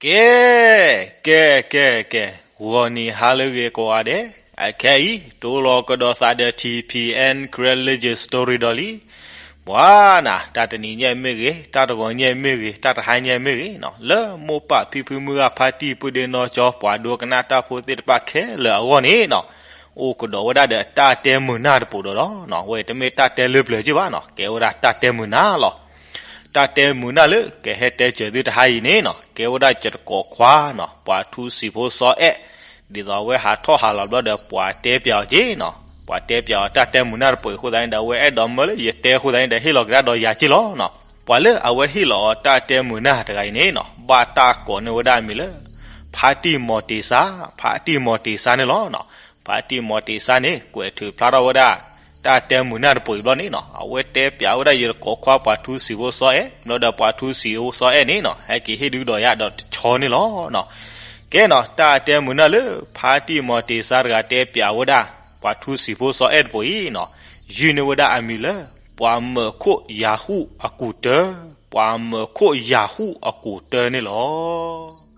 ကဲ, ကဲ, ကဲ, ကဲ, ဂီၤနံၤဟါလၢအဂ့ၤကိးဂၤဒဲး, အခဲအံၤ တိလီၤကဒီးသးဒီး ထံၣ်ဖံးအဲၣ် Karen Legend Story ဒီးလံ. ပှၤနၤ, တၢ်တနံၤညါမ့ၢ်ဂ့ၤ, တၢ်တဂီၤညါမ့ၢ်ဂ့ၤ, တၢ်တဟါညါမ့ၢ်ဂ့ၤနီၤ, လၢမိၢ်ပၢ်ဖံဖုမုၢ်ဂၤ ဖါတံၢ် ပုၢ်ဒ့နီၢ်ကၠီ ပှၤဒိကနၣ်တၢ်ဖိသ့ၣ်တဖၣ်ခဲလၢာ်အဂီၢ်န့ၣ်နီၤ, အိၣ်ကဒီးဝဲဒၣ်ဒီးတၢ်တဲမုာ်နၢ်တပိၤဒီးလီၤ. အဝဲတမ့ၢ်တၢ်တဲလၢပျၢၤက့ဘၣ်နီၤ, ကဲဝဲဒၣ်တၢ်တဲမုာ်နၢ်လီၤ. တၢ်တဲမုာ်နၢ်လၢကဟဲတဲစၢၤသုတဟါအံၤန့ၣ်နီၤ, ကဲဝဲဒၣ်ယတကိးခွါနီၤ, ပှၤထူစံာ်ဖိစီၤအဲၣ်, ဒ်သိးအဝဲဟးထီၣ်ဟးလီၤဘျီဒီး ပှၤတဲပျးအီၤက့နီၤ, ပှၤတဲပျးအီၤတၢ်တဲမုာ်နၢ်တပိၤအဃိသတးန့ၣ်ဒီး အဝဲအဲၣ်ဒိးမၢလၢယတဲအဃိသတးန့ၣ်ဒီး ဟ့ၣ်လီၤကဒါဒီးယၤက့လီၤနီၤ. ပှၤလၢအဝဲဟ့ၣ်လီၤအီၤတၢ်တဲမုာ်နၢ်တဂၤအံၤန့ၣ်နီၤ, ဘၣ်တၢ်ကိးန့ၢ်ဝဲဒၣ်အမံၤလၢ ဖါတံၢ်မီၤတ့ၤစါ, ဖါတံၢ်မီၤတ့ၤစါန့ၣ်လီၤနီၤ. ဖါတံၢ်မီၤတ့ၤစါန့ၣ် ကွဲးထုးဖျါထီၣ်ဝဲဒၣ် တၢ်တဲမုာ်နၢ်တပိၤအံၤဘျီန့ၣ်နီၤ, အဝဲတဲပျးဝဲဒၣ်ယတကိးခွါပှၤထူစံာ်ဖိစီၤအဲၣ်, ဘျီဒီးပှၤထူစံာ်ဖိစီၤအဲၣ်န့ၣ်နီၤ, ဟဲက့ၤဟ့ၣ်ဒုးဒီးယၤဒီးတဆီန့ၣ်လီၤနီၤ. ကဲနီၤ, တၢ်တဲမုာ်နၢ်လၢ ဖါတံၢ်မီၤတ့ၤစါတဂၤတဲပျးဝဲဒၣ် ပှၤထူစံာ်ဖိစီၤအဲၣ်တပိၤအံၤနီၤ, ယုၢ်န့ၢ်ဝဲဒၣ်အမံၤလၢ ပှၤမၢၤခိၣ်ယၤဟူၣ်အကူၣ်တၢ, ပှၤမၢၤခိၣ်ယၤဟူၣ်အကူၣ်တၢန့ၣ်လီၤ.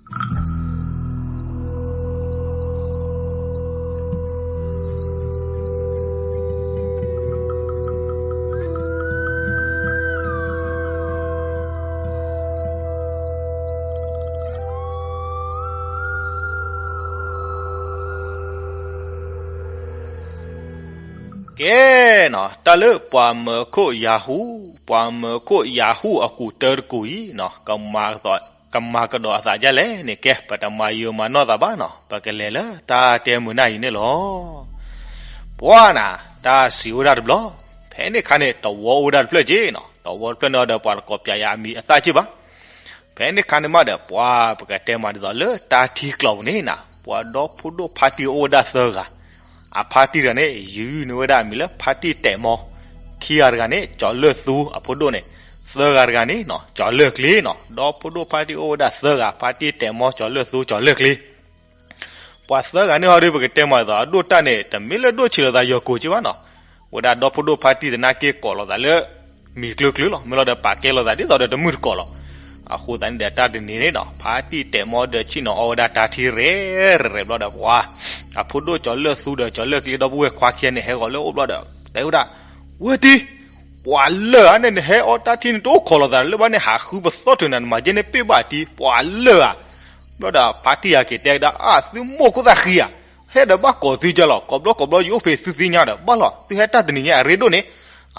ကဲနီၤ, တၢ်လၢပှၤမၢၤခိၣ်ယၤဟူၣ်, ပှၤမၢၤခိၣ်ယၤဟူၣ်အကူၣ်တၢတကူၣ်အံၤနီၤ, ကမၤကဒီးအသးဒ်လဲၣ်န့ၣ် ကဲ ပတမၤယိၤမၤနီၢ်သးဘၣ်နီၤ, ပကလဲၤလၢတၢ်တဲမုာ်နၢ်အံၤန့ၣ်လီၤ. ပှၤနၤ, တၢ်စံးဝဲဒၣ်တဘျီ, ဖဲန့ၣ်အခါန့ၣ် တဝီအိၣ်ဝဲဒၣ်တဖျၢၣ်က့နီၤ, တဝီတဖျၢၣ်န့ၣ်ဒီး ပှၤတကိးပျးယၤအမံၤအသၣ်က့ဘၣ်. ဖဲန့ၣ်အခါန့ၣ်မးဒီး ပှၤပကတဲမးဒ်သိးလၢတၢ်ထံကျိးပူၤန့ၣ်နၤ, ပှၤဒီဖိဒိၣ်ဖါတံၢ်အိၣ်ဝဲဒၣ်သၢဂၤ, အဖါတံၢ်တဂၤန့ၣ် ယုၢ်န့ၢ်ဝဲဒၣ်အမံၤလၢ ဖါတံၢ်တဲာ်မီ, ခံဂၤတဂၤန့ၣ် ကၠီၤလၢၢ်သူအဖိဒိၣ်န့ၣ်, သၢဂၤတဂၤန့ၣ်နီၤ ကၠီၤလၢၢ်ကျ့နီၤ, ဒီဖိဒိၣ်ဖါတံၢ်အိၣ်ဝဲဒၣ်သၢဂၤ, ဖါတံၢ်တဲာ်မီ ကၠီၤလၢၢ်သူ ကၠီၤလၢၢ်ကျ့ ပှၤသၢဂၤန့ၣ်ဟီဒုး ပကတဲမးဒ်သိးအဒိၣ်တၢ်န့ၣ် တမ့ၢ်လၢဒိၣ်ဆံးလိာ်သးယီၤကိာ်က့ဘၣ်နီၤ, ဝဲဒၣ်ဒီဖိဒိၣ်ဖါတံၢ်သနာ်က့ကိးလိာ်သးလၢ မံၤကျၢၤကျၢၤလီၤ, မ့ၢ်လီၤဒီးပာ်ကဲလိာ်သးဒ်သိးဒီးတမုၢ်တကိးလီၤ. အဃိသတးန့ၣ်ဒီးတၢ်တနံၤန့ၣ်နီၤ ဖါတံၢ်တဲာ်မီဒီးဆ့ၣ်နီၤအီၣ်ဝဲဒၣ်တၢ်ထံရဲၣ်ရဲၣ်ဘျီဒီး ပှၤ အဖိဒိၣ်ကၠီၤလၢၢ်သူဒီးကၠီၤလၢၢ်ကျ့ဒီပုၢ်ဝဲၢ်ခွါခံဂၤန့ၣ် ဟဲဂီၤလၢအအိၣ်ဘျီဒီး တဲဝဲဒၣ်, ဝဲတံ ပှၤလၢၢ်ဧါန့ၣ် နဟဲအီၣ်တၢ်ထံန့ၣ် တအိၣ်ခိးလိာ်သးလၢၤဘၣ်န့ၣ် ဟးဃုပသီၣ်ထုးနၤ နမၤကဲန့ၣ်ပ့ၢ်ဘၣ်တံ ပှၤလၢၢ်ဧါ. ဘျီဒီးဖါတံၢ်ဟဲက့ၤတဲကဒါ အါ သုမိၢ်ခိၣ်သၣ်ဃံဧါ, ဟဲဒီးဘၣ်ကိးသုကလီၤ, ကိးဘျီကိးဘျီယအိၣ်ဖဲသုသ့ၣ်ညါဒီး ဘၣ်လီၤ သုဟဲတၢ်တနံၤညါအရ့ဒိၣ်န့ၣ်,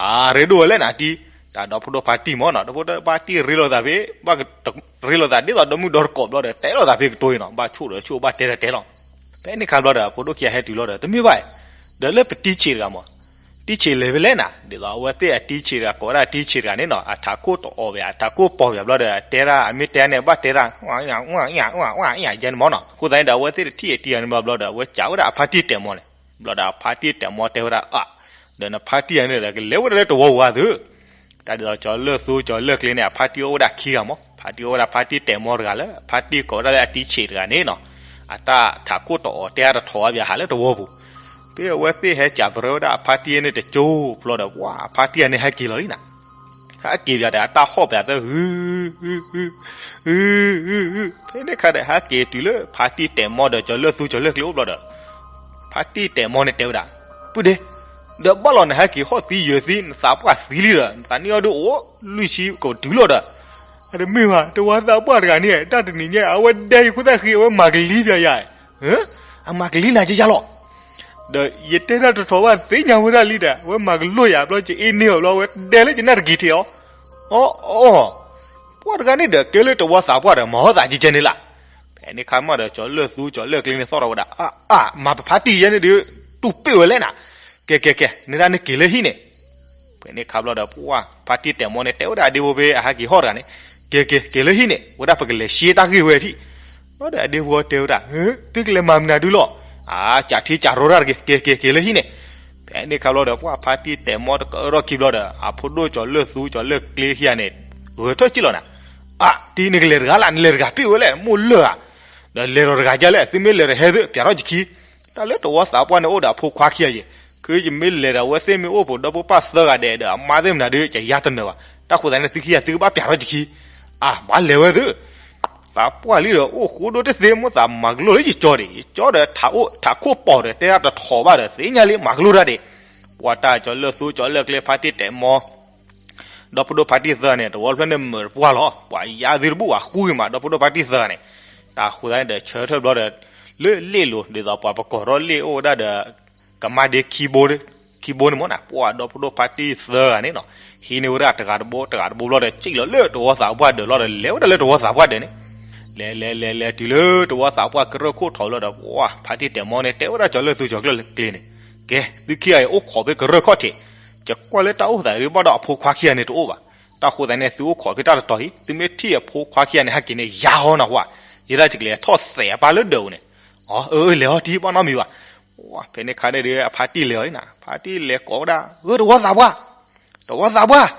အရ့ဒိၣ်ဝဲလဲၣ်နၤတံ, တၢ်ဒီဖိဒိၣ်ဖါတံၢ်မၢ်နီၤ ဒီဖိဒိၣ်ဖါတံၢ်ရ့လိာ်သးဖဲ ဘၣ် ရ့လိာ်သးဒ်သိးဒီမုၢ်ဒီတကိးဘျီဒီး တဲလိာ်သးဖဲကတိၤအံၤနီၤ ဘၣ်ဆိၣ်ဒီးဆိၣ် ဘၣ်တဲဒီးတဲလီၤ. ဖဲန့ၣ်ခါဘျီဒီး အဖိဒိၣ်ခံဂၤဟဲတုၤလီၤဒီး တမ့ၢ်ဘၣ်, ဒီးလၢပတံဆံးတဂၤမၢ်, တံဆံးလဲၤဖဲလဲၣ်နၤ ဒ်သိးအဝဲသ့ၣ်အတံဆံးတဂၤ ကိးဝဲဒၣ်တံဆံးတဂၤန့ၣ်နီၤ အထးခိၣ်တအိၣ်ဘၣ် အထးခိၣ်ပိာ်ဘၣ်ဘျီဒီး တဲဒၣ်အမ့ၢ်တဲန့ၣ် ဘၣ်တဲဒၣ် ယဲန့ၣ်မၢ်နီၤ အဃိသတးန့ၣ်ဒီး အဝဲသ့ၣ်တထံၣ်အတံဂၤန့ၣ်ဘျီဘျီဒီး အဝဲစံးဝဲဒၣ်အဖါတံၢ်တဲာ်မီန့ၣ်, ဘျီဒီးအဖါတံၢ်တဲာ်မီတဲဝဲဒၣ်အါ, ဒီးနဖါတံၢ်ဂၤန့ၣ်ဒီး ကလဲၤဝဲဒၣ်လၢတဝီပူၤဧါသု တၢ်ဒ်သိးကၠီၤလၢၢ်သူကၠီၤလၢၢ်ကျ့န့ၣ် အဖါတံၢ်အိၣ်ဝဲဒၣ်ခံဂၤမၢ်, ဖါတံၢ်အိၣ်ဝဲဒၣ်ဖါတံၢ်တဲာ်မီတဂၤလၢ ဖါတံၢ်ကိးဝဲဒၣ်လၢအတံဆံးတဂၤန့ၣ်နီၤ, အတၢ်ထးခိၣ်တအိၣ်တဲအါတထီၣ်ဘၣ်ဘၣ်ဟးလၢတဝီပူၤ, ဖဲအဝဲသ့ၣ်ဟဲစံးပရၢဝဲဒၣ်အဖါတံၢ်န့ၣ်တကၠိဘျီဒီး ပှၤအဖါတံၢ်ဂၤန့ၣ်ဟဲက့ၤလီၤလံနၤ ဟဲက့ၤပၠးဒီး အတၢ်ဟီၣ်ပၠးသၢ ဟု ဟု ဟု ဟု ဟု ဖဲန့ၣ်ခါဒီး ဟဲက့ၤတုၤလၢဖါတံၢ်တဲာ်မီဒီးကၠီၤလၢၢ်သူကၠီၤလၢၢ်ကျ့အိၣ်ဘျီဒီး ဖါတံၢ်တဲာ်မီန့ၣ်တဲဝဲဒၣ်, ပုၢ်ဒ့, ဒီးဘၣ်လီၤနဟဲက့ၤဟီၣ်သံယၢၤသံ နသးပှၢ်သံလံဒီး နသးနံၣ်အီၤဒုးအိၣ်လွံၢ်ဆံကတုၤလီၤဒီး, အတမ့ၢ်ဘၣ် တဝီသးပှၢ်တဂၤန့ၣ် တၢ်တနံၤညါ အဝဲဒဲယခိၣ်သၣ်ဃံ အဝဲမၤကလံၤပၠးယၤ အမၤကလံၤနၤကယၤလီၤ. ဒီးယတဲတၢ်တထီၣ်ဘၣ်သ့ၣ်ညါဝဲဒၣ်လံဒီး အဝဲမၤကလိာ်ယၤဘျီ ယအ့န့ၢ်အီၤဘျီ အဝဲဒဲလၢယနၢ်တက့ၤထံးအီၤ, အီ အီ ပှၤတဂၤန့ၣ်ဒီး ကဲလၢတဝီသးပှၢ်ဒီး မၤဟီၣ်သးကဲကဲန့ၣ်လၢ်. ဖဲန့ၣ်ခါမးဒီး ကၠီၤလၢၢ်သူကၠီၤလၢၢ်ကျ့န့ၣ်သီၣ်ထီၣ်ဝဲဒၣ် အါ အါ မၤပဖါတံၢ်ယဲန့ၣ်ဒီး တူၢ်ပ့ၢ်ဝဲလဲၣ်နၤ, ကဲကဲကဲ န့ၣ်ဒၣ်န့ၣ်က့ၤလၢဟံၣ်န့ၣ် ဖဲန့ၣ်ခါဘျီဒီး ပှၤဖါတံၢ်တဲာ်မီန့ၣ် တဲဝဲဒၣ်အဒ့ဖိဖဲအဟဲက့ၤဟီၣ်တဂၤန့ၣ်, က့ၤက့ၤက့ၤလၢဟံၣ်န့ၣ် ဝဲဒၣ်ပကလဲၤရှဲတၢ်ဂ့ၢ်ဝဲဖံး. ဘျီဒီးအဒ့ဖိတဲဝဲဒၣ်, သုကလဲၤမၤမနုၤဒုလီၤ. အါ ကးထံကးရီတၢ်တဂ့ၤ, က့ၤက့ၤက့ၤလၢဟံၣ်န့ၣ်. ဖဲန့ၣ်ခါဘျီဒီး ပှၤဖါတံၢ်တဲာ်မီတကရီၢ်ခံဘျီဒီး အဖိဒိၣ်ကၠီၤလၢၢ်သူကၠီၤလၢၢ်ကျ့ခံဂၤန့ၣ် ဂဲၤထၢၣ်က့ၤလီၤနၤ. အါ တံၤနကလဲၤတဂၤလၢ် နလဲၤတဂၤပ့ၢ်ဝဲလဲၣ် မိၢ်လၢၢ်ဧါ. ဒီးလဲၤဒီးတဂၤဒ်လဲၣ် သုမ့ၢ်လဲၤဒီးဟဲသု ပၠးထီၣ်ယခံ တၢ်လၢတဝီသးပှၢ်န့ၣ်အိၣ်ဒီးအဖိခွါခံဂၤအံၤ, ခုယမ့ၢ်လဲၤဒီးအဝဲသ့ၣ်မ့ၢ်အိၣ်ပှဲၤဒီးပပၢ်သၢဂၤဒဲးဒီး အမါသ့ၣ်မနုၤဒုး ယယါတနၢၤဘၣ်. တၢ်ဃိသတးန့ၣ် သုခံဂၤသုကဘၣ်ပၠးထီၣ်ယခံ. အါ ဘၣ်လဲၤဝဲသု. သးပှၢ်လံဒီး အိၣ်ဃူဒိၣ်တသ့ မိၣ်သးမၤကလိလၢယကၠီဒီး ယကၠီဒီးထးအိၣ်ထးခိၣ်ပီၤဒီး တဲဒၣ်တထီၣ်ဘၣ်ဒီး သ့ၣ်ညါလံ မၤကလိတၢ်ဒံး. ပှၤတၢ်ကၠီလၢၢ်သူ ကၠီလၢၢ်ကျဲဖါတံၢ်တဲာ်မီ ဒီဖိဒိၣ်ဖါတံၢ်သၢဂၤန့ၣ် တဝီဖျၢၣ်န့ၣ်မုာ်တပှၢ်လီၤ. ပှၤယါသုတဘူၣ်ဘၣ်ဃူဂ့ၤမး ဒီဖိဒိၣ်ဖါတံၢ်သၢဂၤန့ၣ်. တၢ်ဃိသတးန့ၣ်ဒီး ဆၢထၢၣ်ဘျီဒီး လၢလ့ၣ်လိၤ ဒ်သိးပှၤပကီၢ်ထီၣ်လ့ၣ်အိၣ်ဝဲဒၣ်ဒီး ကမါဒ့ခံဘိ ခံဘိန့ၣ်မ့ၢ်န့ၣ် ပှၤဒီဖိဒိၣ်ဖါတံၢ်သၢဂၤန့ၣ်နီၤ ဟံးန့ၢ်ဝဲဒၣ်တဂၤတဘိ တဂၤတဘိဘျီဒီး စံၣ်လီၤလၢတဝီသးပှၢ်ဒၢးလီၤဒီး လဲၤဝဲဒၣ်လၢတဝီသးပှၢ်ဒၢးန့ၣ်. လဲၤလဲၤလဲၤလဲၤတုၤလၢတဝီသးပှၢ်ကရၢၢ်ခိၣ်ထီၣ်လီၤဒီး ပှၤဖါတံၢ်တဲာ်မီန့ၣ် တဲဝဲဒၣ်ကၠီလၢၢ်သူ ကၠီလၢၢ်ကျဲန့ၣ်, ကဲ သုခံဂၤအံၤအိၣ်ခိးဖဲကရၢၢ်ခီၣ်ထံး, ယကွၢ်လၢတၢ်အိၣ်သးဒ်ဘၣ်ဒီးအဖိခွါခံဂၤန့ၣ်တအိၣ်ဘၣ်. တၢ်ဃိသတးန့ၣ် သုအိၣ်ခိးဖဲတၢ်တတီၤအံၤ သုမ့ၢ်ထံၣ်အဖိခွါခံဂၤန့ၣ် ဟဲက့ၤန့ၣ် ယါဟီနီၤဝဲ, ယဲဒၣ်ယကလဲၤထီၣ်သဲးအပၢ်လၢဒၢးပူၤန့ၣ်. အၢ အၢ လဲၤဟီၣ်တံၢ် ဘၣ်နီတမံၤဘၣ်. ဖဲန့ၣ်ခါန့ၣ်ဒီး အဖါတံၢ်လဲၤအီၤန့ၣ်, ဖါတံၢ်လဲၤကိးဝဲဒၣ် အၢ တဝီသးပှၢ်, တဝီသးပှၢ်.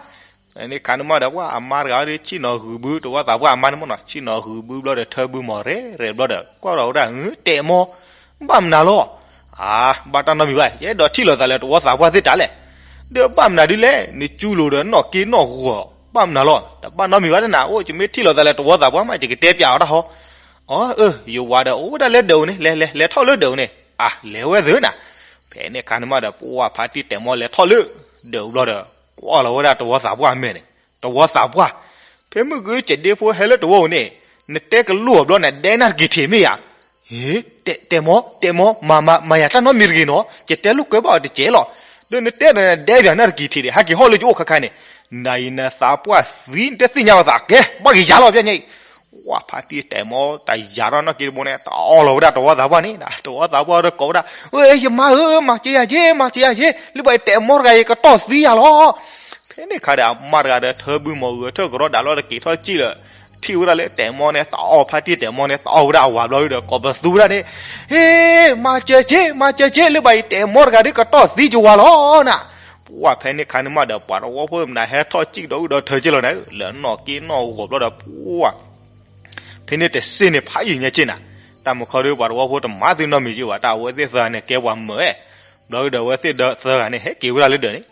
ဖဲန့ၣ်ခါန့ၣ်မးဒီး ပှၤအမါတဂၤဒီး ဆ့ၣ်နီၤဂုာ်ဘု တဝီသးပှၢ်အမါန့ၣ်မ့ၢ်နီၤ, ဆ့ၣ်နီၤဂုာ်ဘုဘျီဒီး ထၢဘုမီၤရဲၣ်ရဲၣ်ဘျီဒီး ကွၢ်ထီၣ်ဝဲဒၣ် အၢ တဲာ်မီ ဘၣ်မနုၤလီၤ. အါ ဘၣ်တၢ်နီတမံၤဘၣ်, ယအဲၣ်ဒိးထံၣ်လိာ်သးလၢတဝီသးပှၢ်သ့ၣ်တၢ်လဲၣ်. ဒီးဘၣ်မနုၤဒ်လဲၣ်, နစူလိာ်ဒီးနီၢ်က့နီၢ်ဂီၤ ဘၣ်မနုၤလီၤ. တဘၣ်နီတမံၤဘၣ်တနၤ, အိၣ် ယမ့ၢ်ထံၣ်လိာ်သးလၢတဝီသးပှၢ်မး ယကတဲပၠးအီၤတၢ်ဟီ. အၢ အၢ ယဝၤဒီးအိၣ်ဝဲဒၣ်လၢဒၢးပူၤန့ၣ်, လဲၤလဲၤလဲၤထီၣ်လၢဒၢးပူၤန့ၣ်. အါ လဲၤဝဲသ့ၣ်နၤ. ဖဲန့ၣ်ခါန့ၣ်မးဒီး ပှၤဖါတံၢ်တဲာ်မီလဲၤထီၣ်လၢဒၢးပူၤဘျီဒီး ကွၢ်လီၤဝဲဒၣ်တဝီသးပှၢ်အမဲာ်န့ၣ်, တဝီသးပှၢ်, ဖဲမုၢ်ကယၤကဒ့ဖိဟဲလၢတဝီပူၤန့ၣ်, နတဲကလိာ်အီၤဘျီန့ၣ် ဒဲနၢ်တက့ၤထံးမ့ၢ်ဧါ. ဟ့ တဲာ်မီ တဲာ်မီ မၤမၤမၤယၤတၢ်နီတမံၤတဂ့ၤနီၤ, ယတဲလိာ်ကွဲဘၣ်အီၤတကဲးလီၤ. ဒီးနတဲဒီးနဒဲယၤနၢ်တက့ၤထံးဒီး ဟဲက့ၤဟီၣ်လၢယအိၣ်ခါခါန့ၣ်, နၤအံၤနသးပှၢ်သံ နတသ့ၣ်ညါအသးကဲ, ဘၣ်က့ၤယၤလီၤပျဲညါအံၤ. ပှၤဖါတံၢ်တဲာ်မီတၢ်ယၤထီၣ်နီၢ်က့တဘိန့ၣ် တအီလီၤဝဲဒၣ်တဝီသးပှၢ်န့ၣ်, တဝီသးပှၢ်ဒီးကိးဝဲဒၣ်, အၢ ယမါဧၢ, မၤစၢၤယၤက့ၤ, မၤစၢၤယၤက့ၤ, လၢဘၣ်အံၤတဲာ်မီတဂၤအံၤကတီၢ်သံယၤလီၤ. ဖဲန့ၣ်ခါဒီး အမါတဂၤဒီးထၢဘုမီၤဂဲၤထၢၣ်ကရီဒၣ်လီၤဒီးက့ၤထီၣ်စံၣ်လၢ ထံၣ်ဝဲဒၣ်လၢတဲာ်မီန့ၣ် တအီဖါတံၢ်တဲာ်မီန့ၣ် တအီဝဲဒၣ်အဝၤဘျီဒီး ကိးပသူဝဲဒၣ်န့ၣ်, ဟ့ မၤစၢၤက့ၤ, မၤစၢၤက့ၤ, လၢဘၣ်အံၤတဲာ်မီတဂၤဒီးကတီၢ်သံယဝၤလီၤနၤ. ပှၤဖဲန့ၣ်ခါန့ၣ်မးဒီး ပှၤတဝီဖိမနုၤဟဲထီၣ်စံၣ်ဒီးအုၣ်ဒီးထၢက့ၤလီၤန့ၣ်, လၢနီၢ်က့နီၢ်ဂီၤဘျီဒီး ပှၤ ဖဲန့ၣ်တစ့ၢ်န့ၣ် ဖးယံာ်ညါက့ၤနၤ, တၢ်မုၢ်ခီဒီး ပှၤတဝီဖိတမၤသုနီတမံၤက့ၤဘၣ်, တၢ်အဝဲသ့ၣ်သၢဂၤန့ၣ် ကဲပှၤမၢဧါ. ဘျီဒီး အဝဲသ့ၣ်သၢဂၤန့ၣ် ဟဲက့ၤဝဲဒၣ်လၢဒၢးန့ၣ်,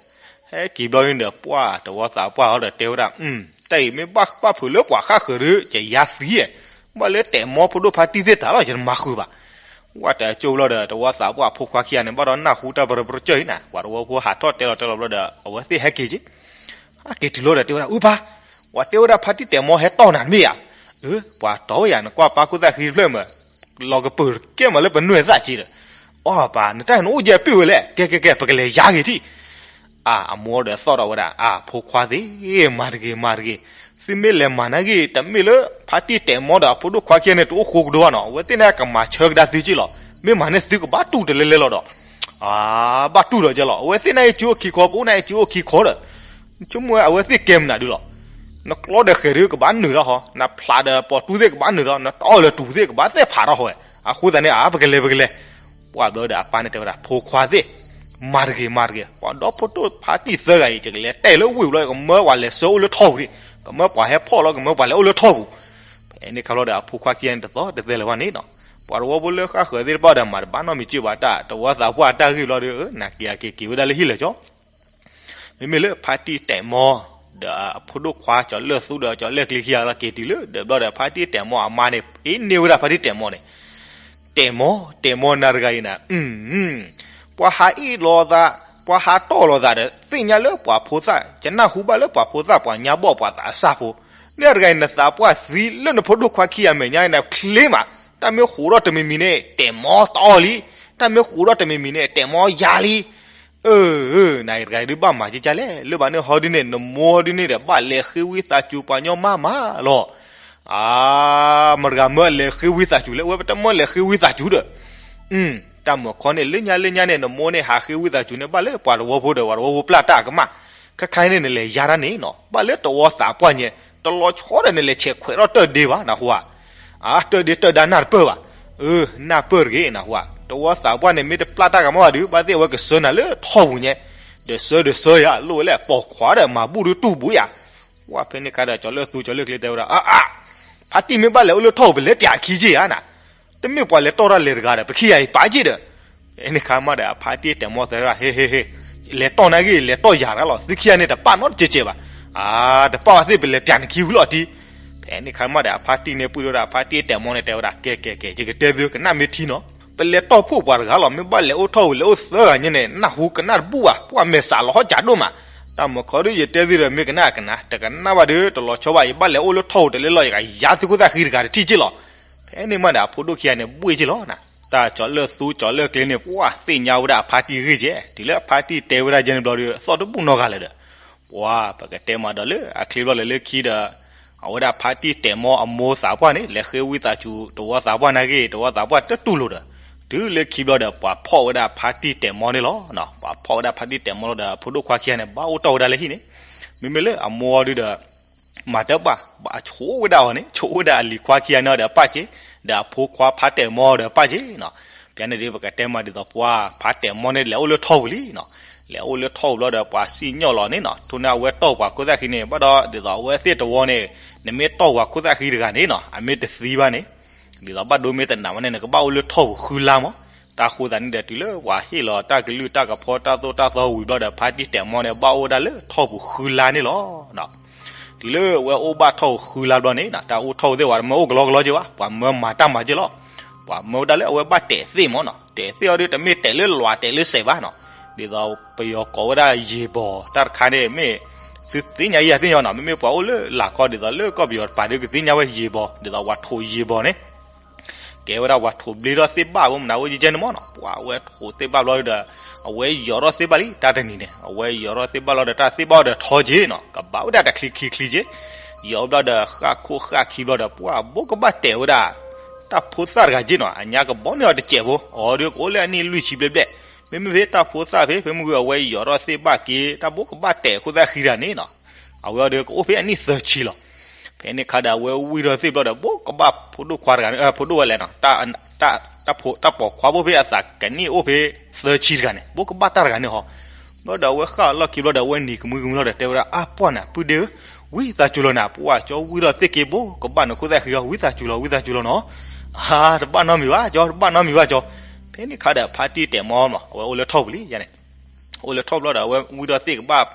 ဟဲက့ၤဘျီန့ၣ်ဒီး ပှၤတဝီသးပှၢ်အီၤဒီးတဲဝဲဒၣ်, တၢ်အံၤမ့ၢ်ဘၣ်ပာ်ဖုးလၢပှၤဃၣ်ဃၢၤဒီး ယယါသံ, ဘၣ်လၢတဲာ်မီဖိဒိၣ်ဖါတံၢ်သ့ၣ်တၢ်လီၤ ယတမၤဃုာ်ဘၣ်. ဝဲတၢ်ကၠိဘျီဒီး တဝီသးပှၢ်အဖိခွါခံဂၤန့ၣ် ဘၣ်ဒီးနၢ်ဟူတၢ်ပရၢပရၢကၢၢ်အံၤနၤ, ပှၤတဝီဖိဟးထီၣ်တဲလီၤတဲလီၤဘျီဒီး အဝဲသ့ၣ်ဟဲက့ၤက့ၤ ဟဲက့ၤတုၤလီၤဒီးတဲဝဲဒၣ် အုပၢ်, ပှၤတဲဝဲဒၣ်ဖါတံၢ်တဲာ်မီဟဲတီၢ်နၤတမ့ၢ်ဧါ. အၢ ပှၤတီၢ်ဝဲယၤ နကွၢ်ပၢ်ခိၣ်သၣ်ဃံတဖျၢၣ်မး, လီၤကပၢၢ်ကဲမးလၢပနွဲၣ်သၣ်က့ၤဒီး, အီၣ်ပၢ် နတၢ်နအိၣ်ယဲၢ်ပ့ၢ်ဝဲလဲၣ်, ကဲကဲကဲ ပကလဲၤယါဂ့ၤထံၣ်. အါ အမိၢ်ဒီးသီၣ်ထီၣ်ဝဲဒၣ် အဖိခွါသ့ၣ်, မၤတဂ့ၤ မၤတဂ့ၤ, သုမ့ၢ်လဲၤမၤနာ်ဂ့ၤ တမ့ၢ်လၢဖါတံၢ်တဲာ်မီဒီးအဖိဒိၣ်ခွါခံဂၤန့ၣ် တအိၣ်ဃိကဒီးဘၣ်နီၤ, အဝဲသ့ၣ်န့ၣ်ကမၤဆၢကဒါသုက့ၤလီၤ, မ့ၢ်မၤန့ၢ်သုကဘၣ်တူၢ်တလဲလဲလီၤဒီး အါ ဘၣ်တူၢ်ဒီးကဲလီၤ, အဝဲသ့ၣ်န့ၣ်ကၠိအခံခီ ပအိၣ်န့ၣ်ကၠိအခံခီဒီး ဆိကမိၣ်ဝဲအဝဲသ့ၣ်ကဲမနုၤဒုလီၤ. နကျီဒီးဃဲၤဒုကဘၣ်နုာ်ထီၣ်ဟီ, နဖျးဒီးပိာ်တူၢ်သ့ၣ်ကဘၣ်နုာ်ထီၣ်, နတီၢ်လၢတူၢ်သ့ၣ်ကဘၣ်သဲၣ်ဖးထီၣ်ဟီဝဲ, အဃိသတးန့ၣ် အါ ပကလဲၤ ပကလဲၤ. ပှၤဘျီဒီးအပၢ်န့ၣ်တဲဝဲဒၣ် ဖိခွါသ့ၣ်, မၤတဂ့ၤ မၤတဂ့ၤ, ပှၤဒီဖိဒိၣ်ဖါတံၢ်သၢဂၤအံၤ ယကလဲၤတဲာ်လၢဝ့ၢ်ဘျီ ကမၢပှၤလဲၤဆှၢအိၣ်လၢထီပူၤဒံး, ကမၢပှၤဟဲဖီၣ်လီၤ ကမၢပှၤလဲၤအိၣ်လၢထီပူၤ. ဖဲန့ၣ်ခါဘျီဒီး အဖိခွါခံဂၤန့ၣ်တသီၣ်တသဲလၢၤဘၣ်န့ၣ်နီၤ, ပှၤတဝီဖိလၢဃၣ်ဃၢၤသ့ၣ်တဖၣ်ဒီး မၤတဘၣ်နီတမံၤက့ၤဘၣ်တၢ် တဝီသးပှၢ်အတၢ်ဂ့ၢ်ဘျီဒီး နက့ၤအက့ၤက့ၤဝဲဒၣ်လၢဟံၣ်လၢကၠီ မ့မ့ၢ်လၢဖါတံၢ်တဲာ်မီ ဒီးအဖိဒိၣ်ခွါ ကၠီၤလၢၢ်သူဒီးကၠီၤလၢၢ်ကျ့ခံဂၤလီၤက့ၤတုၤလၢ ဒီးဘျီဒီးဖါတံၢ်တဲာ်မီအမါန့ၣ် အ့န့ၢ်ဝဲဒၣ်ဖါတံၢ်တဲာ်မီန့ၣ်, တဲာ်မီ တဲာ်မီနၤတဂၤအံၤနၤ, ပှၤဟးအ့ၣ်လိာ်သး, ပှၤဟးတီၢ်လိာ်သးဒီး သ့ၣ်ညါလၢပှၤဖိသၣ်, ယနၢ်ဟူဘၣ်လၢပှၤဖိသၣ် ပှၤညါဘီၣ် ပှၤသးစၢ်ဖိ, မ့ၢ်တဂၤအံၤ နသးပှၢ်သံလၢနဖိဒိၣ်ခွါခံဂၤမဲာ်ညါနၤချ့မး, တၢ်မ့ၢ်ဃိးထီၣ်တမံၤမံၤန့ၣ် တဲာ်မီတအီလံ, တၢ်မ့ၢ်ဃိးထီၣ်တမံၤမံၤန့ၣ် တဲာ်မီယါလံ. အၢ နၤအံၤတဂၤအံၤဒုးဘၣ်မၤကကလဲၣ်, လၢဘၣ်န့ၣ်ဟီဒုန့ၣ် နမိၢ်ဟီဒုန့ၣ်ဒီး ဘၣ်လဲၤဃ့ဝံသးစူၤပှၤညီမါမးလီၤ. အါ မတၤတဂၤမၢလဲၤဃ့ဝံသးစူၤလဲၣ်, အဝဲပတမၢလဲၤဃ့ဝံသးစူၤဒီး တၢ်မုၢ်ခီန့ၣ် လၢညါလၢညါန့ၣ် နမိၢ်န့ၣ် ဟးဃ့ဝံသးစူၤန့ၣ် ဘၣ်လၢပှၤတဝီဖိဒီး ပှၤတဝီဖိပျၢ်တၢ်ကမၣ်, ခဲခါအံၤန့ၣ် နလဲၤယါတၢ်န့ၣ်နီၤ, ဘၣ်လၢတဝီသးပှၢ်ညါ, တလီၤဆီဒီးနလဲၤဆဲးခွဲးထီၣ်တၢ်ဒ့ဘၣ် နၢ်ဟူဧါ. အါ တၢ်ဒ့တၢ်ဒါနၢ်တပၢၢ်ဘၣ်. အၢ နၢ်ပၢၢ်တဂ့ၤ နၢ်ဟူဧါ. တဝီသးပှၢ်န့ၣ် မ့ၢ်တပျၢ်တၢ်ကမၣ်ဘၣ်ဒီး ဘၣ်သ့ၣ်အဝဲကဆှၢနၤလၢထီပူၤညါ, ဒီးဆှၢဒီးဆှၢယၤ လိၣ်ဝဲလဲၣ်ပိာ်ခွါဒီးမၤဘူၣ်ဒီးတူၢ်ဘူးယၤ. ဝဲဖဲန့ၣ်ခါဒီး ကၠီၤလၢၢ်သူကၠီၤလၢၢ်ကျ့တဲဝဲဒၣ် အါအါ, ဖါတံၢ်မ့ၢ်ဘၣ်လဲၤအိၣ်လၢထီပူၤ ပလဲၤပၠးခံက့ၤဧါနၤ တမ့ၢ်ပှၤလဲၤတီၢ်တၢ်လဲၤတဂၤဒီး ပခံဂၤအံၤပာ်က့ၤဒီး, ဖဲန့ၣ်ခါမးဒီး အဖါတံၢ်တဲာ်မီသဲဒၣ် ဟ့ဟ့ဟ့, လဲၤတီၢ်နာ်က့ လဲၤတီၢ်ယၤတဂၤလီၤ, သုခံဂၤန့ၣ် တပာ်နီတကဲးကဲးဘၣ်. အါ တပာ်ဘၣ်သ့ၣ် ပလဲၤပၠးနခံဝံၤလီၤတံၢ်. ဖဲ ဖဲန့ၣ်ခါမးဒီး အဖါတံၢ်န့ၣ် ပှံၢ်ထီၣ်ဝဲဒၣ်အဖါတံၢ်တဲာ်မီန့ၣ် တဲဝဲဒၣ် ကဲ ကဲ ကဲ ယကတဲသု ကနၣ်မ့ၢ်ထံနီၤ, ပလဲၤတီၢ်ဖှိၣ်ပှၤတဂၤလီၤ, မ့ၢ်ဘၣ်လဲၤအိၣ်ထီၣ်ပူၤ လဲၤအိၣ်သၢဂၤညါန့ၣ် နၢ်ဟူကနၣ်တဘူၣ်ဘၣ်, ပှၤမဲာ်ဆှးလီၤဟီၣ်ကးဒိၣ်မး. တၢ်မုၢ်ခီဒုး ယတဲသုဒီး မ့ၢ်ကနၣ်ကနၣ်, တကနၣ်ဘၣ်ဒီး တလီၤဆီဘၣ်, ယဘၣ်လဲၤအိၣ်လၢထီၣ်ပူၤတလဲလီၤ, ယကယါသုခိၣ်သၣ်ဃံတဂၤတထံၣ်က့ၢ်လီၤ. ဖဲန့ၣ်မးဒီး အဖိဒိၣ်ခံဂၤန့ၣ် ဘှ့ၣ်က့ၢ်လီၤနၤ, တၢ်ကၠီၤလၢသူကၠီၤလၢကျဲန့ၣ် ပှၤသ့ၣ်ညါဝဲဒၣ်အဖါတံၢ်ဂ့ၢ်ကဲ, တုၤလၢအဖါတံၢ်တဲဝဲဒၣ်ကဲန့ၣ်ဘျီဒီး သီၣ်တဘူၣ်နီတဂၤလၢၤဒီး ပှၤ ပကတဲမးဒီးလၢအချ့ဘျီလၢလၢခံဒီး အဝဲဒၣ်ဖါတံၢ်တဲာ်မီအမိၢ်သးပှၢ်န့ၣ် လဲၤဃ့ဝံသးစူၤ တဝီသးပှၢ်နာ်က့ တဝီသးပှၢ်တတူၢ်လိာ်ဒီး တုၤလၢခံဘျီဒီး ပှၤဖီၣ်ဝဲဒၣ်ဖါတံၢ်တဲာ်မီန့ၣ်လီၤ. ပှၤဖီၣ်ဝဲဒၣ်ဖါတံၢ်တဲာ်မီလီၤဒီး အဖိဒိၣ်ခွါခံဂၤန့ၣ် ဘၣ်အိၣ်တီၢ်ဝဲဒၣ်လၢဟံၣ်န့ၣ်, မ့မ့ၢ်လၢအမိၢ်ဒုးဒီး မၤတၢ်ဘၣ် ဘၣ်ဆိးဝဲဒၣ်အီၤန့ၣ် ဆိးဝဲဒၣ်အလံၤခွါခံဂၤန့ၣ်ဒီးပၢ်က့, ဒီးအဖိခွါဖါတဲာ်မီဒီးပၢ်က့နီၤ. ဖဲန့ၣ်ဒုး ပကတဲမးဒ်သိးပှၤဖါတဲာ်မီန့ၣ် လဲၤအိၣ်လၢထီၣ်ပူၤလံနီၤ, လဲၤအိၣ်လၢထီၣ်ပူၤဘျီဒီး ပှၤစံၣ်ညီၣ်လီၤန့ၣ်နီၤ, ထိၣ်န့ၢ်အဝဲတီၢ်ပှၤခိၣ်သၣ်ဃံန့ၣ် ဘၣ်ဒီးဒ်သိးအဝဲသ့ၣ်တဝီန့ၣ် နမ့ၢ်တီၢ်ပှၤခိၣ်သၣ်ဃံတဂၤန့ၣ်နီၤ အမ့ၢ်တသံဘၣ်န့ၣ် ဒ်သိးဘၣ်ဒိမ့ၢ်တနးမးန့ၣ် နကဘၣ်အိၣ်လၢထီၣ်ပူၤဃုလါမး. တၢ်ဃိသးန့ၣ်ဒီး တုၤလၢပှၤဟ့ၣ်လီၤတၢ်ကလုၢ်တၢ်ကဖီတၢ်သိၣ်တၢ်သီဝံၤဘျီဒီး ဖါတံၢ်တဲာ်မီန့ၣ် ဘၣ်အိၣ်ဝဲဒၣ်လၢထီၣ်ပူၤဃုလါန့ၣ်လီၤ. တုၤလၢအဝဲအိၣ်ဘၣ်ထီၣ်ပူၤဃုလါဘျီန့ၣ် တၢ်အိၣ်ထီၣ်ပူၤသ့ၣ်ဝဲ တမၢအိၣ်ကလီကလီက့ဘၣ်, ပှၤမၢမၤတၢ်မၤက့လီၤ. ပှၤမၢဝဲဒၣ်လၢအဝဲဘၣ်တဲာ်သ့ၣ်မးနီၤ, တဲာ်သ့ၣ်အီၤဒုး တမ့ၢ်တဲာ်လၢလွးတဲာ်လၢစဲးဘၣ်နီၤ, ဒ်သိးပယီၤကိးဝဲဒၣ်ယံၤဘီၤ တၢ်တခါန့ၣ် မ့ၢ်သုသ့ၣ်ညါယၤသ့ၣ်ညါနီၤ, မ့မ့ၢ်ပှၤအိၣ်လၢလၢ်ကီၢ်ပယီၤတပၤဒုး ကသ့ၣ်ညါဝဲယံၤဘီၤ ဒ်သိးပှၤထိးယံၤဘီၤန့ၣ် ကဲဝဲဒၣ်ပှၤထိးဘျ့ထီၣ်သ့ၣ်ဘၣ်ဝဲမနုၤ အိၣ်ကဲကဲန့ၣ်မးနီၤ, ပှၤအဝဲထိးသ့ၣ်ဘၣ်ဘျီဒီး အဝဲယီၤထီၣ်သ့ၣ်ဘၣ်လံ တၢ်တနံၤန့ၣ် အဝဲယီၤထီၣ်သ့ၣ်ဘၣ်ဘျီဒီး တၢ်သ့ၣ်ဘၣ်အီၤဒီးထီက့နီၤ, ကဘၣ်ဝဲဒၣ်တချံခံချံက့, ယီၤဘျီဒီးဃၣ်ခိၣ်ဃၣ်ခံဘျီဒီး ပှၤဘိးကဘၣ်တဲာ်ဝဲဒၣ် တၢ်ဖိသၣ်တဂၤက့နီၤ, အညါကဘီန့ၢ်အီၤတစဲးဖိ, အီၤဒီးကအိၣ်လၢအနံၣ်လွံၢ်ဆံဘျဲၣ်ဘျဲၣ်, မ့မ့ၢ်ဖဲတၢ်ဖိသၣ်ဖဲ ဖဲမုၢ်ဂီၤအဝဲယီၤထီၣ်သ့ၣ်ဘၣ်က့ တၢ်ဘိးကဘၣ်တဲာ်ခိၣ်သၣ်ဃံတဂၤန့ၣ်နီၤ, အဝဲအီၤဒီးကအိၣ်ဖဲအနံၣ်သၢဆံလီၤ. ဖဲန့ၣ်ခါဒီး အဝဲဝံၢ်ထီၣ်သ့ၣ်ဘျီဒီး ဘိးကဘၣ်ဖိဒိၣ်ခွါတဂၤန့ၣ် ဖိဒိၣ်ဝဲလဲၣ်နီၤ, တၢ်ဖိ တၢ်ပိာ်ခွါဖိဖဲအသးကနံၣ်အိၣ်ဖဲသၢဆံတဂၤန့ၣ် ဘိးကဘၣ်တၢ်တဂၤန့ၣ်ဟီ, ဘျီဒီး အဝဲဃၣ်လီၢ်ခံဘျီဒီး အဝဲနံၤကမှံကမှံလီၤဒီး တဲဝဲဒၣ် အါပှၢ်န့ၣ် ပုၢ်ဒ့ဧၢ, ဝံသးစူၤလီၤန့ၣ် ပှၤကၠီဝံၢ်ထီၣ်သ့ၣ်က့ ဘိးကဘၣ်နခိၣ်သၣ်ဃံအီၤ ဝံသးစူၤလီၤ ဝံသးစူၤလီၤနီၤ, အါ တဘၣ်နီတမံၤဘၣ်ကၠီ တဘၣ်နီတမံၤဘၣ်ကၠီ. ဖဲန့ၣ်ခါဒီး ဖါတံၢ်တဲာ်မီနီၤ အဝဲအိၣ်လၢထီၣ်ပူၤလံယါန့ၣ် အိၣ်လၢထီၣ်ဘျီဒီး အဝဲဝံၢ်ထီၣ်သ့ၣ်ကဘၣ်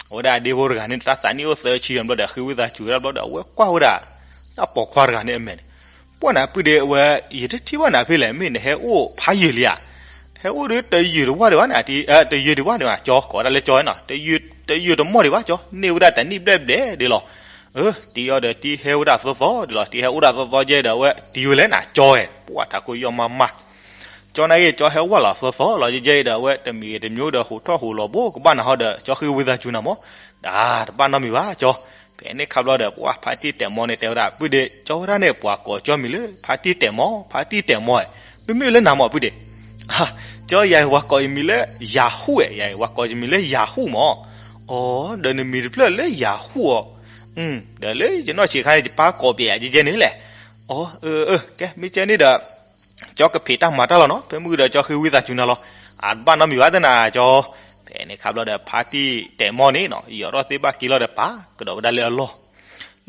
အဝဲဒၣ်အဒ့ဖိတဂၤန့ၣ် တၢ်သးနံၣ်အိၣ်သၢဆံဘျီဒီး ဃ့ဝံသးစူၤဝဲဒၣ်ဘျီဒီး အဝဲကွၢ်ဝဲဒၣ် တၢ်ပိာ်ခွါတဂၤန့ၣ်အမဲာ်န့ၣ်, ပှၢ်နၤပုၢ်ဒ့ အဝဲ ယတထံၣ်ဘၣ်နၤဖဲလဲၣ်, မ့ၢ်နဟဲအိၣ်ဖးယံာ်လံဧါ, ဟဲအိၣ်ဒီးတယံာ်တဝၢ်ဒံးဘၣ်န့ၣ်, တယံာ်ဒံးဘၣ်န့ၣ် ကၠီ ကိးဝဲဒၣ်လၢကၠီနီၤ, တယံာ်တမီၢ်ဒံးဘၣ်ကၠီ, န့ၢ်ဝဲဒၣ်တနံၣ်ဘျဲၣ်ဘျဲၣ်ဒံးလီၤ. အၢ တံၤအီၤဒီးတံၤဟဲဝဲဒၣ်သီသီဒံးလီၤ, တံၤဟဲအိၣ်ဒၣ်သီသီကဲဒီး အဝဲတံၤဝဲလဲၣ်နၤ ကၠီဧၢ, ပှၢ်တၢ်ခိၣ်ယီၢ်မးမး ကၠီနာ်က့ ကၠီဟဲဝဲလီၤသီသီလီၤ, ယဲယဲဒီး အဝဲတမံၤတမံၤဒီး ဟူးထီၣ်ဟူးလီၤဘိးကဘၣ်နၤဟီဒီး ကၠီဃ့ဝံသးစူၤနၤမး, တၢ်တဘၣ်နီတမံၤဘၣ်ကၠီ. ဖဲန့ၣ်ခါဘျီဒီး ပှၢ်ဖါတံၢ်တဲာ်မီန့ၣ် တဲဝဲဒၣ် ပုၢ်ဒ့ ကၠီဝဲဒၣ်န့ၣ် ပှၤကိးကၠီမံၤလၢ ဖါတံၢ်တဲာ်မီ, ဖါတံၢ်တဲာ်မီ, မ့မ့ၢ်လၢနၤမးပုၢ်ဒ့, ကၠီယၤ ပှၤကိးယမံၤလၢယၤဟူၣ်ဧါ, ယၤ ပှၤကိးယမံၤလၢယၤဟူၣ်မး, အိ ဒီးနမံၤတဖျၢၣ်လၢယၤဟူၣ်အီၤ, ဒီးလၢယနီၢ်ဆံးခါန့ၣ် ယပၢ်ကိးပျဲယၤကဲကဲန့ၣ်လဲၣ်, အိ အၢ အၢ ကဲ မ့ၢ်ကဲန့ၣ်ဒီး ကၠီကဖံးတၢ်မၤတၢ်လီၤနီၤ, ဖဲမုၢ်ဒီးကၠီဃ့ဝံသးစူၤနၤလီၤ, အတဘၣ်နီတမံၤဘၣ်သနာ်ကၠီ. ဖဲန့ၣ်ခါဘျီဒီး ဖါတံၢ်တဲာ်မီန့ၣ်နီၤ ယီၤထီၣ်သ့ၣ်ဘၣ်က့ၤလီၤဒီး ပာ်ကဒီးဝဲဒၣ်လၢအလီၢ်,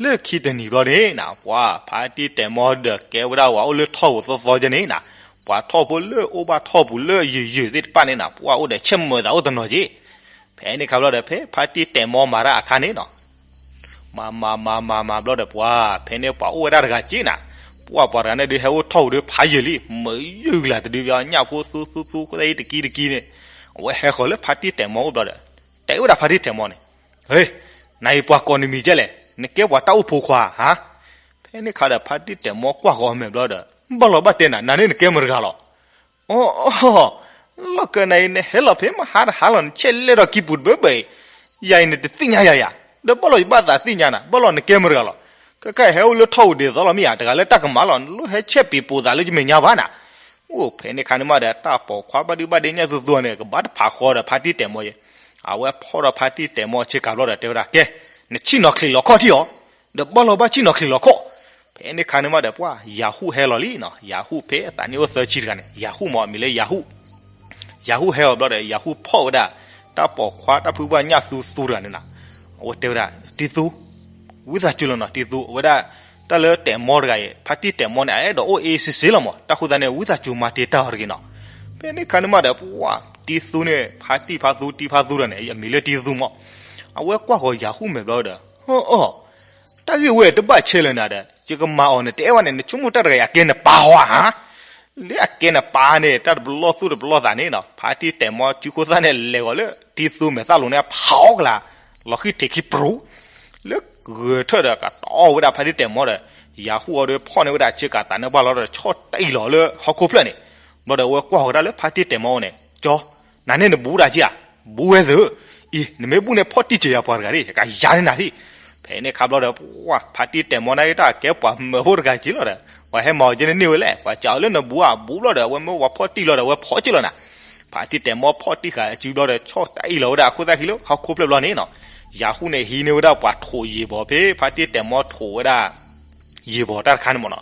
လၢခံတနံၤဘျီန့ၣ်နၤ ပှၢ်ဖါတံၢ်တဲာ်မီဒီးကဲဝဲဒၣ်ပှၤအိၣ်လၢထီၣ်ပူၤသီသီကဲန့ၣ်နၤ, ပှၤထီၣ်ဖိလၢအိၣ်ဘၣ်ထီၣ်ပူၤလၢယုာ်ယုာ်သ့ၣ်တဖၣ်န့ၣ်နၤ ပှၢ်အိၣ်ဒီးဆဲးမုာ်သးအိၣ်တနီၤက့ ဖဲန့ၣ်ခါဘျီဒီး ဖဲဖါတံၢ်တဲာ်မီမၤတၢ်အခါန့ၣ်နီၤ မၤမၤမၤမၤမၤဘျီဒီးပှၢ် ဖဲန့ၣ်ပှၤအိၣ်ဝဲဒၣ်တဂၤက့နၤ, ပှၢ်ပှၤတဂၤန့ၣ်ဒုးဟဲအိၣ်ထီၣ်ပူၤဒီးဖးယံာ်လံ မုာ်ယုာ်ကလၤတဒုဘၣ် ညၣ်ဖိသူသူသူ ခိၣ်သၣ်အံၤတကံတကံန့ၣ်, အဝဲဟဲဃီၤလၢဖါတံၢ်တဲာ်မီအိၣ်ဘျီဒီး တဲဝဲဒၣ်ဖါတံၢ်တဲာ်မီန့ၣ်, ဟ့, နၤအံၤပှၤကိးနမံၤကဲလဲၣ်, နကဲပှၤတၢ်အိၣ်ဖိခွါဧါ. ဖဲန့ၣ်ခါဒီးဖါတံၢ်တဲာ်မီကွၢ်ဃီၤအမဲာ်ဘျီဒီး ဘၣ်လီၤဘၣ်တဲနၤ နၤန့ၣ်နကဲမတၤတဂၤလီၤ အိ လီၢ်ကၢနၤအံၤ နဟဲလီၤဖဲမဟါတဟါလီၤ နဆဲးလဲၣ်ထီၣ်ကံပူၤတဘၢဘၢအံၤ, ယၤအံၤနတသ့ၣ်ညါယၤယၤ, ဒီးဘၣ်လီၤယဘၣ်သးသ့ၣ်ညါနၤ ဘၣ်လီၤနကဲမတၤတဂၤလီၤ, ခဲခါအံၤဟဲအိၣ်လၢထီၣ်ပူၤဒ်သိးလီၤမ့ၢ်ဧါ တဂၤလၢတၢ်ကမၣ်လီၤ နလိၣ်ဟဲဆဲးပံၤပိာ်သးလၢယမဲာ်ညါဘၣ်နၤ, အိၣ်ဖဲန့ၣ်ခါန့ၣ်မးဒီး တၢ်ပိာ်ခွါဘၣ်ဒုဘၣ်ဒ့ညၣ်သူသူန့ၣ် ကဘၣ်တဖးဃီဒီးဖါတံၢ်တဲာ်မီယဲ, အဝဲဖီၣ်ဒီးဖါတံၢ်တဲာ်မီဆ့ကၤဘျီဒီးတဲဝဲဒၣ် ကဲ, နဆ့ၣ်နီၤချံးလီၤခီၣ်ထံၣ်အီၤ ဒီးဘၣ်လီၤဘၣ်ဆ့ၣ်နီၤချံးလီၤခီၣ်. ဖဲန့ၣ်ခါန့ၣ်မးဒီး ပှၢ်ယၤဟူၣ်ဟဲလီၤလံနီၤ, ယၤဟူၣ်ဖဲအသးနံၣ်အိၣ်သၢဆံတဂၤန့ၣ် ယၤဟူၣ်မး အမံၤလၢယၤဟူၣ်, ယၤဟူၣ်ဟဲအီၤဘျီဒီး ယၤဟူၣ်ဖီၣ်ဝဲဒၣ် တၢ်ပိာ်ခွါတၢ်ဖုပှၢ်ညၣ်သူသူတဂၤန့ၣ်နီၤ, အဝဲတဲဝဲဒၣ် တံၤသူ ဝံသးစူၤလီၤနီၤ တံၤသူ အဝဲဒၣ် တၢ်လၢတဲာ်မီတဂၤအံၤ ဖါတံၢ်တဲာ်မီန့ၣ် အအဲၣ်ဒိးအိၣ်အ့စ့စ့လီၤမး တၢ်ဃိသတးန့ၣ် ဝံသးစူၤမၤတ့ၢ်တၢ်အီၤတဂ့ၤနီၤ. ဖဲန့ၣ်ခါန့ၣ်မးဒီး ပှၢ်တံၤသူန့ၣ် ဖါတံၢ်ဖါသူ တံၤဖါသူတဂၤန့ၣ် အမံၤလၢတံၤသူမး, အဝဲကွၢ်ဃီၤယၤဟူၣ်မဲာ်ဘျီဒီး ဟီၣ်အီၣ် တၢ်ဂ့ၢ်ဝဲတဘၣ်ဆဲးလၢၤနၤဒီး ယကမၤအီၤနတအဲၣ်ဝဲန့ၣ် နဆိကမိၣ်တၢ်တဂၤအံၤအကဲနပၢ်ဧါ. လၢအကဲနပၢ်န့ၣ် တၢ်တပလီၢ်သူၣ်တပလီၢ်သးန့ၣ်နီၤ ဖါတံၢ်တဲာ်မီၤစုခိၣ်သၣ်န့ၣ် လဲၤဂီၤလၢတံသူမဲာ်သၣ်လိၤန့ၣ် ဖးအီၣ်ကလာ် လီၤဃံၢ်ထံးခံပြူၤ လၢဂဲၤထၢၣ်ဒီးကတီၢ်ဝဲဒၣ်ဖါတံၢ်တဲာ်မီၤဒီး ယၤဟူၣ်အီၤဒီးဖီၣ်န့ၢ်ဝဲဒၣ်ဆ့ကၤသးနၢဘၣ်လီၤဒီး ဆီၣ်တံၢ်လီၤလၢဟီၣ်ခိၣ်ဖျၢၣ်န့ၣ် ဘျီဒီးအဝဲကွၢ်ဃီၤဒၣ်လၢဖါတံၢ်တဲာ်မီၤအအိၣ်န့ၣ် ကၠီ နၤန့ၣ်နဘူးတၢ်က့ဧါ, ဘူးဝဲသၢ, အံၤ နမ့ၢ်ဘူးန့ၣ်ဖီၣ်တံၢ်စၢၤယၤပှၤတဂၤဒၣ် ယကယၤန့ၢ်နၤထံၣ်. ဖဲန့ၣ်ခါဘျီဒီး ပှၤဖါတံၢ်တဲာ်မီၤန့ၣ်တၢ်ကဲပှၤမၢဖိတဂၤက့လီၤဒီး ပှၤဟဲမၤအီၤက့န့ၣ်န့ၢ်ဝဲလဲၣ် ပှၤစံးအီၤလၢနဘူးဧါ ဘူးဘျီဒီး အဝဲမ့ၢ်ပှၤဖီၣ်တံၢ်လီၤဒီး အဝဲဖီၣ်က့လီၤနၤ. ဖါတံၢ်တဲာ်မီၤဖီၣ်တံၢ်ဃာ်အစုဘျီဒီး ဆီၣ်တံၢ်လီၤဝဲဒၣ်အခိၣ်သၣ်ခံလၢဟီၣ်ခိၣ်ဖျၢၣ်ဘျီန့ၣ်နီၤ ယၤဟူၣ်န့ၣ်ဟံးန့ၢ်ဝဲဒၣ်ပှၤထိးယံာ်ဘီၤဖဲ ဖါတံၢ်တဲာ်မီၤထိးဝဲဒၣ် ယံာ်ဘီၤတၢ်တခါန့ၣ်မ့ၢ်နီၤ,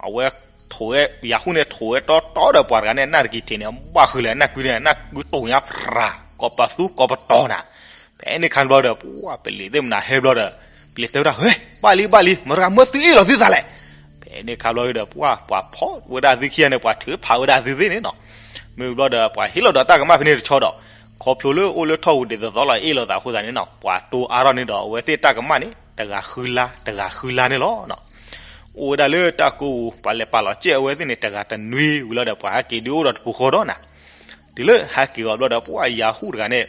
အဝဲ ယၤဟူၣ်န့ၣ်ထိးဝဲတီတီဒီးပှၤတဂၤန့ၣ် အနၢ်တကံၤထံးန့ၣ် ဘၣ်ဃုာ်လၢအနၢ်ကုန့ၣ် အနၢ်ကုတိၢ်ညါဖြး ကိးပသူကိးပတီၤနၤ. ဖဲန့ၣ်ခါဘျီဒီး ပှၤပလံၤသ့ၣ်မနၤဟဲဘျီဒီး ပျံၤတဲဝဲဒၣ် ဟဲ ဘၣ်လံဘၣ်လံ မတၤတဂၤမၢသုအ့ၣ်လိာ်သုသးလဲၣ်. ဖဲန့ၣ်ခါဘျီဒီး ပှၤ ပှၤဖီၣ်ဝဲဒၣ်သုခံဂၤန့ၣ် ပှၤထုးဖးဝဲဒၣ်သုသ့ၣ်န့ၣ်နီၤ. မ့ၢ်ဘျီဒီး ပှၤဟ့ၣ်လီၤဒီးတၢ်ကမၣ်ဖဲန့ၣ်တဆီဒီး ခီဖျိလၢအိၣ်လၢထီၣ်ပူၤဒ်သိးသိးလီၤအ့ၣ်လိာ်သးအဃိသတးန့ၣ်နီၤ ပှၤတိအါထီၣ်န့ၣ်ဒီး အဝဲသ့ၣ်တၢ်ကမၣ်န့ၣ် တဂၤဃုလါ တဂၤဃုလါန့ၣ်လီၤ. အိၣ်ဝဲဒၣ်လၢတၢ်ကိးပူၤ ပှၤလဲၤပာ်လီၤစဲးအဝဲသ့ၣ်န့ၣ် တဂၤတနွံဝံၤလီၤဒီး ပှၤဟဲက့ၤဒုးအိၣ်ဒီးတပူၤဃီဒီးနၤ. တုၤလၢဟဲက့ၤဂီၤဘျီဒီး ပှၤယၤဟူၣ်တဂၤန့ၣ်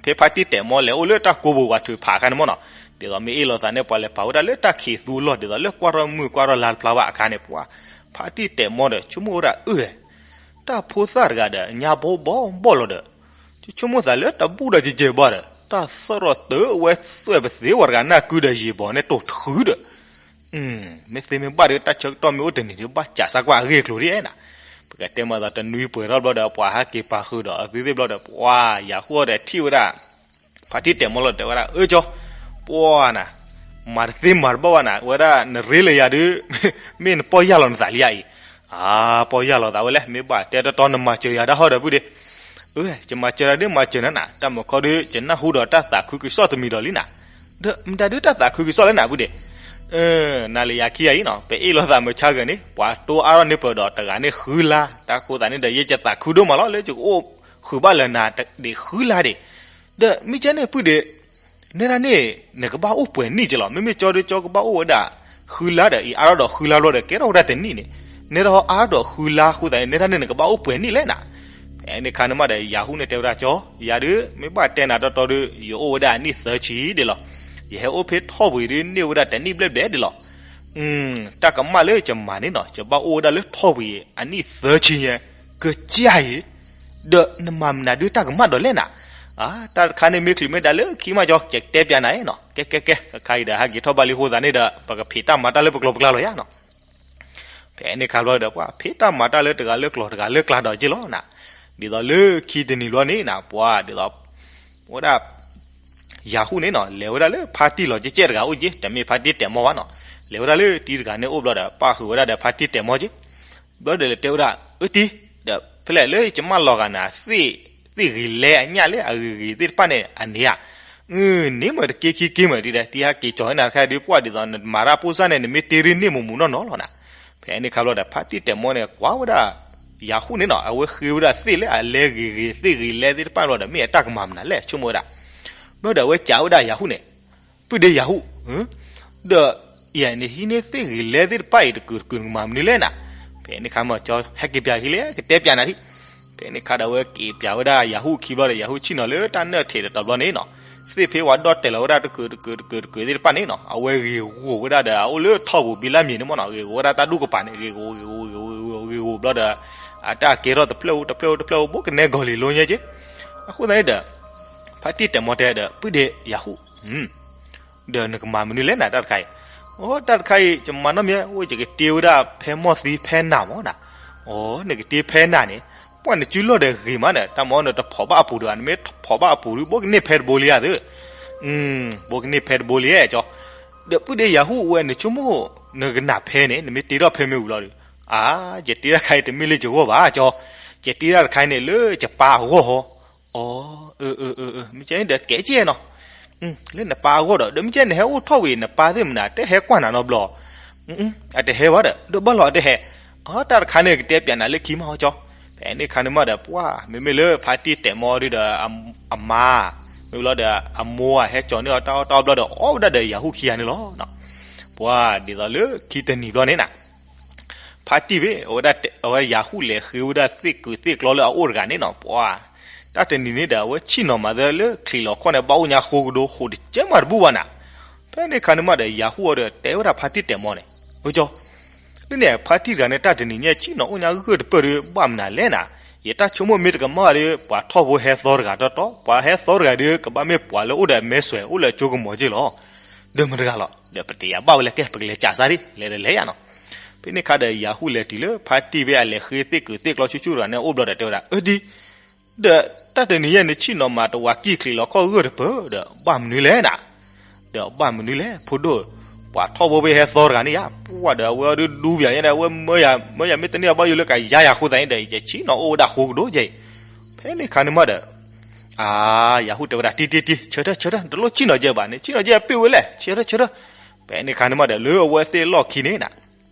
ဖဲဖါတံၢ်တဲာ်မီၤလဲၤအိၣ်လၢတၢ်ကိးပူၤ ပှၤထုးဖးအခါန့ၣ်မ့ၢ်နီၤ, ဒ်သိးမ့ၢ်အ့ၣ်လိာ်သးန့ၣ် ပှၤလဲၤပာ်ဝဲဒၣ်လၢတၢ်ခံးသူအလီၢ် ဒ်သိးလၢကွၢ်ထီၣ်မုၢ်ကွၢ်ထီၣ်လါတဖျါဘၣ်အခါန့ၣ် ပှၤ ဖါတံၢ်တဲာ်မီၤဒီး ဆိကမိၣ်ဝဲဒၣ်အၢ တၢ်ဖိသၣ်တဂၤဒီး ညါဘီဘီဘီလီၤဒီး ဆိကမိၣ်သးလၢတၢ်ဘူၣ်ဒီးကကဲဘၣ်ဒီး တၢ်သၣ်ရီၣ်တၢ်အဝဲသွဲၣ်ပသ့ဝဲတဂၤနၢ်ကုဒီးယံာ်ဘီၤန့ၣ်တိၢ်ထုးဒီး မ့ၢ်သ့မ့ၢ်ဘၣ်ဒီး တၢ်ဆၢကတီၢ်မ့ၢ်အိၣ်တနံၤဒီး ဘၣ်စးစၢ်ကွၢ်အဂ့ၢ်အကျိၤဒ်နၤ. ပကတဲမၤသးတနွံပှဲၤထီၣ်ဘျီဒီး ပှၤဟဲက့ၤပာ်ဃုာ်ဒီးအသုသ့ၣ်ဘျီဒီး ပှၤယၤဟူၣ်အီၤဒီးထံၣ်ဝဲဒၣ် ဖါတံၢ်တဲာ်မီၤလီၤဒီးတဲဝဲဒၣ် အၢကၠီ ပှၤနၤ မၤတသ့မၤတဘၣ်ဘၣ်နၤ ဝဲဒၣ်နရ့လၢယၤဒုး မ့ၢ်နပီၢ်ယၢ်လီၤနသးလံဧါအံၤ. အါ ပီၢ်ယၢ်လီၤသးဝဲလဲၣ် မ့ၢ်ဘၣ်တဲတီတီနမၤစၢၤယၤဒၣ်ဟီဒီးပုၢ်ဒ့ အၢ ယမၤစၢၤတၢ်ဒုးမၤစၢၤနၤနၤ တၢ်မုၢ်ခီဒုး ယနၢ်ဟူဒီးတၢ်သးခုကစီၣ်တမံၤဒီးလံနၤ. ဒီးမတၤဒုးတၢ်သးခုကစီၣ်လဲၣ်နၤပုၢ်ဒ့ နၤလၢယၤခံဂၤအံၤနီၤ ပအ့ၣ်လိာ်သးမုၢ်ဆါဂၤန့ၣ် ပှၤတိအါထီၣ်န့ၢ်ပၢၢ်ဒီးတဂၤန့ၣ်ဃုလါ တၢ်ဃိသးန့ၣ်ဒီး ယကသးခုဒိၣ်မးလီၤ လၢယကအိၣ်ဃုာ်ဘၣ်လၢနၤဒံးဃုလါဒံး. ဒီးမ့ၢ်ကဲန့ၣ်ပုၢ်ဒ့ နဲဒၣ်န့ၣ် နကဘၣ်အိၣ်ပှဲၤနံၣ်က့လီၤ မ့မ့ၢ်ကၠီဒုးကၠီကဘၣ်အိၣ်ဝဲဒၣ် ဃုလါဒီး အံၤအါထီၣ်ဒီးဃုလါဘျီဒီး ကဲထီၣ်ဝဲဒၣ်တနံၣ်န့ၣ် နဲဒၣ်အါထီၣ်ဒီးဃုလါဃိသးန့ၣ် နဲဒၣ်န့ၣ် နကဘၣ်အိၣ်ပှဲၤနံၣ်လဲၣ်နၤ. ဖဲန့ၣ်ခါန့ၣ်မးဒီး ယၤဟူၣ်န့ၣ်တဲဝဲဒၣ်ကၠီ ယၤဒုး မ့ၢ်ဘၣ်တဲနၤတီတီဒုး ယအိၣ်ဝဲဒၣ်အနံၣ်သၢဆံဒံးလီၤ. ယဟဲအိၣ်ဖဲထီၣ်ပူၤအံၤဒုး န့ၢ်ဝဲဒၣ်တနံၣ်ဘျဲၣ်ဘျဲၣ်ဒံးလီၤ. တၢ်ကမၣ်လၢယမၤန့ၣ်နီၤ ယဘၣ်အိၣ်ဝဲဒၣ်လၢထီၣ်ပူၤအံၤ အနံၣ်သၢဆံညါ ကစၢ်အံၤ ဒီးနမၤမနုၤဒုးတၢ်ကမၣ်ဒီးလဲၣ်နၤ. အါ တၢ်တခါန့ၣ်မ့ၢ်ချုးမ့ၢ်ဒါလၢခံမးကၠီ ကတဲပျးနၤနီၤ ကဲကဲကဲ ခါခါအံၤဒီးဟဲက့ၤထီၣ်ဘၣ်လံအဃိသတးန့ၣ်ဒီး ပကဖံးတၢ်မၤတၢ်လၢပကျိာ်ပကျါလီၤယါနီၤ. ဖဲန့ၣ်ခါဘျီဒီး ပှၤဖံးတၢ်မၤတၢ်လၢတဂၤလၢကျိာ်တဂၤလၢကျါဒီးက့လီၤနၤ. ဒ်သိးလၢခံတနံၤဘျီန့ၣ်နၤ ပှၤဒ်သိး ဝဲဒၣ် ယၤဟူၣ်န့ၣ်နီၤ လဲၤဝဲဒၣ်လၢဖါတံၢ်လီၤကဲကဲတဂၤအိၣ်က့ တမ့ၢ်ဖါတံၢ်တဲာ်မီၤဘၣ်နီၤ. လဲၤဝဲဒၣ်လၢတံၤတဂၤန့ၣ်အိၣ်ဘျီဒီး ပၣ်ဃုာ်ဝဲဒၣ်ဒီးဖါတံၢ်တဲာ်မီၤက့ ဘျီဒီးလဲၤတဲဝဲဒၣ် အၢတံၤ ဒီးဖဲလဲၣ်လၢယကမၣ်လီၤဂာ်နၤ သ့ၣ်ဂ့ၤလဲအညၣ်လၢအဂ့ၤဂ့ၤသ့ၣ်တဖၣ်န့ၣ် အန့ၢ်ဧါ. န့ၣ်မ့ၢ်တက့ခံက့မ့ၢ်ဒ်ဒီး တံၤဟဲက့ၤကၠီၤဟဲနၤတခါဒုး ပှၢ်ဒ်သိးနမၤတၢ်ပိၢ်စၢ်န့ၣ် နမ့ၢ်တ့ရ့န့ၢ်မူးမူးနီၢ်နီၢ်လီၤနၤ. ဖဲန့ၣ်ခါဘျီဒီး ဖါတံၢ်တဲာ်မီၤန့ၣ် ကွၢ်ဝဲဒၣ် ယၤဟူၣ်န့ၣ်နီၤ အဝဲဃ့ဝဲဒၣ်သ့ၣ်လၢအလဲဂ့ၤဂ့ၤသ့ၣ်ဂ့ၤလဲသ့ၣ်တဖၣ်ဘျီဒီး မ့ၢ်အတၢ်ကမၤမနုၤလဲၣ် ဆိကမိၣ်ဝဲဒၣ်. ဘျီဒီးအဝဲကးဝဲဒၣ်ယၤဟူၣ်န့ၣ် ပုၢ်ဒ့ယၤဟူၣ် ဒီး ယၤန့ၣ်ဟံးန့ၢ်သ့ၣ်ဂ့ၤလဲသ့ၣ်တဖၣ်အံၤတကုာ်တကုာ်နကမၤမနုၤလဲၣ်နၤ. ဖဲန့ၣ်ခါမ့ၢ်ကၠီဟဲက့ၤပျးဟံးလဲၣ် ကတဲပျးနၤဒံး. ဖဲန့ၣ်ခါဒီးအဝဲက့ၤပျးဝဲဒၣ်ယၤဟူၣ်ခံဘျီဒီး ယၤဟူၣ်ဆ့ၣ်နီၤလၢတၢ်နၢၣ်ထံးတတီၤဘျီန့ၣ်နီၤ သ့ၣ်ဖဲဝဲဒီၣ်တဲာ်လီၤဝဲဒၣ်တကုာ်တကုာ်တကုာ်တကုာ်သ့ၣ်တဖၣ်န့ၣ်နီၤ အဝဲဂ့ၤဂိာ်ဝဲဒၣ်ဒီး အအိၣ်လၢထီၣ်ပူၤဘံလၢမံၤန့ၣ်မ့ၢ်နီၤ ဂ့ၤဂိာ်ဝဲဒၣ်တၢ်ဒူၣ်ကပၤန့ၣ် ဂ့ၤဂိာ်ဂ့ၤဂိာ်ဂ့ၤဂိာ်ဂ့ၤဂိာ်ဂ့ၤဂိာ်ဘျီဒီး အတၢ်ကဲထီၣ်တဖျၢၣ်ဧိၤတဖျၢၣ်ဧိၤတဖျၢၣ်ဧိၤ ဘိကနဲဂီၤလံၤလိညါက့ အဃိသတးန့ၣ်ဒီး ဖါတံၢ်တဲာ်မီၤတဲဒီး ပုၢ်ဒ့ယၤဟူၣ် ဒီးနကမၤမနုၤလဲၣ်နၤတၢ်တခါအံၤ. အိ တၢ်တခါအံၤ ယမၤနီတမံၤ အိၣ်ယကတ့ဝဲဒၣ်ဖဲမီၢ်သံဖဲနၤမ့ၢ်နၤ. အိ နကတ့ဖဲနၤန့ၣ် ပှၢ်နစုလီၢ်ဒီးဂ့ၤမးဒီး တၢ်မ့ၢ်နတဖိးဘၣ်အပူၤဒီး နမ့ၢ်ဖိးဘၣ်အပူၤဒုး ဘိကန့ၢ်ဖဲတဘိလံဧါသ့ၣ်. ဘိကန့ၢ်ဖဲတဘိလံဧါကၠီ. ဒီးပုၢ်ဒ့ယၤဟူၣ်ဝဲ နဆိကမိၣ် နကနၣ်ဖဲန့ၣ် နမ့ၢ်တ့ထီၣ်ဖဲမ့ၢ်ဝံၤလီၤဒီး အါ ယတ့တၢ်တခါအံၤတမ့ၢ်လၢယဂီၢ်ဘၣ်ကၠီ. ယတ့တၢ်တခါအံၤန့ၣ်လၢယပၢ်အဂီၢ်ဟီ အိ မ့ၢ်ကဲဒီးကဲကဲနီၤ လၢနပၢ်အဂီၢ်ဒီး ဒီးမ့ၢ်ကဲနဟဲအိၣ်ထီၣ်ဝံၤ နပၢ်သ့ၣ်မနုၤ တဟဲကွၢ်နၤနီတဘျီ အတဟဲဘၣ်ဒီး ဒီးဘၣ်လီၤအတဟဲ အ တၢ်တခါန့ၣ်ကတဲပျးနၤလၢခံမးဟီကၠီ. ဖဲန့ၣ်ခါန့ၣ်မးဒီး ပှၢ် မ့မ့ၢ်လၢဖါတံၢ်တဲာ်မီၤဒုးဒီး အမါ မ့ၢ်လီၤဒီး အမိၢ်ဧါ ဟဲကၠီၤန့ၢ်အီၤတၢ်အီၣ်တၢ်အီဘျီဒီး အီၣ်ဝဲဒၣ်ဒီးယၤဟူၣ်ခံဂၤန့ၣ်လီၤ. ပှၤဒ်သိးလၢခံတနံၤဘျီန့ၣ်နၤ, ဖါတံၢ်ဘ့ၣ် အဝဲဒၣ် အဝဲယၤဟူၣ်လဲၤဃ့ဝဲဒၣ်သ့ၣ်ကုာ်သ့ၣ်ကျီလၢအအိၣ်တဂၤန့ၣ်နီၤ, ပှၤ တၢ်တနံၤန့ၣ်ဒီး အဝဲဆ့ၣ်နီၤမးသၢလၢချံးလီၤခီၣ်န့ၣ် ဘၣ်အိၣ်ညါဃိကဒိ ဃိတကဲမးတဘူၣ်ဘၣ်နၤ. ဖဲန့ၣ်ခါန့ၣ်မးဒီး ယၤဟူၣ်အီၤဒီးတဲဝဲဒၣ်ဖါတံၢ်တဲာ်မီန့ၣ်, အကၠီ ဒ်န့ၣ် ဖါတံၢ်တဂၤန့ၣ် တၢ်တနံၤညါ ဆ့ၣ်နီၤအိၣ်ညါဂၢၢ်တပၢၢ်ဒီး ဘၣ်မနုၤလဲၣ်နၤ. ယတၢ်ဆိကမိၣ်မ့ၢ်တကမၣ်ဒီး ပှၤထီၣ်ဖိဟဲသီတဂၤတီတီ, ပှၤဟဲသီတဂၤဒီး ကဘၣ်မ့ၢ်ပှၤလၢအိၣ်ဒီးအမဲစွဲး အိၣ်လၢအကၠိကမီၤက့ၢ်လီၤ. ဒီးမတၤတဂၤလီၤ, ဒီးပတယာ်ဘၣ်ဝဲလဲၣ်, ကဲ ပကလဲၤကးစၢ်ဒံး, လဲၤဒီးလဲၤယၤနီၤ. ဖဲန့ၣ်ခါဒီး ယၤဟူၣ်လဲၤတုၤလၢဖါတံၢ်ဘ့ၣ်အလဲၤဃ့သ့ၣ်ကုာ်သ့ၣ်ကျီဆူၣ်ဆူၣ်တဂၤန့ၣ်အအိၣ်ဘျီဒီးတဲဝဲဒၣ်, အၢဒ် ဒီးတၢ်တနံၤညါန့ၣ် ဆ့ၣ်နီၤမးတဝၤကံၢ်ချံးလီၤခီၣ်ဂၢၢ်တပၢၢ်ဒီး ဘၣ်မနုၤလဲၣ်နၤ. ဒီးဘၣ်မနုၤလဲၣ် ဖိဒိၣ်, ပှၤထီၣ်ဖိဖဲဟဲသီတဂၤန့ၣ်ယါ, ပှၤဒီးအဝဲအီၤဒုးဒူပယၤညါဒီး အဝဲမၢယၤ မၢယၤမ့ၢ်တန့ၢ်အဘၣ်ယိၣ်လၢကယါယၤအဃိသတးန့ၣ်ဒီး ယဆ့ၣ်နီၤအိၣ်ဝဲဒၣ်ဃိကဒိယဲအံၤ. ဖဲန့ၣ်ခါန့ၣ်မးဒီး အါ ယၤဟူၣ်တဲဝဲဒၣ် တံၢ်တံၢ်တံၢ် ဆၢထၢၣ်ဆၢထၢၣ် တလိၣ်ဆ့ၣ်နီၤယဲဘၣ်န့ၣ် ဆ့ၣ်နီၤယဲပ့ၢ်ဝဲလဲၣ် ဆၢထၢၣ်ဆၢထၢၣ်. ဖဲန့ၣ်ခါန့ၣ်မးဒီး လၢအဝဲသ့ၣ်လီၢ်ခံန့ၣ်နၤ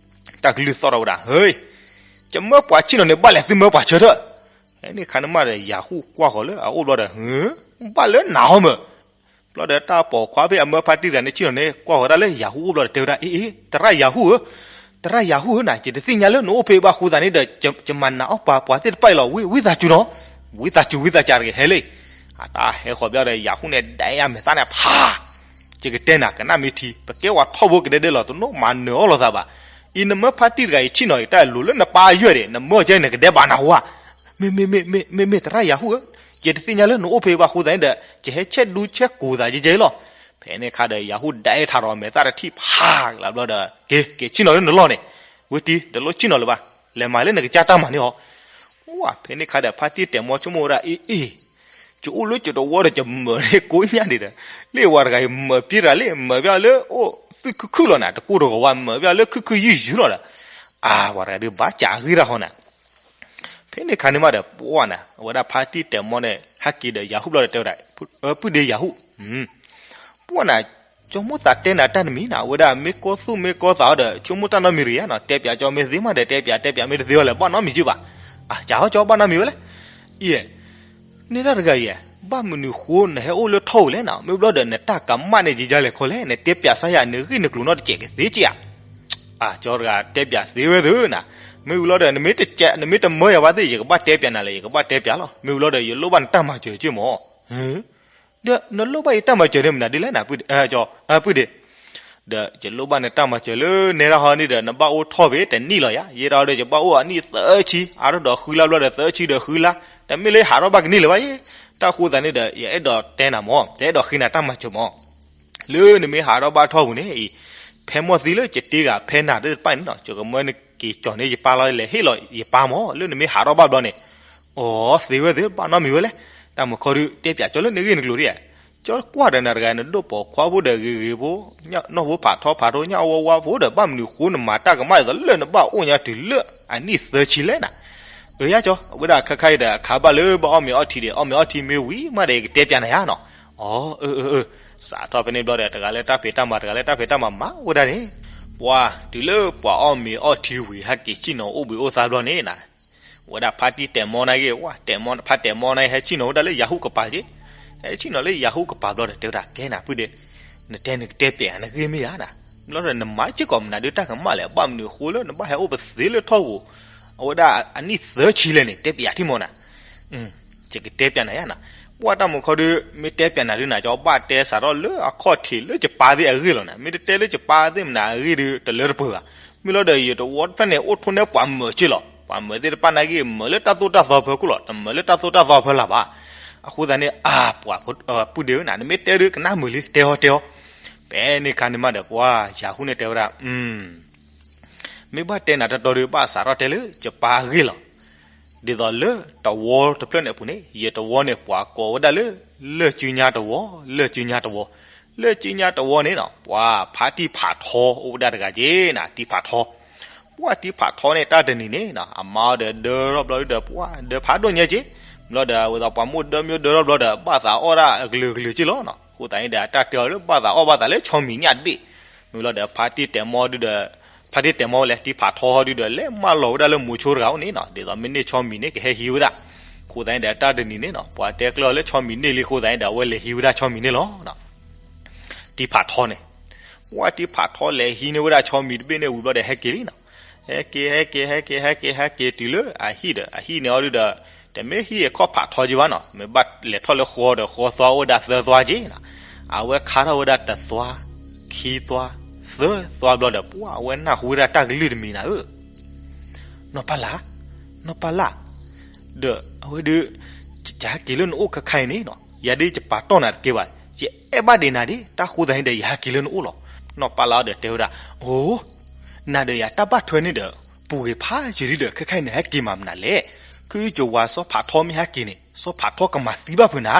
တၢ်ကလုၢ်သီၣ်ထီၣ်ဝဲဒၣ် ဟ့, ယမၢပှၤဆ့ၣ်နီၤန့ၣ် ဘၣ်လဲၣ်သုမၢပှၤဆၢထၢၣ်. ဖဲန့ၣ်ခါန့ၣ်မးဒီး ယၤဟူၣ်ကွၢ်ဃီၤလၢအအိၣ်ဘျီဒီး ဘၣ်လၢနၤဟီမၢ်. ဘျီဒီးတၢ်ပိာ်ခွါဖဲအမၢဖါတံၢ်တဂၤန့ၣ်ဆ့ၣ်နီၤန့ၣ် ကွၢ်ဃီၤဒၣ်လၢယၤဟူၣ်အိၣ်ဘျီဒီးတဲဝဲဒၣ် အ့ အ့ သရၣ်ယၤဟူၣ်ဧၢ, သရၣ်ယၤဟူၣ်ဧၢနၤ ယတသ့ၣ်ညါလၢနအိၣ်ဖဲအံၤဘၣ်အဃိသတးန့ၣ်ဒီး ယမၤနာ်အီၣ်ပှၤပှၤသ့ၣ်တဖၣ်အံၤလီၤ ဝံသးစူၤနီၤ, ဝံသးစူၤ ဝံသးစူၤတဂ့ၤ ဟဲလံ. အတၢ်ဟဲဃီၤဘျီဒီး ယၤဟူၣ်န့ၣ် ဒဲယမဲာ်သၣ်န့ၣ် ဖး ယကတဲနၤ ကနၣ်မ့ၢ်ထံ ပကဲဝဲထီၣ်ဖိကဒဲဒဲလီၤ တနီၣ်မၤနၢၤအီၣ်လိာ်သးဘၣ်. အံၤနမၢဖါတံၢ်တဂၤအံၤဆ့ၣ်နီၤအံၤ တၢ်လိၤလၢနပၢ်ယွဲၢ်ဒံး နမၢကဲနကဒဲဘၣ်နၤဝါ. မ့မ့မ့မ့မ့မ့မ့ သရၣ်ယၤဟူၣ်ဧၢ, ယတသ့ၣ်ညါလၢနအိၣ်ဖဲအံၤဘၣ်အဃိသတးန့ၣ်ဒီး ယဟဲဆဲးဒူဆဲးကိးသးယဲယဲလီၤ. ဖဲန့ၣ်ခါဒီး ယၤဟူၣ်ဒဲထးဒီးမဲာ်သၣ်တထံၣ်ဖးကလးဘျီဒီး က့ၤ က့ၤဆ့ၣ်နီၤလၢနလီၢ်န့ၣ်, ဝံတံၤ တလိၣ်ဆ့ၣ်နီၤလၢၤဘၣ်, လဲၤမၤလၢနကစၢ်တၢ်မၤန့ၣ်ဟီ. ဝါ ဖဲန့ၣ်ခါဒီး ဖါတံၢ်တဲာ်မီဆိကမိၣ်ဝဲဒၣ် အ့ အ့ ယအိၣ်လၢယတဝီဒီးယမၢန့ၣ်ကိးညါဒံးဒီး လၢဝၤတဂၤအံၤမၢပှဲၤတဂၤလၢ မၢပှဲၤလၢအိၣ်သုခုၣ်ခုၣ်လီၤနၤ တကိၢ်တဂီၤဝါ မၢပှဲၤလၢခုၣ်ခုၣ်ယုၢ်ယုၢ်လီၤဒီး အါ ဝၤတဂၤဒုးဘၣ်စးအဂ့ၢ်တၢ်ဟီနၤ. ဖဲန့ၣ်ခါန့ၣ်မးဒီး ပှၤနၤ အဝဲဒၣ်ဖါတံၢ်တဲာ်မီန့ၣ် ဟဲက့ၤဒီးယၤဟူၣ်ဘျီဒီးတဲဝဲဒၣ် ပုၢ်ဒ့ယၤဟူၣ် ပှၤနၤ ကၠီမိၣ်သးတဲနၤတၢ်တမံၤနၤ အဝဲဒၣ်မ့ၢ်ကီသူၣ်မ့ၢ်ကီသးအီၤဒီး ဆိကမိၣ်တၢ်နီတမံၤတဂ့ၤဧါနီၤ တဲပၠးကၠီမ့ၢ်သ့မးဒီး တဲပၠး တဲပၠးမ့ၢ်တသ့အီၤလဲၣ် ဘၣ်နီတမံၤက့ဘၣ်. အၢ ကၠီဟီကၠီဘၣ်နီတမံၤဝဲလဲၣ်. အံၤ န့ၢ်တၢ်တဂၤအံၤ ဘၣ်မနုၤဃိနဟဲအိၣ်လၢထီၣ်ဧိၤလဲၣ်နၤ မ့ၢ်ဘျီဒီးနတၢ်ကမၣ်န့ၣ် ယယါလဲၣ်ခီလဲၣ် နတဲပၠးစၢ်ယၤနဂ့ၢ်နကျိၤနီတစဲးကသ့က့ဧါ. အၢ ကၠီတဂၤတဲပၠးသ့ဝဲသ့နၤ မ့ၢ်ဝံၤလီၤဒီး နမ့ၢ်တမၢယၤဘၣ်သ့ၣ် ယကဘၣ်တဲပၠးနၤလဲၣ် ယကဘၣ်တဲပၠးလီၤ မ့ၢ်ဝံၤလီၤဒီး ယလိၣ်ဘၣ်နတၢ်မၤစၢၤက့မၢ်. ဒီးနလိၣ်ဘၣ်ယတၢ်မၤစၢၤန့ၣ်မနုၤဒ်လဲၣ်နၤ ပုၢ်ဒ့ ဒီးယလိၣ်ဘၣ်နတၢ်မၤစၢၤလၢနဲဒၣ်ဟီန့ၣ်ဒီး နဘၣ်အိၣ်ထီၣ်ဖဲတနံၣ်လီၤယါ ယဲဒၣ်ဒီး ယဘၣ်အိၣ်အနံၣ်သၢဆံ အါထီၣ်ဒီးဃုလါဘျီဒီး သၢဆံဒီးဃုလါ တမ့ၢ်လၢယဟးထီၣ်ဘၣ်ကန့ၢ်လၢၤဘၣ်ယဲ. တၢ်ဃိသးန့ၣ်ဒီး ယအဲၣ်ဒိးတဲနၤမၢ် ယအဲၣ်ဒိးဃ့နၤတၢ်မၤစၢၤမၢ် လၢနမ့ၢ်ဟးထီၣ်ဘၣ်ထီၣ်ပူၤန့ၣ်အံၤ ဖဲမီၢ်သံလၢယတ့ဂၤဖဲနၤသ့ၣ်တဖၣ်န့ၣ်နီၤ ယကမၢနက့ၤကၠီၤန့ၢ်ယပၢ်လီၤ လဲၤဟ့ၣ်လီၤယပၢ်မၢ် လၢနမ့ၢ်ဟးထီၣ်ဘၣ်ဘျီန့ၣ်. အိ သ့ဝဲသ့ဘၣ်နီတမံၤဝဲလဲၣ်. တၢ်မုၢ်ခီဒုး တဲပၠးကၠီလၢနဂ့ၢ်နကျိၤဒ်ဧါ. ကၠီကွၢ်ဒီးနၤတဂၤ နဒိၣ်ပိာ်ခွါဖိဒီးဂ့ၤဂ့ၤဖိ နီၢ်ဖိဖးထီဖးထီ ညၣ်ဝါဝါဖိဒီး ဘၣ်မနုၤဃိနမၤတၢ်ကမၣ်ဒ်သိးလၢနဘၣ်အိၣ်ညါတုၤလၢအနံၣ်သၢဆံလဲၣ်နၤ. အၢ ယါကၠီ အဝဲဒၣ်ခါခါအံၤဒီး အခါဘၣ်လၢဘၣ်အီၣ်မ့ၤအီထံဒီး အီၣ်မ့ၤအီထံမ့ၢ်ဝံၤမးဒီး ယကတဲပၠးနၤယါနီၤ. အိ အၢ အၢ အၢ စးထီၣ်ဖဲန့ၣ်ဘျီဒီး တဂၤလၢတၢ်ဖံးတၢ်မၤ တဂၤလၢတၢ်ဖံးတၢ်မၤမၤဝဲဒၣ်န့ၣ်, ပှၤတုၤလၢပှၤအီၣ်မ့ၤအီထံဝံၤ ဟဲက့ၤဆ့ၣ်နီၤအိၣ်ဘှံးအိၣ်သါဘျီန့ၣ်နၤ ဝဲဒၣ်ဖါတံၢ်တဲာ်မီနၤဂ့ၤ ဝဲတဲာ်မီ ဖါတဲာ်မီနၤဂ့ၤ ဟဲဆ့ၣ်နီၤဝဲဒၣ်လၢယၤဟူၣ်ကပၤက့, ဟဲဆ့ၣ်နီၤလၢယၤဟူၣ်ကပၤဘျီဒီး တဲဝဲဒၣ် ကဲနၤ ပုၢ်ဒ့, နတဲနကတဲပၠးနဂ့ၢ်မ့ၢ်ဧါနၤ, ဘျီဒီးနမၤစ့ၢ်ကီးမနုၤဒုးတၢ်ကမၣ်လဲၣ် ဘၣ်မနုၤအဃိလၢနဘၣ်ဟဲအိၣ်ပသ့လၢထီၣ်ပူၤ, အဝဲဒၣ်အနံၣ်သၢဆံလဲၣ်န့ၣ် တဲပၠးထံၣ်မီနၤ. ယကတဲပၠးနၤယါနၤ, ပှၤတၢ်မုၢ်ခီဒုး မ့ၢ်တဲပၠးနၤဒုးနၤ ကၠီဘၣ်တဲစးထီၣ်လၢအခီၣ်ထံးလၢယပၢ်သ့ၣ်အဂ့ၢ်လီၤနၤ, မ့ၢ်တတဲလၢယပၢ်သ့ၣ်မနၤအဂ့ၢ်ဒုး တလၢတပှဲၤဘၣ်. မ့ၢ်လီၤဒီး ယတဝီတဖျၢၣ်န့ၣ် အိၣ်ထီၣ်န့ၢ်ပှၤမၢာ်က့လီၤ, ပှၤမၢာ်သ့ၣ်တဖၣ်နၤဂ့ၢ် မၢာ်လၢတၢ်သိၣ်တၢ်သီဖၢခိၣ်လီၤ, တမၢာ်လၢတၢ်သိၣ်တၢ်သီဖၢလၢ်ဘၣ်. အဃိသတးန့ၣ် အါ ပှၤပုၢ်ဒ့ဧၢနၤ နမ့ၢ်တဲဒုးကနၣ်မုာ်လံ တဲအီၤတဲအီၤ. ဖဲန့ၣ်ခါန့ၣ်မးဒီး ပှၤယၤဟူၣ်န့ၣ်တဲဝဲဒၣ် မ့ၢ်ဘၣ်တဲနၤတတီၤဒုး ဘၣ်စးထီၣ်တဲလၢယပၢ်အဂ့ၢ်လီၤ. ဒ်သိးလၢတဝီတဖျၢၣ်န့ၣ်အပူၤန့ၣ် ယတဝီန့ၣ် ပှၤကိးဝဲဒၣ်လၢ လၢၢ်စုညါတဝီ, လၢၢ်စုညါတဝီ, လၢၢ်စုညါတဝီန့ၣ်နီၤ ပှၤဖါတံၢ်ဖးထီအိၣ်ဝဲဒၣ်တဂၤက့နၤ တံၢ်ဖးထီ. ပှၤတံၢ်ဖးထီန့ၣ် တၢ်တနံၤန့ၣ်နီၤ အမါအီၤဒီးဒၢထီၣ်ဘျီဒီး ပှၤဒၢဖးဒိၣ်ညါက့, ဘျီဒီး ဝဲသိးပှၤမိၢ်ဒၢမ့ၢ်ဒၢထီၣ်ဘျီဒီး ဘၣ်သးအီၣ်ဒၣ်အကလုာ်ကလုာ်က့လီၤနီၤ. အဃိသတးန့ၣ်ဒီး အတၢ်တဲအီၤလၢဘၣ်သးအီၣ်ဘၣ်သးလၢဆီမံၤညၣ်တဘ့ၣ်. မ့ၢ်လီၤဒီး ဖါတံၢ်တဲာ်မီဒုဒီး ဖါတံၢ်တဲာ်မီဝဲလဲၣ် တံၢ်ဖးထီဒုဒီး လဲၤမၢလီၤဝဲဒၣ်လၢမိၤဆိတဂၤအိၣ်န့ၣ်နီၤ, ဒ်သိးမ့ၢ်န့ၢ်ဆီမံၤန့ၣ် ကဟဲဟံးဝဲဒၣ်. အဃိသတးန့ၣ်ဒီး တၢ်တနံၤန့ၣ်နီၤ ပှၤတဲကျၢၤအီၤလၢဆီမံၤန့ၢ်လံအဃိသတးန့ၣ်ဒီး အဝဲလဲၤဟံးဝဲဒၣ်ဆီမံၤန့ၣ်လီၤ. တံၢ်ဖးထီန့ၣ်, ပှၢ်တံၢ်ဖးထီလဲၤဟံးန့ၢ်ဝဲဒၣ်ဆီမံၤတဘ့ၣ်န့ၣ်ဝံၤဘျီဒီးဟဲက့ၤလံနီၤ. ဟဲက့ၤ ဟဲက့ၤ ဟဲက့ၤ ဟဲက့ၤ ဟဲက့ၤတုၤလၢအဟံၣ်ဒီး အဟံၣ်န့ၣ်အီၤဒုဒီး တမ့ၢ်ဟံၣ်အခီၣ်ဖးထီက့ဘၣ်နီၤ, မ့ၢ်ဘၣ်လဲၤထီၣ်လၢဃီဒီး ဃီသွါအိၣ်ဝဲဒၣ်သၢသွါက့နီၤ. အဝဲခါထီၣ်ဝဲဒၣ်တသွါ, ခံသွါ, သၢသွါဘျီဒီး ပှၢ်အဝဲနၢ်ဟူဝဲဒၣ်တၢ်ကလုၢ်တမံၤနၤဧၢ နီၢ်ပၢ်လၢ်, နီၢ်ပၢ်လၢ်, ဒီးအဝဲဒုး ယဟဲက့ၤလၢနအိၣ်ခဲခါအံၤန့ၣ်နီၤ, ယၤဒုးယပာ်တီၢ်နၤတကဲဘၣ်, ယအဲၣ်ဘၣ်ဒံးနၤဒံး, တၢ်ဃိသးန့ၣ်ဒီးယဟဲက့ၤလၢနအိၣ်လီၤ. နီၢ်ပၢ်လၢ်ဒီးတဲဝဲဒၣ်, အိ, နၤဒီးယၤတၢ်ဘၣ်ထွဲန့ၣ်ဒီး ပူၤဂ့ၤဖးယံာ်လံဒီး ခဲခါအံၤနဟဲက့ၤမးမနုၤလဲၣ်. ခုယဝၤစီၤဖးထီမ့ၢ်ဟဲက့ၤန့ၣ် စီၤဖးထီကမၤသံဘၣ်ဖုးနၤ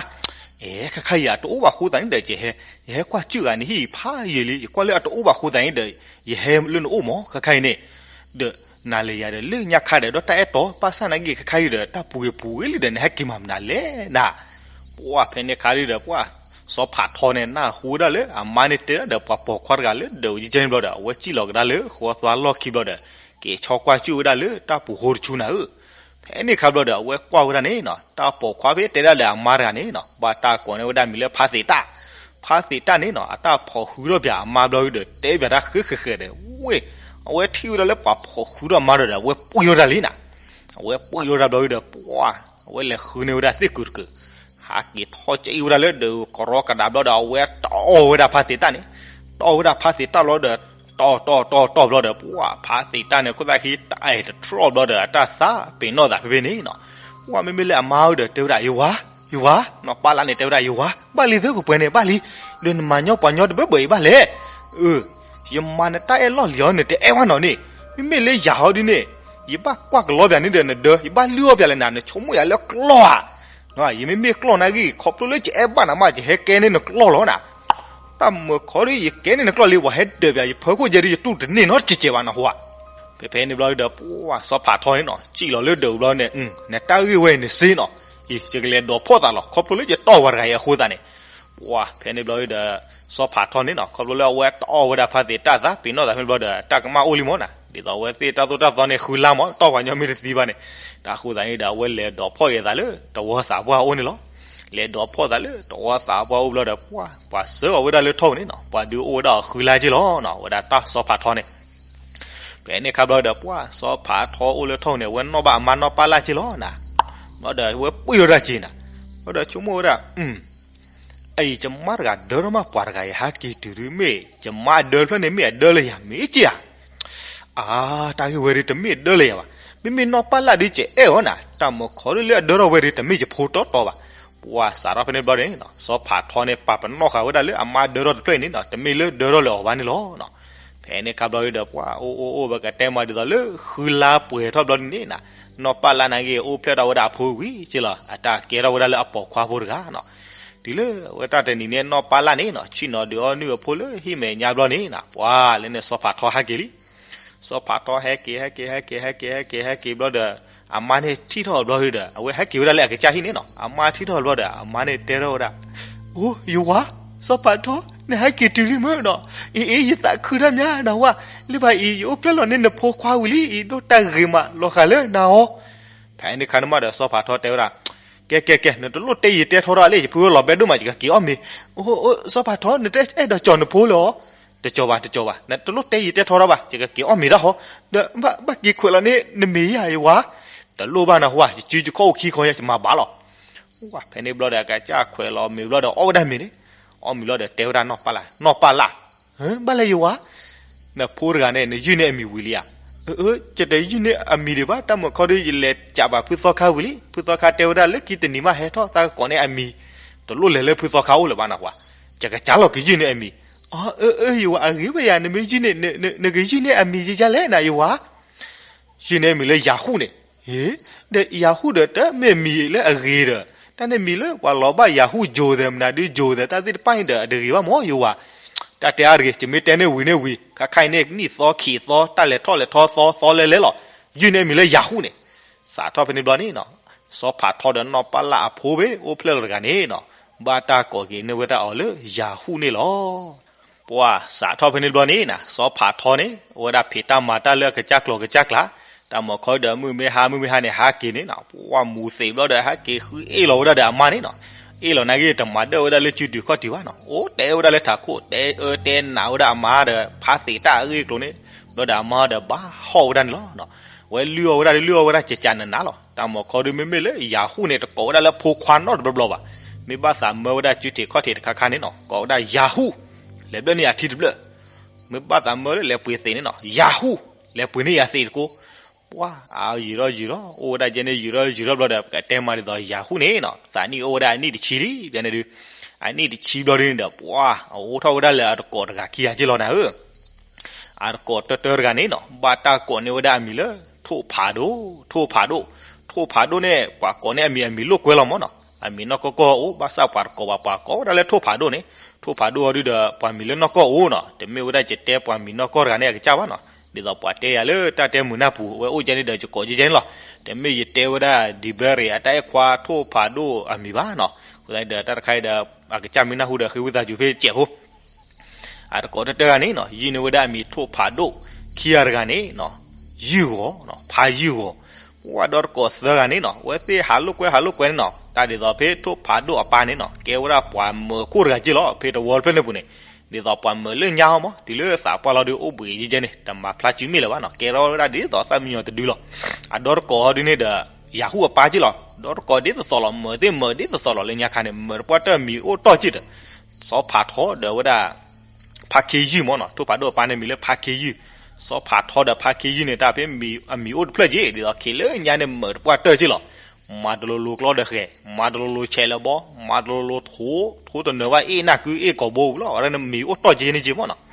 အဲ, ခဲခါအံၤအတအိၣ်ဘၣ်ဃိသးန့ၣ်ဒီး ယဟဲ, ယဟဲကွၢ်စူၣ်ဂၤန့ၣ်ဟံၣ်ဖးယံာ်လံ, ယကွၢ်လၢအတအိၣ်ဘၣ်ဃိသးန့ၣ်ဒီး ယဟဲလၢနအိၣ်မး ခဲခါအံၤန့ၣ်, ဒီးနၤလဲၤယၤဒီးလၢညါခါဒီး ဒီးတၢ်အဲၣ်တီ ဘၣ်ဆၣ်နာ်က့ခဲခါအံၤဒီး တၢ်ပူၤဂ့ၤပူၤဂ့ၤလံဒီး နဟဲက့ၤမးမနုၤလဲၣ်နၤ. ပှၢ်ဖဲန့ၣ်ခါဒုဒီး ပှၢ်စီၤဖးထီန့ၣ် နၢ်ဟူဝဲဒၣ်လၢအမါန့ၣ်တဲဒၣ်ဒီး ပှၤပိာ်ခွါတဂၤလၢဒၢးဝဲကဲန့ၣ်ဘျီဒီး အဝဲစံၣ်လီၤကဒါလၢဃီသွါလီၢ်ခံဘျီဒီး က့ၤဆီကွၢ်စူၣ်ဝဲဒၣ်လၢတၢ်ပူၤဃိတဆူနၤဧၢ. ဖဲန့ၣ်ခါဘျီဒီး အဝဲကွၢ်ဝဲဒၣ်န့ၣ်နီၤ, တၢ်ပိာ်ခွါဖဲတဲဒၣ်ဒီးအမါတဂၤန့ၣ်နီၤ ဘၣ်တၢ်ကိးန့ၢ်ဝဲဒၣ်မံၤလၢဖါသ့းတၢ်, ဖါသ့းတၢ်န့ၣ်နီၤ အတၢ်ဖိးဃုထီၣ်ပၠးအမါဘျီဒုဒီး တဲပၠးတၢ်ဃဲဃဲဃဲဒီး ဝ့ၢ်, အဝဲထံၣ်ဝဲဒၣ်လၢပှၤဖိးဃုထီၣ်အမါဒီး အဝဲပှံၢ်ထီၣ်တၢ်လံနီၤ. အဝဲပှံၢ်ထီၣ်တၢ်ဘျီဒုဒီး ပှၢ်, အဝဲလဲၤဃုန့ၢ်ဝဲဒၣ်သ့ၣ်ကုာ်တကုာ်, ဟးက့ၤထီၣ်ကအံၣ်ဝဲဒၣ်လၢဒၢးကရီကဒါဘျီဒီး အဝဲတီၢ်ဝဲဒၣ်ဖါသ့းတၢ်န့ၣ်, တီၢ်ဝဲဒၣ်ဖါသ့းတၢ်လီၤဒီး တီၢ်တီၢ်တီၢ်တီၢ်ဘျီဒီး ပှၢ်ဖါသ့းတၢ်န့ၣ် ခိၣ်သၣ်ခံတအဲၣ်တထီၣ်ဘျီဒီး အတၢ်သးပ့ၤနီၣ်သးဖဲဖဲန့ၣ်နီၤ. ပှၢ်မ့မ့ၢ်လၢအမါအိၣ်ဒီးတဲဝဲဒၣ် ယဝၤ, ယဝၤ, နီၢ်ပၢ်လၢ်န့ၣ်တဲဝဲဒၣ် ယဝၤ, ဘၣ်လံသုကပှဲၤန့ၣ် ဘၣ်လံ, ဒီးနမၤညီပှၤညီတဘၢဘၢအံၤဘၣ်လဲၣ်. အၢ, ယမၤနတၢ်အဲၣ်လီၢ်လံၤအီၤ နတအဲၣ်ဝဲနီၤန့ၣ်, မ့မ့ၢ်လၢယၤဟီဒ်န့ၣ်, ယဘၣ်ကွၢ်ကလီပၠးန့ၣ်ဒီးနဒၢ, ယဘၣ်လုၢ်အီၣ်ပၠးလၢနၤ နဆိကမိၣ်ယၤလၢကျီၢ်ဧါ. ယမ့မ့ၢ်ကျီၢ်နာ်ဂ့ၢ် ခီဖျိလၢယအဲၣ်ဘၣ်နၤမး ယဟဲကဲန့ၢ်နကျီၢ်လီၤနၤ. တၢ်မုာ်ခီဒီး ယကဲန့ၢ်နကျီၢ်လံ ပှၤဟဲဒၢးပၠး ယဖၢခိၣ်ယဲဒုး ယတူၢ်တန့ၢ်နီတစဲးဘၣ်နဟူဧါ. ဖဲဖဲန့ၣ်ဘျီဒီး ပှၢ်စီၤဖးထီန့ၣ်နီၤ စံၣ်လီၤလၢဒၢးဘျီန့ၣ်, နတၢ်ဂ့ၢ်ဝဲအံၤန့ၣ်စ့နီၤ, ယကလဲၤဒိးဖီၣ်သးလီၤ ခီဖျိလၢယတီၢ်ပှၤတဂၤအံၤအဃိသတးန့ၣ်. ပှၢ်ဖဲန့ၣ်ဘျီဒီး စီၤဖးထီန့ၣ်နီၤ ခီဖျိလၢအဝဲတီၢ်ဝဲဒၣ်ဖါသ့းတၢ်သးပ့ၤနီၣ်သးဖဲန့ၣ်ဘျီဒီး တၢ်ကမၣ်အိၣ်လံမးနၤ, ဒ်သိးအဝဲသ့ၣ်တၢ်သိၣ်တၢ်သီန့ၣ် ဃုလါမး တီၢ်ပှၤညီမ့ၢ်တသံဘၣ်န့ၣ်. တၢ်ဃိသတးန့ၣ်ဒီး အဝဲလဲၤဒိးဖီၣ်က့ၤသးလၢတဝီသးပှၢ်အိၣ်န့ၣ်လီၤ. လဲၤဒိးဖီၣ်သးလၢတဝီသးပှၢ်အိၣ်ဘျီဒီး ပှၢ်ပှၤဆှၢအီၤဝဲဒၣ်လၢထီၣ်န့ၣ်နီၤ ပှၤဒုးအိၣ်ဝဲဒၣ်အီၤဃုလါက့လီၤနီၤ ဝဲဒၣ်တၢ်စီၤဖးထီန့ၣ်. ဖဲန့ၣ်ခါဘျီဒီး ပှၢ်စီၤဖးထီအိၣ်လၢထီၣ်န့ၣ် အဝဲနီၣ်ဘၣ်အမါနီၢ်ပၢ်လၢ်က့လီၤနၤ. ဘျီဒီးအဝဲပှံၢ်ထီၣ်တၢ်က့နၤ, ဘျီဒီးဆိကမိၣ်ဝဲဒၣ် အံၤယမါတဂၤဒၢထီၣ်မးပှၤတဂၤအံၤ ဟဲက့ၤတုၤဒုး မ့ၢ်ယမါအဒၢတဖျၢၣ်န့ၣ် မ့ၢ်အဒၢလၢယၤမ့ၢ်က့ဧါ. အါ, တၢ်ဂ့ၢ်ဝဲဒုးတမ့ၢ်ဒၢလၢယၤဘၣ်. မ့မ့ၢ်နီၢ်ပၢ်လၢ်ဒုး ယအဲၣ်အီၤနၤ, တၢ်မုာ်ခီဒုးလၢအဒၢထီၣ်ဝဲဒုး တမ့ၢ်ယဖိတီတီဘၣ်. ပှၢ်စးထီၣ်ဖဲန့ၣ်ဘျီန့ၣ် စီၤဖးထီန့ၣ် ပာ်ပနီၣ်ဃာ်ဝဲဒၣ်လၢအမါဒၢထီၣ်တဖျၢၣ်အံၤန့ၣ်နီၤ တမ့ၢ်လၢဒၢထီၣ်လၢအီၤဘၣ်န့ၣ်လီၤ. ဖဲန့ၣ်ခါဘျီဒုးဒီး ပှၢ်အိၣ်အိၣ်အိၣ် ပကတဲမးဒ်သိးလၢဃုလါပှဲၤထီၣ်ဘျီဒုးန့ၣ်နၤ, နီၢ်ပၢ်လၢ်နာ်က့ အိၣ်ဖျဲၣ်ထီၣ်ဝဲဒၣ်အဖိဝံၤက့လီၤ အတၢ်ကဲထီၣ်ဝဲဒၣ်လၢအပိာ်ခွါဖိတဂၤနီၤ. တုၤလၢဝဲတၢ်တနံၤန့ၣ် နီၢ်ပၢ်လၢ်န့ၣ်နီၤ ဆ့ၣ်နီၤဒုးအီၣ်နုၢ်အဖိလၢဟံၣ်မဲာ်ညါဘျီန့ၣ်နၤ ပှၢ်လၢန့ၣ်စီၤဖးထီဟဲက့ၤလံ. စီၤဖးထီဟဲက့ၤ ဟဲက့ၤ ဟဲက့ၤ ဟဲက့ၤ ဟဲက့ၤ ဟဲက့ၤဘျီဒီး အမါန့ၣ်ထံၣ်ထီၣ်ဘျီဒုးဒီး အဝဲဟဲက့ၤဝဲဒၣ်လၢအကစၢ်ဟံၣ်န့ၣ်နီၤ အမါထံၣ်ထီၣ်ဘျီဒီး အမါန့ၣ်တဲထီၣ်ဝဲဒၣ်, အိ, ယဝၤ, စီၤဖးထီ, နဟဲက့ၤတုၤလံမ့ၢ်နီၤ, အ့ အ့ ယသးခုတၢ်မးနဟူဧါ, လၢဘၣ်အံၤ ယအိၣ်ဖျဲၣ်လီၤန့ၢ်နဖိခွါဝံၤလံအံၤ ဒိၣ်တၢ်ဂ့ၤမးလီၤဃာ်လၢနၤအီၤ. ဖဲန့ၣ်ခါန့ၣ်မးဒီး စီၤဖးထီတဲဝဲဒၣ်, ကဲ ကဲ ကဲ နတလိၣ်တဲယတဲထီထီၣ်လၢ ယဖုဝဲလီၤဘဲဒိၣ်မး ယကက့ၤအီၣ်မ့ၤ. အိ အိ စီၤဖးထီ နတအဲၣ်ဒိးကၠီၤနဖိလၢၤအီၤ. တကၠီၤဘၣ် တကၠီၤဘၣ် နတလိၣ်တဲယတဲထီထီၣ်ဘၣ် ယကက့ၤအီၣ်မ့ၤဒၣ်ဟီ, ဒီး ဘၣ်က့ၤခွဲးလီၤန့ၢ်နမ့ၤဧါ ယဝၤ. တလိၣ်ဘၣ်နဟူဧါ, ယစုယခီၣ်အိၣ်ခံခီညါ ယမၤဘၣ်လီၤ. ဖဲန့ၣ်ဘျီဒီး အကစၢ်ခွဲးလီၤမ့ၤဘျီဒီး အီၣ်ဝဲဒၣ်မ့ၤန့ၣ်, အီၣ်မ့ၤဘျီဒီးတဲဝဲဒၣ်နီၢ်ပၢ်လၢ်, နီၢ်ပၢ်လၢ်, ဘၣ်လဲၣ်ယဝၤ, နဖိတဂၤန့ၣ် နယုၢ်န့ၢ်အမံၤဝံၤလံဧါ. အၢ ယတယုၢ်န့ၢ်အမံၤဒံးဘၣ်, တၢ်မုာ်ခီဒီး ယလဲၤကးဘၣ်ဖုသီခါဝံၤလံ, ဖုသီခါတဲဝဲဒၣ်လၢခံတနံၤမးဟဲထီၣ် သးကကိးန့ၢ်အမံၤ, တလိၣ်လဲၤလၢဖုသီခါအိၣ်လၢၤဘၣ်နဟူဧါ, ယကစၢ်လီၤကယုၢ်န့ၢ်အမံၤ. အၢ အၢ ယဝၤအဂ့ၤဝဲယၤ, နမ့ၢ်ယုၢ်န့ၢ်, နကယုၢ်န့ၢ်အမံၤယယါလဲၣ်နယဝၤ. ယုၢ်န့ၢ်အမံၤလၢယၤဟူၣ်န့ၣ်, ဒီးယၤဟူၣ်ဒီး တမ့ၢ်မံၤလၢအဂ့ၤဒီး, တၢ်န့ၣ်မံၤလၢပှၤလီၤဘၣ်ယၤဟူၣ်ယိၤသဲး မနုၤဒုးယိၤသဲး တၢ်သ့ၣ်တဖၣ်န့ၣ်ဒီး အတဂ့ၤဘၣ်မၢ်ယဝၤ. တၢ်တဲအါတဂ့ၤ, ယမ့ၢ်တဲန့ၢ်ဝံၤန့ၢ်ဝံၤ, ခါခါအံၤန့ၣ် နံၣ်သီခံသီ တၢ်လဲၤထီၣ်လဲၤထီသီသီလဲၤလဲၤလီၤ. ယုၢ်န့ၢ်အမံၤလၢယၤဟူၣ်န့ၣ်. စးထီၣ်ဖဲန့ၣ်ဘျီန့ၣ်နီၤ, စီၤဖးထီဒီးနီၢ်ပၢ်လၢ်အဖိဘ့ၣ် အိၣ်ဖျဲၣ်လီၤတဂၤန့ၣ်နီၤ, ဘၣ်တၢ်ကိးက့ၤန့ၢ်ဝဲဒၣ်အီၤလၢယၤဟူၣ်န့ၣ်လီၤ. ပှၢ်စးထီၣ်ဖဲန့ၣ်ဘျီန့ၣ်နီၤ, စီၤဖးထီန့ၣ် အဝဲဒၣ်ဖံးတၢ်မၤတၢ်လၢအကစၢ်ကျိၤကစၢ်ကျါ, တၢ်မုာ်ခီဒီး မုၢ်မ့ၢ်ဟါ မုၢ်မ့ၢ်ဟါန့ၣ် ဟးက့ၤန့ၣ်နီၤ, ပှၢ်မူၤသံးဘျီဒီး ဟဲက့ၤဃုအ့ၣ်လီၤဝဲဒၣ်ဒီးအမါန့ၣ်နီၤ. အ့ၣ်လီၤနာ်က့ တမၤဒၢၣ်ဝဲဒၣ်လၢစုဒုးခီၣ်ထံးဘၣ်နီၤ, အိၣ်တဲဝဲဒၣ်လၢထးခိၣ် တဲအၢတဲနးဝဲဒၣ်အမါဒီး ဖးသ့းတၢ်အဂ့ၢ်အကျိၤန့ၣ်, ဘျီဒီးအမါဒီးဘၣ်ဟီၣ်ဝဲဒၣ်န့ၣ်လီၤ. ဝဲလုၢ်အီၣ်ဝဲဒၣ်ဒီးလုၢ်အီၣ်ဝဲဒၣ်ကကးနးနးလီၤ. တၢ်မၤခီဒုးမ့မ့ၢ်လၢယၤဟူၣ်န့ၣ် တကိးဝဲဒၣ်လၢဖိခွါနီတဘျီဘျီဘၣ်. မ့ၢ်ဘၣ်သးမၢဝဲဒၣ်စုထံးခီၣ်ထံးတခါခါန့ၣ်နီၤ ကိးဝဲဒၣ်ယၤဟူၣ်, လဲၤဘျၢၣ်န့ၢ်ယၤထံတဘျၢၣ်, မ့ၢ်ဘၣ်သးမၢလၢလဲၤပှ့ၤသ့းန့ၣ်နီၤ ယၤဟူၣ်, လဲၤပှ့ၤန့ၢ်ယၤသ့းတကိး ပှၤအယုာ်ထီၣ်ယုာ်ထီၣ် အိၣ်ဝဲဒၣ်ကဲန့ၣ် ယုာ်ထီၣ်ယုာ်ထီၣ်ဘျီဒီး ပကတဲမၤဒ်သိးယၤဟူၣ်န့ၣ်နီၤ သးနံၣ်အိၣ်ဝဲဒၣ်အနံၣ်တဆံလံ ဘျီန့ၣ်ဒုး, အနံၣ်တဆံဘျီဒုးန့ၣ်ဒီး ပှၤအအိၣ်ထီၣ်ဝဲဒၣ်လၢအတကိးတဂၤခံဂၤက့လီၤနၤဧၢ. အတကိးတၢတၢတဂၤန့ၣ်နီၤ ဘၣ်တၢ်ကိးန့ၢ်ဝဲဒၣ်အမံၤလၢ ထိၣ်ဖးဒိၣ်, ထိၣ်ဖးဒိၣ်, ထိၣ်ဖးဒိၣ်န့ၣ် ပှၤကိးန့ၢ်အမံၤ အမံၤလိာ်ကွဲလီၤမ့ၢ်နီၤ, အမံၤနီၢ်ကီၢ်ကီၢ်အိၣ် ဘၣ်ဆၣ်ပှၤတကိးဘၣ် ပှၤကိးဝဲဒၣ်လၢထိၣ်ဖးဒိၣ်န့ၣ်, ထိၣ်ဖးဒိၣ်အီၤဒုးဒီး ပှၤမံၤလၢနီၢ်ကီၢ်အိၣ်နီၤ တမ့ၢ်ဝဲဒၣ်ယတဲပှၤမံၤနီၢ်ကီၢ်တဂၤန့ၣ်အကစၢ်ဘၣ်နီၤ, ဒ်သိးပှၤတဲယၤလၢတၢ်တဲမုာ်နၢ်ပူၤ အဝဲအိၣ်ကဲန့ၣ်ဒီးယကိးကဲကဲန့ၣ်လီၤ, တမ့ၢ်ယတဲဝဲဒၣ် ဒံဘဲရ့ၣ် အတၢ်အဲၣ်ခွါထိၣ်ဖးဒိၣ်အမံၤဘၣ်နီၤ, အဃိသတးဒီးတၢ်တခါအံၤဒီး အကစၢ်မ့ၢ်နၢ်ဟူဒီးဃ့ဝံသးစူၤဖဲစဲးဖိ အတကိးတၢတၢတဂၤန့ၣ်နီၤ ယုၢ်န့ၢ်ဝဲဒၣ်အမံၤထိၣ်ဖးဒိၣ်, ခံဂၤတဂၤန့ၣ်နီၤ, ယုၢ်ဂီၤနီၤ ဖးယုၢ်ဂီၤ, ပှၤဒီတကိးသၢဂၤန့ၣ်နီၤ အဝဲသ့ၣ်ဟးလိာ်ကွဲဟးလိာ်ကွဲန့ၣ်နီၤ တၢ်ဒ်သိးဖဲထိၣ်ဖးဒိၣ်အပၢ်န့ၣ်နီၤ ကဲဝဲဒၣ်ပှၤမၢၤခိၣ်တဂၤက့လီၤ ဖဲတဝီတဖျၢၣ်န့ၣ်ပူၤန့ၣ်, ဒ်သိးပှၤမၢၤလၢညါအီၤမး တုၤလၢသးပှၢ်လီၤဒုးအိၣ်ဘှံးယဲကဲန့ၣ် တမၤဖျါစုမ့ၢ်လၢၤဘၣ်နီၤ ကဲထီၣ်ဝဲဒၣ်ဒ်သိးသၣ်မံညီၤတဒုလီၤ, အဒီတကိးအီၤဒုးန့ၣ်ဒီး ယၤဟူၣ်အပၢ်က့လီၤ ဒီတကိးဒ်သိးသိးလီၤ မၢၤသ့ၣ်မၢၤဒ်သိးသိးလီၤလၢညါခါန့ၣ် မၢၤတပှၢ်တၢၢ်မံၤအိၣ်တီၢ်က့ဒီး စီၤဖးထီဒီးဝဲဒၣ် ဖါခ့ယုၢ်မ့ၢ်နီၤ ထိၣ်ဖးဒိၣ်အပၢ်န့ၣ်မံၤလၢဖါခ့ယုၢ်, စီၤဖးထီဒီးဖါခ့ယုၢ်န့ၣ် တၢ်ဖဲမံၤအမံၤအိၣ်တဖျၢၣ်က့ ဒ်သိးခံးလၢညါန့ၣ် မၢၤတပှၢ်တၢၢ်က့လီၤ, မၤတလိၤလိၤကျီဒီးဃဲၤ, မၤတလိၤလိၤဆဲးလၢၤဘီ, မၤတလိၤလိၤထိ, ထိတနၢၤဘၣ်အ့ၣ်နၢ်ကုအ့ၣ်ကိာ်ဘိလီၤ အဝဲဒၣ်န့ၣ်မံၤအိၣ်တီၢ်က့န့ၣ်က့မ့ၢ်နီၤ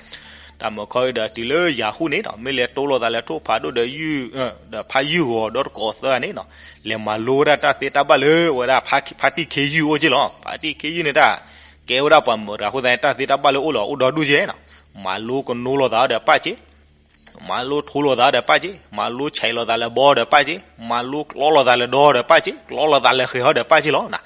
တၢ်မၢၤခီဒီးတုၤလၢယၤဟူၣ်န့ၣ်နီၤ မ့ၢ်လဲၤတိလိာ်သးလၢထိၣ်ဖးဒိၣ်ဒီးယုၢ်, ဒီးဖါယုၢ်ဂီၤဒီတကိးသၢဂၤန့ၣ်နီၤ, လဲၤမၤလိဝဲဒၣ်တၢ်သ့တၢ်ဘၣ်လၢအဝဲဒၣ် ဖါတံၢ်ခ့ယုၢ်အိၣ်က့လီၤ, ဖါတံၢ်ခ့ယုၢ်န့ၣ်တၢ် ကဲဝဲဒၣ်ပှၤမၢၤတဂၤအဃိသတးန့ၣ် တၢ်သ့တၢ်ဘၣ်လၢအိၣ်လီၤအိၣ်ဒီဒူၣ်ကဲနီၤ, မၤလိကနိလိာ်သးဒီးပၢ်က့ မၤလိထိလိာ်သးဒီးပၢ်က့, မၤလိဆဲးလိာ်သးလၢၤဘီဒီးပၢ်က့, မၤလိကျီလိာ်သးလၢၤဒီဒီးပၢ်က့, ကျီလိာ်သးလၢၤဃဲၤဟီဒီးပၢ်က့လီၤနၤ,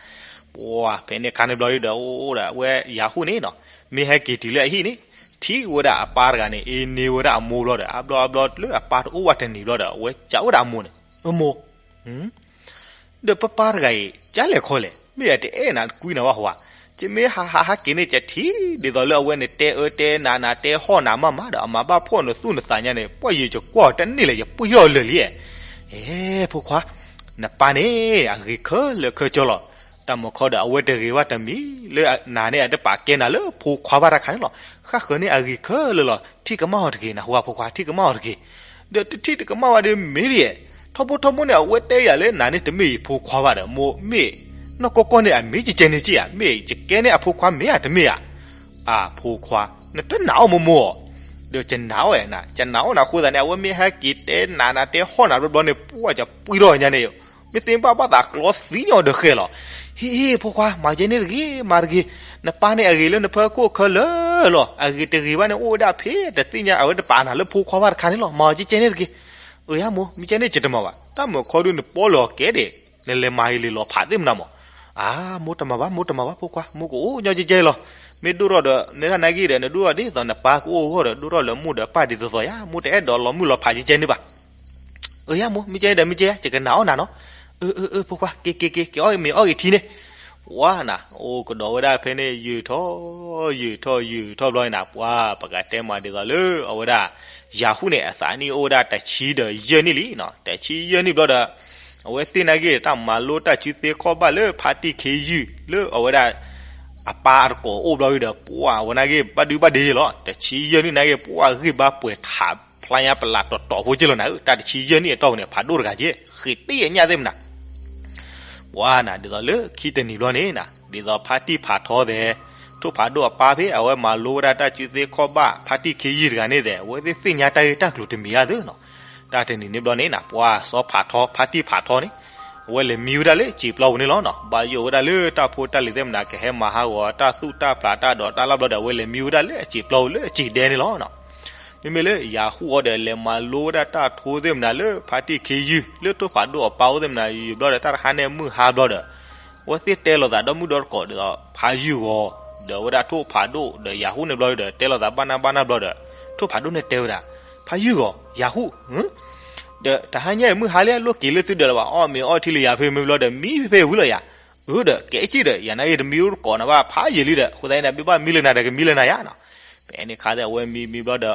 ပှၤဖဲန့ၣ်ခါန့ၣ်ဘျီဒီး အိၣ်ဒီးအဝဲယၤဟူၣ်န့ၣ်နီၤ, မ့ၢ်ဟဲက့ၤတုၤလၢအဟံၣ်န့ၣ်, ထံၣ်ဝဲဒၣ်အပၢ်တဂၤန့ၣ် အ့န့ၢ်ဝဲဒၣ်အမိၢ်ဘျီဒီး အါဘျီအါဘျီလၢအပၢ်တအိၣ်ဘၣ်တနံၤဘျီဒီး အဝဲစံးဝဲဒၣ်အမိၢ်န့ၣ်, အမိၢ် ဒီးပၢ်ပၢ်တဂၤအံၤ ကၢ်လဲၣ်ခီလဲၣ် မ့ၢ်အတအဲၣ်နၤတကွံနၤဘၣ်ဟါ, ယမ့ၢ်ဟးဟးဟးက့ၤန့ၣ် ကထံၣ်ဒ်သိးလၢအဝဲန့ၣ်တဲအၢတဲနးနၤ တဲဟီၣ်နၤမးမးဒီး အမၤဘၣ်ဖှီၣ်နသူၣ်နသးညါန့ၣ် ပှၢ်ယုာ်ကကွၢ်တန့ၢ်လၢၤ ယပှံၢ်ထီၣ်လၢာ်လံ, အဲ ဖိခွါ, နပၢ်န့ၣ် အဂ့ၤခဲလၢာ်ခဲဆ့လီၤ, တၢ်မၢခီဒီးအဝဲတဂ့ၤဘၣ်တမံၤလၢနၤန့ၣ် အတပာ်ကဲနၤလၢဖိခွါဘၣ်တခါန့ၣ်လီၤ, ဃၣ်ဃၢၤန့ၣ်အဂ့ၤခဲလၢာ်လီၤ, ထံၣ်ကမၣ်အီၤတဂ့ၤ နဟူဝါဖိခွါ ထံၣ်ကမၣ်အီၤတဂ့ၤ ဒီးတထံၣ်တကမၣ်ဝဲဒီးမ့ၢ်ဒ်ယဲၢ်, ထီဘိထီဘိန့ၣ် အဝဲတဲယၤလၢနၤန့ၣ်တမ့ၢ်ယဖိခွါဘၣ်ဒီး မိၢ်မ့ၢ်နီၢ်ကီၢ်ကီၢ်န့ၣ် အမ့ၢ်ကကဲန့ၣ်က့ဧါ, မ့ၢ်ယကဲန့ၣ်အဖိခွါမ့ၢ်ဧါတမ့ၢ်ဧါ, အဖိခွါ, နတနာ်အီၤမိၢ်မိၢ်အီၤ, ဒီးယနာ်အီၤနၤ, ယနာ်အီၤနၤအဃိသတးန့ၣ် အဝဲမ့ၢ်ဟဲက့ၤတဲနၤနၤ တဲဟီၣ်နၤဘျီဘျီန့ၣ် ပှၢ်ယပှံၢ်ထီၣ်ညါန့ၣ် မ့ၢ်သ့ဘၣ်ဘၣ်သးကျီသံညီဒီးဃဲၤလီၤ, ဟ့ၣ်ဟ့ၣ်ဖိခွါ မၤကဲန့ၣ်တဂ့ၤ မၤတဂ့ၤ, နပၢ်န့ၣ်အဂ့ၤလၢနဖၢခိၣ်ခဲလၢာ်လီၤ, အဂ့ၤတဂ့ၤဘၣ်န့ၣ် အိၣ်ဝဲဒၣ်ဖဲတသ့ၣ်ညါ အဝဲတပာ်နၤလၢဖိခွါဘၣ်တခါန့ၣ်လီၤ, မၤကဲကဲန့ၣ်တဂ့ၤ, အၢ ယၤမိၢ် မ့ၢ်ကဲန့ၣ် ယတမၤဘၣ်, တၢ်မၢခီဒုးနပီၣ်လၢအီၤကဲဒၣ်, နလဲၤမၤအံၤလံာ်လီၤဖးသ့ၣ်မနၤမး, အၢ မိၢ်တမၤဘၣ် မိၢ်တမၤဘၣ် ဖိခွါ မိၢ်ကအိၣ်ညီကဲကဲလီၤ, မ့ၢ်ဒိၣ်ထီၣ်ဒီး နဒၣ်နာ်က့ဒီး နဒိၣ်ထီၣ်ဒ်သိးနပၢ်ကအိၣ်အဂီၢ်ဒီး ဒိၣ်ထီၣ်လၢမိၢ်ဒီးပၢ်ဒ်သိးသိးယၤ, မိၢ်တအဲၣ်ဒိးလီၤမုၢ်လီၤဖးကဲကဲန့ၣ်ဘၣ်, အၢ ယၤမိၢ် မ့ၢ်ကဲဒီး မ့ၢ်ကဲ ယကနာ်အီၤနၤနီၤ, အၢ အၢ အၢ ဖိခွါ က့ၤ က့ၤ က့ၤ က့ၤအီၣ်မ့ၤအီၣ်ဂ့ၤထံန့ၣ်, ပှၤနၤ အိၣ်ကဒီးဝဲဒၣ်ဖဲန့ၣ် ယုၢ်ထီၣ် ယုၢ်ထီၣ် ယုၢ်ထီၣ်ဘျီန့ၣ်နၤ ပှၤ ပကတဲမၤဒ်သိးလၢအဝဲဒၣ် ယၤဟူၣ်န့ၣ် အသးနံၣ်အိၣ်ဝဲဒၣ်တဆံဒီးယဲၢ်နံၣ်လံနီၤ, တဆံယဲၢ်နံၣ်ဘျီဒီး အဝဲသ့ၣ်နာ်က့ တၢ်မၤလိတၢ်စုသ့ခီၣ်ဘၣ်လၢဖါတံၢ်ခ့ယုၢ် လၢအဝဲဒၣ် အပၢ်အတကိးအိၣ်ဘျီဒီး ပှၤ အဝဲနာ်က့ ဘၣ်ဒုဘၣ်ဒ့လီၤ, တဆံယဲၢ်နံၣ်နာ်က့ ပှၤဂံၢ်ဘါပှဲၤထးဖျါညါပလးတီၤတီၤဖိက့လီၤနၤ, တၢ်တဆံယဲၢ်နံၣ်အတီၢ်ပူၤန့ၣ် ဖးဒိၣ်တဂၤက့ ဃ့းတ့ၢ်အညၣ်သ့ၣ်မနၤ ပှၤနၤ ဒ်သိးလၢခံတနံၤဘျီန့ၣ်နၤ ဒ်သိးဖါတံၢ်ဖးထီသဲး ထိၣ်ဖးဒိၣ်အပၢ်ဖဲ အဝဲမၤလိဝဲဒၣ်တၢ်စုသ့ခီၣ်ဘၣ် ဖါတံၢ်ခ့ယုၢ်တဂၤန့ၣ်သဲး အဝဲသ့ၣ်သ့ၣ်ညါတၢ်ဂ့ၢ်တၢ်ကျိၤတမံၤဧါသ့နီၤ, တၢ်တနံၤန့ၣ်ဘျီန့ၣ်နၤ ပှၤစီၤဖးထီ ဖါတံၢ်ဖးထီန့ၣ် အဝဲလဲၤမံဝဲဒၣ်လၢစံာ်ပျီပူၤန့ၣ်လီၤနီၤ, ဘၣ်ယိၣ်ဝဲဒၣ်လၢတၢ်ဖိတၢ်လံၤသ့ၣ်မနၤ ကဟဲမၤဟးဂီၤတၢ်သူၣ်တၢ်ဖျးတၢ်ဒိးတၢ်လၣ်ဘျီဒီး အဝဲလဲၤမံဝဲဒၣ်လၢအစံာ်ပျီပူၤလၢအစံာ်ဒဲန့ၣ်လီၤနီၤ. မ့မ့ၢ်လၢယၤဟူၣ်အီၤဒီး လဲၤမၤလိဝဲဒၣ်တၢ်ထိသ့ၣ်မနၤလၢဖါတံၢ်ခ့ယုၢ် လၢထိၣ်ဖးဒိၣ်အပၢ်အိၣ်သ့ၣ်မနၤ ယံာ်ဘျီဒီး တၢ်တဟါန့ၣ်မုၢ်ဟါဘျီဒီး အဝဲသ့ၣ်တဲလိာ်သးဒီမုၢ်ဒီတကိးဒ်သိး ဖးယုၢ်ဂီၤ ဒီးဝဲဒၣ်ထိၣ်ဖးဒိၣ် ဒီးယၤဟူၣ်န့ၣ်ဘျီဒီး တဲလိာ်သးဘၣ်နၢ်ဘၣ်နၢ်ဘျီဒီး ထိၣ်ဖးဒိၣ်န့ၣ်တဲဝဲဒၣ် ဖးယုၢ်ဂီၤ ယၤဟူၣ် ဒီးတဟါညါအံၤမုၢ်ဟါလံ လိၣ်က့ၤလၢသုဒီးလၢၤဘၣ် အီၣ်မ့ၤအီထံလၢယၤဖဲမ့ၢ်ဘျီဒီး မံဖဲဖဲဝံၤလီၤယၤ အၢဒီး ကဲက့ဒီး ယၤနာ်ဂ့ၢ်တမံအိၣ်တကိးနၤဘၣ်ဖးယံာ်လံဒီး အဃိသတးန့ၣ် မ့ၢ်ဘၣ်မံလၢနၤဒီးကမံလၢနၤယါနီၤ. ဖဲန့ၣ်အခါဒီး အဝဲမံမံဘျီဒီး တမံဒံး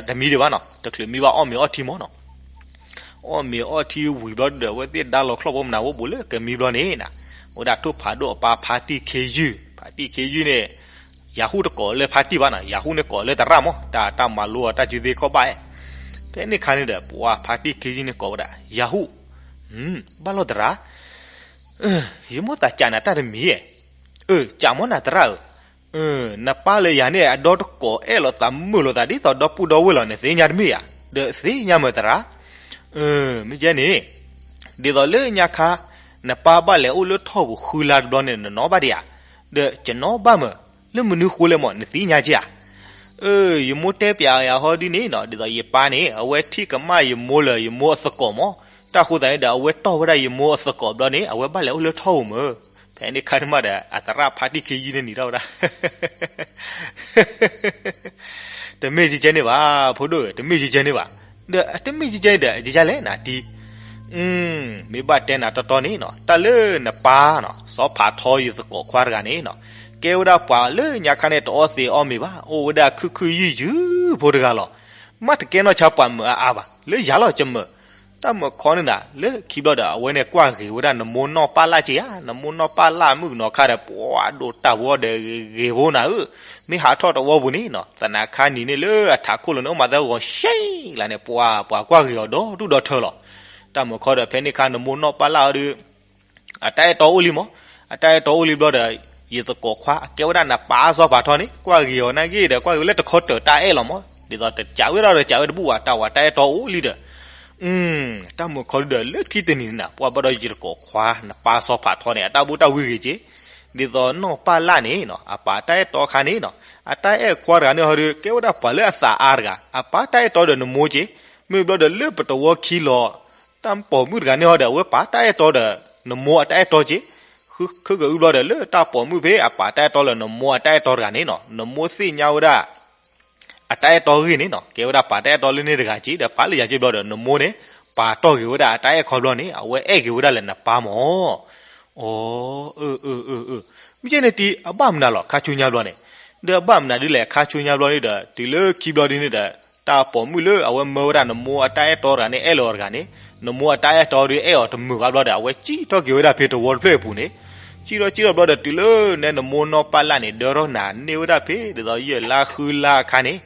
ဘၣ်နီၤ, တချုးမံဘၣ်အီၣ်မ့ၤအီထံမၢ်နီၤ. အီၣ်မ့ၤအီထံဝံၤဘျီဒီး အဝဲသ့ၣ်ဒါလီၤချီၣ်ဖိမနၤဝဲဘူးလၢကမံဘျီန့ၣ်နီၤ, အိၣ်ဒၣ်ထိၣ်ဖးဒိၣ်အပၢ်ဖါတံၢ်ခ့ယုၢ်, ဖါတံၢ်ခ့ယုၢ်န့ၣ် ယၤဟူၣ်တကိးလၢဖါတံၢ်ဘၣ်နီၤ, ယၤဟူၣ်န့ၣ်ကိးလၢသရၣ်မၢ်, တၢ်တၢ်မၤလိအတၢ်စုသ့ၣ်ခီၣ်ဘၣ်အဲၣ်. ဖဲန့ၣ်အခါန့ၣ်ဒီး ပှၤဖါတံၢ်ခ့ယုၢ်န့ၣ်ကိးဝဲဒၣ် ယၤဟူၣ်, ဘၣ်လီၤသရၣ်, ယမိၣ်သးကးနၤတၢ်တမံၤဧၢ, အၢ ကးမၢ်နၤသရၣ်ဧၢ, နပၢ်လၢယၤန့ၣ် အဒီတကိးအဲၣ်လိာ်သးမုာ်လိာ်သးဒ်သိးဒီပုၢ်ဒီဝဲၢ်လီၤ နသ့ၣ်ညါတမ့ၢ်ဧါ, ဒီးသ့ၣ်ညါမၢ်သရၣ်, မ့ၢ်ကဲန့ၣ် ဒ်သိးလၢညါခါ နပၢ်ဘၣ်လဲၤအိၣ်လၢထီၣ်ပူၤဃုလါတဘျီန့ၣ် နနီၣ်ဘၣ်ဒံးဧါ, ဒီးကနီၣ်ဘၣ်မၢ်, လၢမနုၤဃိလဲၣ်မၢ် နသ့ၣ်ညါက့ဧါ. အၢ ယမိၢ်တဲပျးယၤဟီဒ်န့ၣ်နီၤ, ဒ်သိးယပၢ်န့ၣ် အဝဲထံၣ်ကမၣ်ယမိၢ်လၢယမိၢ်အသကိးမၢ်, တၢ်ဃိသတးန့ၣ်ဒီး အဝဲတီၢ်ဝဲဒၣ်ယမိၢ်အသကိးဘျီန့ၣ် အဝဲဘၣ်လဲၤအိၣ်လၢထီၣ်ပူၤမၢ်. ဖဲန့ၣ်ခါန့ၣ်မးဒီး အသရၣ်ဖါတံၢ်ခ့ယုၢ်န့ၣ်နံၤထီၣ်ဝဲဒၣ် တမ့ၢ်ကဲကဲန့ၣ်ဘၣ်, ဖိဒိၣ်ဧၢ, တမ့ၢ်ကဲကဲန့ၣ်ဘၣ်. ဒီးတမ့ၢ်ကဲကဲန့ၣ်ဒီး ကဲကဲလဲၣ်နၤတံၤ, မ့ၢ်ဘၣ်တဲနၤတီတီန့ၣ်နီၤ, တၢ်လၢနပၢ်နီၤ စီၤဖးထီယသကိးခွါတဂၤန့ၣ်နီၤ, ကဲဝဲဒၣ်ပှၤလၢညါခါန့ၣ် တအီသံးအီမ့ၤဘၣ်, အိၣ်ဝဲဒၣ်ခုၣ်ခုၣ်ယုၢ်ယုၢ်ဖိတဂၤလီၤ. မ့ၢ်တကဲနီၢ်ဆါပှၤမုာ်အါအါဘၣ်, လၢယၤလီၤကမုာ်. တၢ်မုာ်ခီန့ၣ်နၤ လၢခံဘျီဒီး အဝဲန့ၣ်ကွၢ်ဂ့ၤဝဲဒၣ်နမိၢ်နီၢ်ပၢ်လၢ်က့ဧါ, နမိၢ်နီၢ်ပၢ်လၢ်မုၣ်ကနီၤခါဒီး ပှၤဒိၣ်တၢ်ဝီဒီးဂ့ၤဂ့ၤဖိနၤဧၢ, မ့ၢ်ဟးထီၣ်တဝီပူၤန့ၣ်နီၤ သနာ်ခါနံၤန့ၣ်လၢအထးခိၣ်လိၤန့ၣ် အိၣ်မးသၢဂီၤရှဲလၢန့ၣ် ပှၤ ပှၤကွၢ်ဂ့ၤအီၤဒီဒူၣ်ဒီထၢလီၤ. တၢ်မုာ်ခီဒီး ဖဲန့ၣ်ခါနမိၢ်နီၢ်ပၢ်လၢ်အီၤဒီး အတၢ်အဲၣ်တီအိၣ်လံမး, အတၢ်အဲၣ်တီအိၣ်လံဘျီဒီး ယသကိးခွါ အကဲဝဲဒၣ်နပၢ်စီၤဖးထီန့ၣ် ကွၢ်ဂ့ၤအီၤနာ်က့ဒီး ကွၢ်ဂ့ၤဝဲလၢတခီတၢၢ်တၢ်အဲၣ်လီၤမး, ဒ်သိးတကးဝဲဒၣ်ဒီးကးဝဲတဘူၣ်ဘၣ် တၢ်ဝဲတၢ်အဲၣ်တီအိၣ်လံဒီး တၢ်မုာ်ခီဒီး လၢခံတနံၤန့ၣ်နၤ ပှၤဘၣ်ဒီးယသကိးခွါ နပၢ်စီၤဖးထီန့ၣ် အတၢ်ဘူၣ်တၢ်ဝံဂ့ၤက့ၤ, ဒ်သိးနီၢ်ပၢ်လၢ်န့ၣ်နီၤ အပၢ်တၢ်အဲၣ်တီခါန့ၣ်နီၤ အတၢ်အဲၣ်ခွါတဂၤန့ၣ်ဟီဒီး ကဲဝဲဒၣ်ပှၤလၢအသးအါတဂၤ အပၢ်တၢ်အဲၣ်တီဒီးနမိၢ်က့ၤ, မ့ၢ်ဘျီဒီးလၢပတဝီခံလီၤ တၢ်ပိာ်မုၣ်တဂၤန့ၣ်ဟီဒီး အဝဲပၢ်တၢ်အဲၣ်တီဒီး နမိၢ်အတၢ်အဲၣ်တီက့ၤ, ခုကအုဘျီဒီး လၢတၢ်ပိာ်မုၣ်ဖဲအပၢ်တၢ်အဲၣ်တီလၢနမိၢ်အတၢ်အဲၣ်တီတဂၤန့ၣ်နီၤ နမိၢ်သ့ၣ်ညါဝဲဒၣ် အတၢ်အဲၣ်တီဂ့ၢ်န့ၣ်နီၤ ကဲဝဲဒၣ်ပၢ်တၢ်အဲၣ်တီလၢန့ၣ်တဂၤက့ၤ ဒီးပၢ်လၢယၤက့ၤဘျီဒီး နမိၢ်န့ၣ် ပာ်တီၢ်ဂ့ၤဝဲဒၣ်အတၢ်အဲၣ်ခီဘျီန့ၣ် အဝဲအဲၣ်ဂ့ၤဝဲဒၣ်လၢနပၢ်မၢ်. အိ မ့ၢ်ကဲန့ၣ်တံၤ အဘၣ်မနုၤလီၤ ခါဆူညါဘျီန့ၣ်, ဒီးအဘၣ်မနုၤဒ်လဲၣ် ခါဆူညါဘျီန့ၣ်ဒီး တုၤလၢခံဘျီဒ်န့ၣ်ဒီး တၢ်ပိာ်မုၣ်လၢအဝဲမၢဝဲဒၣ်နမိၢ်အတၢ်အဲၣ်တီတဂၤန့ၣ် အဲၣ်လိာ်အီၤတဂၤန့ၣ် နမိၢ်အတၢ်အဲၣ်တီဒီးအဲၣ်အီၤတမုာ်ဘၣ်ဘျီဒီး အဝဲစံၣ်ထီၣ်က့ၤဝဲဒၣ်ဖဲတဝီတဖျၢၣ်အပူၤန့ၣ်, စံၣ်ထီၣ်စံၣ်ထီၣ်ဘျီဒီး တုၤလၢနဲနမိၢ်နီၢ်ပၢ်လၢ်န့ၣ် ဒၢထီၣ်နၤန့ၢ်ဝဲဒၣ်ဖဲ ဒ်သိးယဲၢ်လါဃုလါအခါန့ၣ် ဒ်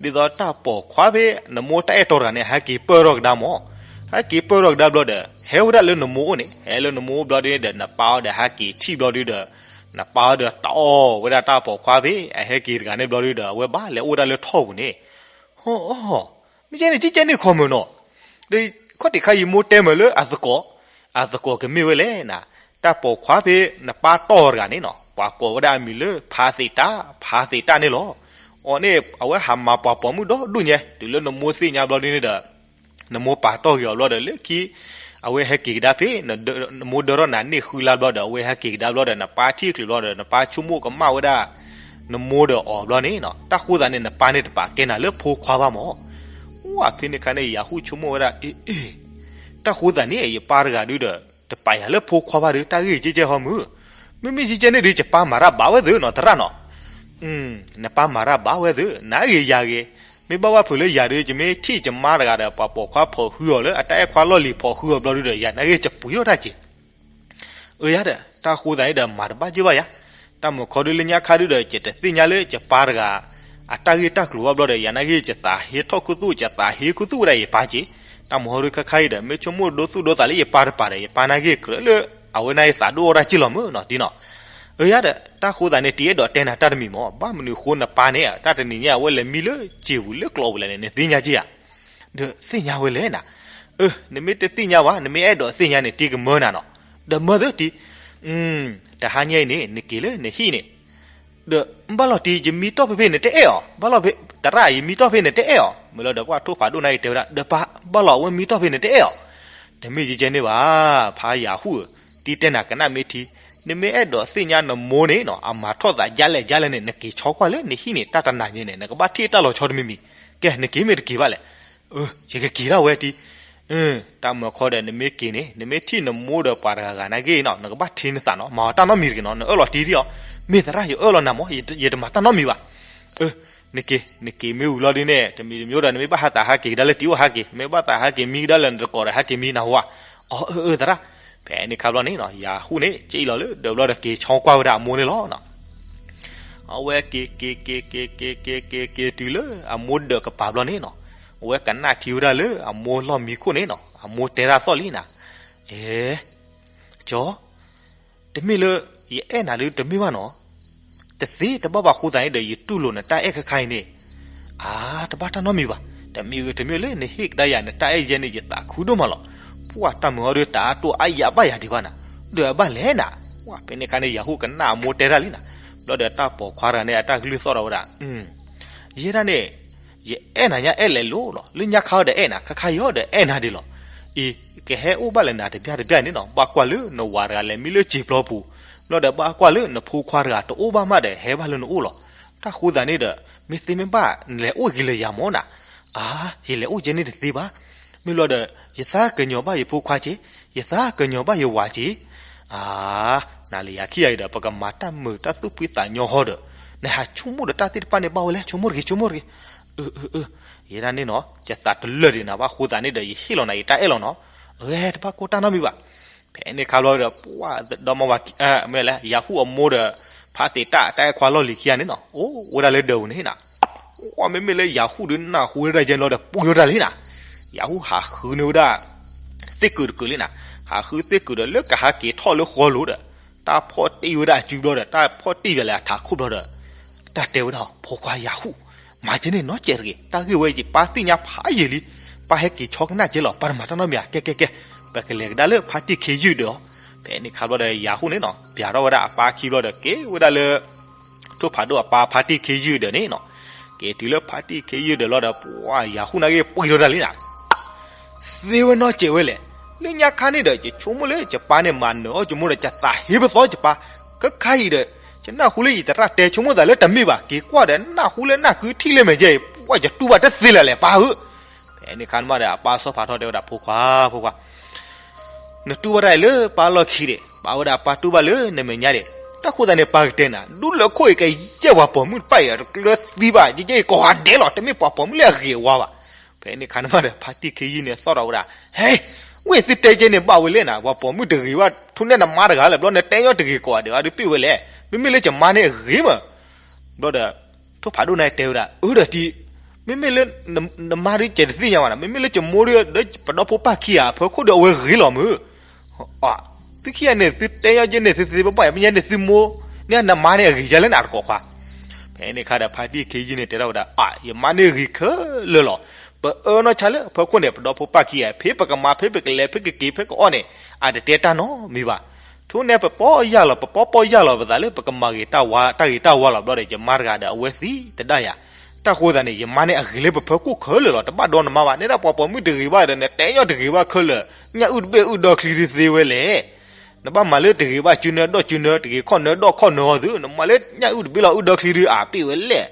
သိးတၢ်ပိာ်ခွါဖဲ နမိၢ်တၢ်အဲၣ်တီတဂၤန့ၣ် ဟဲက့ၤပၢၢ်ထီၣ်ကဒါမၢ်, ဟဲက့ၤပၢၢ်ထီၣ်ကဒါဘျီဒီး ဟဲဝဲဒၣ်လၢနမိၢ်အိၣ်န့ၣ် ဟဲလၢနမိၢ်အိၣ်ဘျီဒ်န့ၣ်ဒီး နပၢ်အီၤဒီးဟဲက့ၤထံၣ်ဘျီဒ်ဒီး နပၢ်အီၤဒီးတၢ်အီၣ်ဝဲဒၣ်တၢ်ပိာ်ခွါဖဲ အဟဲက့ၤတဂၤန့ၣ်ဘျီဒ်ဒီး အဝဲဘၣ်လဲၤအိၣ်ဒၣ်လၢထီၣ်ပူၤန့ၣ်, ဟီ မ့ၢ်ကဲန့ၣ် ကဲကဲန့ၣ်ခီမုၢ်နီၤ, ဒီးခီၣ်ထံးခါယမိၢ်တဲမုာ်လၢအသကိး, အသကိးကမ့ၢ်ဝဲလဲၣ်နၤ, တၢ်ပိာ်ခွါဖဲနပၢ်တီၢ်တဂၤန့ၣ်နီၤ ပှၤကိးဝဲဒၣ်အမံၤလၢ ဖါသ့းတၢ် ဖါသ့းတၢ်န့ၣ်လီၤ. အီၤန့ၣ် အဝဲဟးမၤပှၤပိာ်မုၣ်ဒီဒူၣ်ညါ တုၤလၢနမိၢ်သ့ၣ်ညါဘျီဒ်န့ၣ်ဒီး နမိၢ်ပာ်တီၢ်ဂ့ၤအီၤဘျီဒီး လၢခံ အဝဲဟဲက့ၤကဒါဖဲ နမိၢ်ဒၢထီၣ်နၤန့ၢ်ဃုလါဘျီဒီး အဝဲဟဲက့ၤကဒါဘျီဒီး နပၢ်ထံၣ်ချုးဘျီဒီး နပၢ်ဆိကမိၣ်ကမၣ်ဝဲဒၣ် နမိၢ်ဒီးအီၤဘျီန့ၣ်နီၤ, တၢ်ဃိသးန့ၣ် နပၢ်န့ၣ်တပာ်ကဲနၤလၢဖိခွါဘၣ်မၢ်. အိ ဖဲန့ၣ်ခါန့ၣ် ယၤဟူၣ်ဆိကမိၣ်ဝဲဒၣ် အ့ အ့ တၢ်ဃိသးန့ၣ် ယပၢ်တဂၤဒုဒီး တပာ်ယၤလၢဖိခွါဘၣ်ဒီး တၢ်ဂ့ၢ်ကဲကဲဟီမုၢ်, မ့မ့ၢ်ကဲကဲန့ၣ်ဒီး ယပၢ်မၤတၢ်ဘၣ်ဝဲသုနီၤ သရၣ်နီၤ နပၢ်မၤတၢ်ဘၣ်ဝဲသု နဂ့ၤယၤဂ့ၤ, မ့ၢ်ဘၣ်ဘၣ်ဖုးလၢယၤဒီး ယမ့ၢ်ထံၣ်ယမါတဂၤဒီး ပှၤပိာ်ခွါဖိးဃုအီၤလၢ အတၢ်အဲၣ်ခွါလီၢ်လံၤဖိးဃုအီၤဘျီဒုဒီး ယၤနာ်ဂ့ၤ ယပှ့ၤထီၣ်တၢ်စ့ အၢ ယၤဒီး တၢ်ဃိသးန့ၣ်ဒီး မၤတဘၣ်က့ၢ်ဘၣ်ယၤ, တၢ်မုာ်ခီဒုလၢညါခါဒုဒီး ယတသ့ၣ်ညါလၢယပၢ်တဂၤ အတၢ်ဂ့ၢ်တၢ်ကျိၤဘၣ်ဘျီဒီး ယၤနာ်ဂ့ၤ ယသးဟ့ထီၣ်ခူသူၣ် ယသးဟ့ခူသူၣ်ဝဲဒၣ်ယပၢ်က့ၢ်, တၢ်မုာ်ဟီဒုခါခါအံၤဒီး မ့ၢ်ဆိကမိၣ်ဒိသူၣ်ဒိသးလၢယပၢ်တပၤဒီး ယပၢ်နာ်ဂ့ၤကြၢးလၢ အဝဲနာ်ဂ့ၤသးဒိၣ်အီၣ်တၢ်က့ၢ်လီၤမုၢ်နီၤ တံၤနီၤ. အၢ ယၤဒီး တၢ်ဃိသးန့ၣ် တံၤအဲၣ်ဒိးတဲနၤတၢ်တမံၤမၢ်, ဘၣ်မနုၤဃိနပၢ်န့ၣ် တၢ်တနံၤညါအဝဲလဲၤမံလၢစံာ်ပူၤလၢကျိးပူၤလဲၣ်န့ၣ် နသ့ၣ်ညါက့ၢ်ဧါ ဒီးသ့ၣ်ညါဝဲလဲၣ်နၤ, အၢ နမ့ၢ်တသ့ၣ်ညါဘၣ် နမ့ၢ်အဲၣ်ဒိးသ့ၣ်ညါန့ၣ် တံၤကမၢနၤနီၤ, ဒီးမၢသုတံၤ, တဟါညါအံၤန့ၣ် နက့ၤလၢနဟံၣ်န့ၣ်, ဒီးဘၣ်လီၤတံၤ ယမံတီၢ်ဖဲဖဲနတအဲၣ်အီၤ, ဘၣ်လီၤဖဲ သရၣ် ယမံတီၢ်ဖဲနတအဲၣ်အီၤ, မ့ၢ်လီၤဒီးပှၤထိၣ်ဖးဒိၣ်နာ်ဂ့ၤတဲဝဲဒၣ် ဒီးပၢ် ဘၣ်လီၤအဝဲမံတီၢ်ဖဲနတအဲၣ်အီၤ, တမ့ၢ်ကဲကဲန့ၣ်ဘၣ်, ဖးယၤဟူၣ်ဧၢ, တံၤတဲနၤကနၣ်မ့ၢ်ထံ, နမ့ၢ်အဲၣ်ဒိးသ့ၣ်ညါနမိၢ်န့ၣ်နီၤ အမၤထီၣ်သးဒ်လဲၣ်ဒ်လဲၣ်န့ၣ် နက့ၤဆီကွၢ်လၢနဟံၣ်န့ၣ် တၢ်တနၤညါန့ၣ် နကဘၣ်ထံၣ်တၢ်လီၤဆီတမံၤမံၤ, ကဲ နက့ၤမ့ၢ်တက့ၤဘၣ်လဲၣ်, အၢ ယကက့ၤဒၣ်ဝဲတံၤ အၢ တၢ်မၢခီဒီး နမ့ၢ်က့ၤန့ၣ် နမ့ၢ်ထံၣ်နမိၢ်ဒီးပှၤတဂၤဂၤနာ်က့နီၤ နကဘၣ်ထံၣ်နသးနီၤ မၤအီၤတၢ်နီတမံၤတဂ့ၤနီၤ နအၢၣ်လီၤတံၢ်ဒံးအီၤ, မ့ၢ်သရၣ် ယအၢၣ်လီၤနၤမၢ် ယတမၤတၢ်နီတမံၤဘၣ်. အၢ နက့ၤ နက့ၤမ့ၢ်ဝံၤလီၤဒ်န့ၣ် တမံၤတမံၤဒီး နမ့ၢ်ဘၣ်ဟးသးဟးက့ၤကဒါလၢတံၤအိၣ်ဟးက့ၤ, မ့ၢ်ဘၣ်သးဟးက့ၤမံကဒါလၢနတကိးဒီးဟးက့ၤမံနၤဟူဧါ. အၢ အၢ အၢ သရၣ်. ဖဲန့ၣ်ခါဘျီန့ၣ်နီၤ ယၤဟူၣ်န့ၣ် က့ၣ်လီၤလၢဒၢးဘျီဒီး က့ၤဆီကွၢ်ဝဲဒၣ်အမိၢ်န့ၣ်လီၤ. အဝဲက့ၤ က့ၤ က့ၤ က့ၤ က့ၤ က့ၤ က့ၤ က့ၤတုၤလၢအမိၢ်ဒၢးကပၤဘျီန့ၣ်နီၤ, အဝဲကနၣ်ထံဝဲဒၣ်လၢအမိၢ်လီၢ်မံခိၣ်န့ၣ်နီၤ အမိၢ်တဲတၢ်သီၣ်လံနၤ, အဲ ကၠီ, တမ့ၢ်လၢ ယအဲၣ်နၤဒုးတမ့ၢ်ဘၣ်နီၤ, တသ့တဘၣ်ဘၣ်ဃိသတးန့ၣ်ဒီး ယတူၢ်လိာ်နတၢ်အဲၣ်ခဲခါအံၤန့ၣ်, အါ တဘၣ်တၢ်နီတမံၤဘၣ်, တမ့ၢ်ဂ့ၤတမ့ၢ်လၢနဟ့ၣ်ကဒါယၤနတၢ်အဲၣ်ယဲန့ၣ် ယသးခုဒိၣ်မးလီၤ. ပှၢ်တၢ်မုာ်အီၤဒီးတၢ်တိၢ်အါယၤဘၣ်ယၤဒံးဘၣ်နၤ, ဒီးအဘၣ်လဲၣ်နၤ, ပှၢ်ဖဲန့ၣ်ခါန့ၣ် ယၤဟူၣ်ကနၣ်အမိၢ်တဲတၢ်လံနၤ, ဘျီဒီးတၢ်ပိာ်ခွါတဂၤန့ၣ် အတၢ်ကလုၢ်သီၣ်ထီၣ်ဝဲဒၣ် ယဲဒၣ်န့ၣ် ယအဲၣ်နၤညါအဲၣ်လဲၣ်လိၤလီၤ, လၢညါခါအီၤဒီးအဲၣ်နၤ ခါခါအံၤအီၤဒီးအဲၣ်နၤဒံးလီၤ. အံၤ ကဟဲအိၣ်ဘၣ်လၢနၤတဘျီတဘျီန့ၣ်နီၤ, ဘၣ်ကွၢ်လၢနဝၤတဂၤလဲၤမံလၢစံာ်ပျီပူၤ, ဘျီဒီးဘၣ်ကွၢ်လၢနဖိခွါတဂၤတအိၣ်ဘၣ်မးဒီး ဟဲဘၣ်လၢနအိၣ်လီၤ. တၢ်ဃိသတးန့ၣ်ဒီး မ့ၢ်သ့မ့ၢ်ဘၣ် နလဲၤအိၣ်က့ၤလၢယၤမၢ်နၤ, အါ ယလဲၤအိၣ်ကဲန့ၣ်တသ့ဘၣ်. မ့ၢ်ဘျီဒီး ယသးကညီၤဘၣ်ယဖိခွါက့ၤ, ယသးကညီၤဘၣ်ယဝၤက့ၤ, အါ နၤလၢယၤခံဂၤအံၤဒီး ပကမၤတၢ်မုာ်တၢ်သူၣ်ဖှံသးညီဟီဒီး နဟးဆိကမိၣ်ဒီးတၢ်သ့ၣ်တဖၣ်န့ၣ် ဘၣ်ဝဲလဲၣ်, ဆိကမိၣ်တဂ့ၤ ဆိကမိၣ်တဂ့ၤ. အၢ အၢ အၢ ယဲဒၣ်န့ၣ်နီၤ ယသးတလၢာ်ဒံးနၤဘၣ်ဃိသတးန့ၣ်ဒီး ယဟ့ၣ်လီၤနၤယတၢ်အဲၣ်လီၤနီၤ, အဝဲတဘၣ်ကိၢ်တၢ်နီတမံၤဘၣ်. ဖဲန့ၣ်ခါဘျီဒီး ပှၢ်ဒီမါဝၤ မ့ၢ်လဲၣ် ယၤဟူၣ်အမိၢ်ဒီး ဖါသ့းတၢ်တၢ်အဲၣ်ခွါလီၢ်လံၤခံဂၤန့ၣ်နီၤ အိၣ်ဝဲဒၣ်လၢဒၢးပူၤန့ၣ်နၤ, ပှၢ်မ့မ့ၢ်လၢယၤဟူၣ်ဒီးနၢ်ဟူဝဲဒၣ်ယဲန့ၣ်လီၤဒီး ပှံၤထီၣ်တၢ်လံနၤ, ယၤဟူၣ်ဟးဃုန့ၢ်ဝဲဒၣ် သ့ၣ်ကုာ်တကုာ်လံနၤ, ဟးဃုသ့ၣ်ကုာ်ဒီးလၢကဟးက့ၤထီၣ်လၢဃီလိၤဒီး တၢ်ဖီၣ်တံၢ်ဝဲဒၣ်အစုဘျီဒီး တၢ်ဖီၣ်တံၢ်ဘၣ်လၢအထးခိၣ်ဘျီဒီး တၢ်တဲဝဲဒၣ် ဖိခွါယၤဟူၣ်, မၤကဲန့ၣ်နီတစဲးတဂ့ၤ, တၢ်ဂ့ၢ်ဝဲယပၢ်သ့ၣ်ညါဖးယံာ်လံ, ပၢ်ဟဲက့ၤဆီကနၣ်ကဲလီၤ, ပၢ်တမၤတၢ်နီတမံၤဧါ, ကဲကဲကဲ, ပကလဲၤကဒါလၢဖါတံၢ်ခ့ယုၢ်ဒၢးအီၤ. ဖဲန့ၣ်ခါဘျီဒီးယၤဟူၣ်န့ၣ်နီၤ ပျးထီၣ်ဝဲဒၣ်အပၢ်ခံဘျီဒီး က့ၤဝဲဒၣ်လၢ ထိၣ်ဖးဒိၣ်အပၢ်ဖါတံၢ်ခ့ယုၢ်ဒၢးန့ၣ်နီၤ, က့ၤတုၤလၢဖါတံၢ်ခ့ယုၢ်ဒၢးလီၤဒီး ပှၢ်ယၤဟူၣ်နာ်က့ ပှံၤထီၣ်တၢ်လံနၤ သ့ဝဲနီတစဲးဝဲလဲၣ်. လၢညါခါန့ၣ်ဒီး ယဆိကမိၣ်လၢယပၢ်န့ၣ် မၤနၢၤအီၣ်ယမိၢ်ဒီး ယသးဟ့ပသီယပၢ်, ခဲခါအံၤဒီး ယနၢ်ဟူလၢယသရၣ်တဲ ဆိကမိၣ်သးလၢတမ့ၢ်ဘၣ်, က့ၤကွၢ်ဒီး နၢ်ဟူလၢနၢ်ကုထံၣ်လၢမဲာ်ယဲအံၤ ပှၢ်ယတူၢ်ဘၣ်တသ့လၢၤလဲၣ် ပၢ်ဧၢ. ဖဲန့ၣ်ခါန့ၣ်မးဒီး အပၢ်ဆီၣ်ဖးထီၣ်တဲဝဲဒၣ် ဖိခွါ ဖိခွါ နတူၢ်ဘၣ်တၢ်အံၤလၢပၢ်လီၢ်ခံဒီး ပၢ်ဝဲဒၣ်ပၢ်တူၢ်ဘၣ်လၢနမဲာ်ညါဒီး တၢ်ဃိသတးန့ၣ် ပၢ်ကတဲနၤ ဒူလၢခိၣ်အံၤကယဲၢ်ပှၤပိာ်မုၣ်တဖၣ်အံၤ တကျၢၤသံဘၣ် ယဲအံၤကိးဂၤဒဲးလီၤ တမ့ၢ်ပှၤပိာ်မုၣ်လၢအဂ့ၤအဝါဘၣ်. ဖဲန့ၣ်ခါန့ၣ်မးဒီး ဖါတံၢ်ခ့ယုၢ်န့ၣ်သီၣ်ထီၣ်ဝဲဒၣ် ဟဲ ဝ့ၢ်သုတဲကဲန့ၣ်ဘၣ်ဝဲလဲၣ်နၤ ပှၤပိာ်မုၣ်တဂ့ၤဘၣ် ထူၣ်နဲၣ်နမါတဂၤလၢၤဘျီ နတဲညီတဂ့ၤကိးဂၤဒဲးဘၣ်ဒုးပ့ၢ်ဝဲလဲၣ် မ့မ့ၢ်လၢယမါန့ၣ်အဂ့ၤမး ဘျီဒီး ထိၣ်ဖးဒိၣ်န့ၣ်တဲဝဲဒၣ် အၢဒီးတံၢ် မ့မ့ၢ်လၢ နမါဒုးကဲတသ့ၣ်ညါဘၣ်နၤ မ့မ့ၢ်လၢယမိၢ်ဒုး ဒီးပဒီဖိပၢ်ခံဂၤ အဖီခိၣ်ဒီးအဝဲဂ့ၤလီၤမုၢ် အ သုခံဂၤန့ၣ် သုတဲယီက့န့ၣ် သုသ့ဘၣ်ဘၣ် ပညါန့ၣ် သုမိၢ်န့ၣ် နမါန့ၣ်အဂ့ၤယါလၢနၤတကိးခွါ. ဖဲန့ၣ်ခါဒီး ဖါတံၢ်ခ့ယုၢ်န့ၣ် တဲထီၣ်ဝဲဒၣ် အ ယမါန့ၣ်ဂ့ၤခဲလၢာ်လီၤ. ပအၢနီၢ်ဆါလၢအဖီခိၣ်န့ၣ် ပဒီဖိပၢ်ခံဂၤ ဖဲပကမၤ ဖဲပကလဲၤ ဖဲကက့ၤ ဖဲကအီၣ်န့ၣ် အတတဲတၢ်နီတမံၤဘၣ်. ထူၣ်နဲၣ်ပပီၢ်ယၢ်လီၤ ပပီၢ်ပီၢ်ယၢ်လီၤပသးလၢ ပကမၤဂ့ၤတၢ်ဝါ တၢ်ဂ့ၤတၢ်ဝါလီၤ ဘျီဒီး ယမါတဂၤဒီး အဝဲသံတဒၣ်ယၤ. တၢ်ဃိသတးန့ၣ် ယမါန့ၣ်အဂ့ၤလၢပဖီခိၣ်ခဲလၢာ်လီၤ တဘၣ်ဒီနမါဘၣ် နဲဒၣ်ပှၤပိာ်မုၣ်တဂ့ၤဘၣ်ဒီး နတဲညီတဂ့ၤဘၣ်ခဲလၢာ် ညၣ်အုၣ်တဘ့ၣ်အုၣ်ဒီချံဒုးသ့ဝဲလဲၣ်. နဘၣ်မၤလၢတဂ့ၤဘၣ်စုနၢဒီၣ်စုနၢ တဂ့ၤခီၣ်နၢဒီၣ်ခီၣ်နၢအီၤသု နမၤလၢညၣ်အုၣ်တဘ့ၣ်လီၤအုၣ်ဒီချံဒုးအါပ့ၢ်ဝဲလဲၣ်.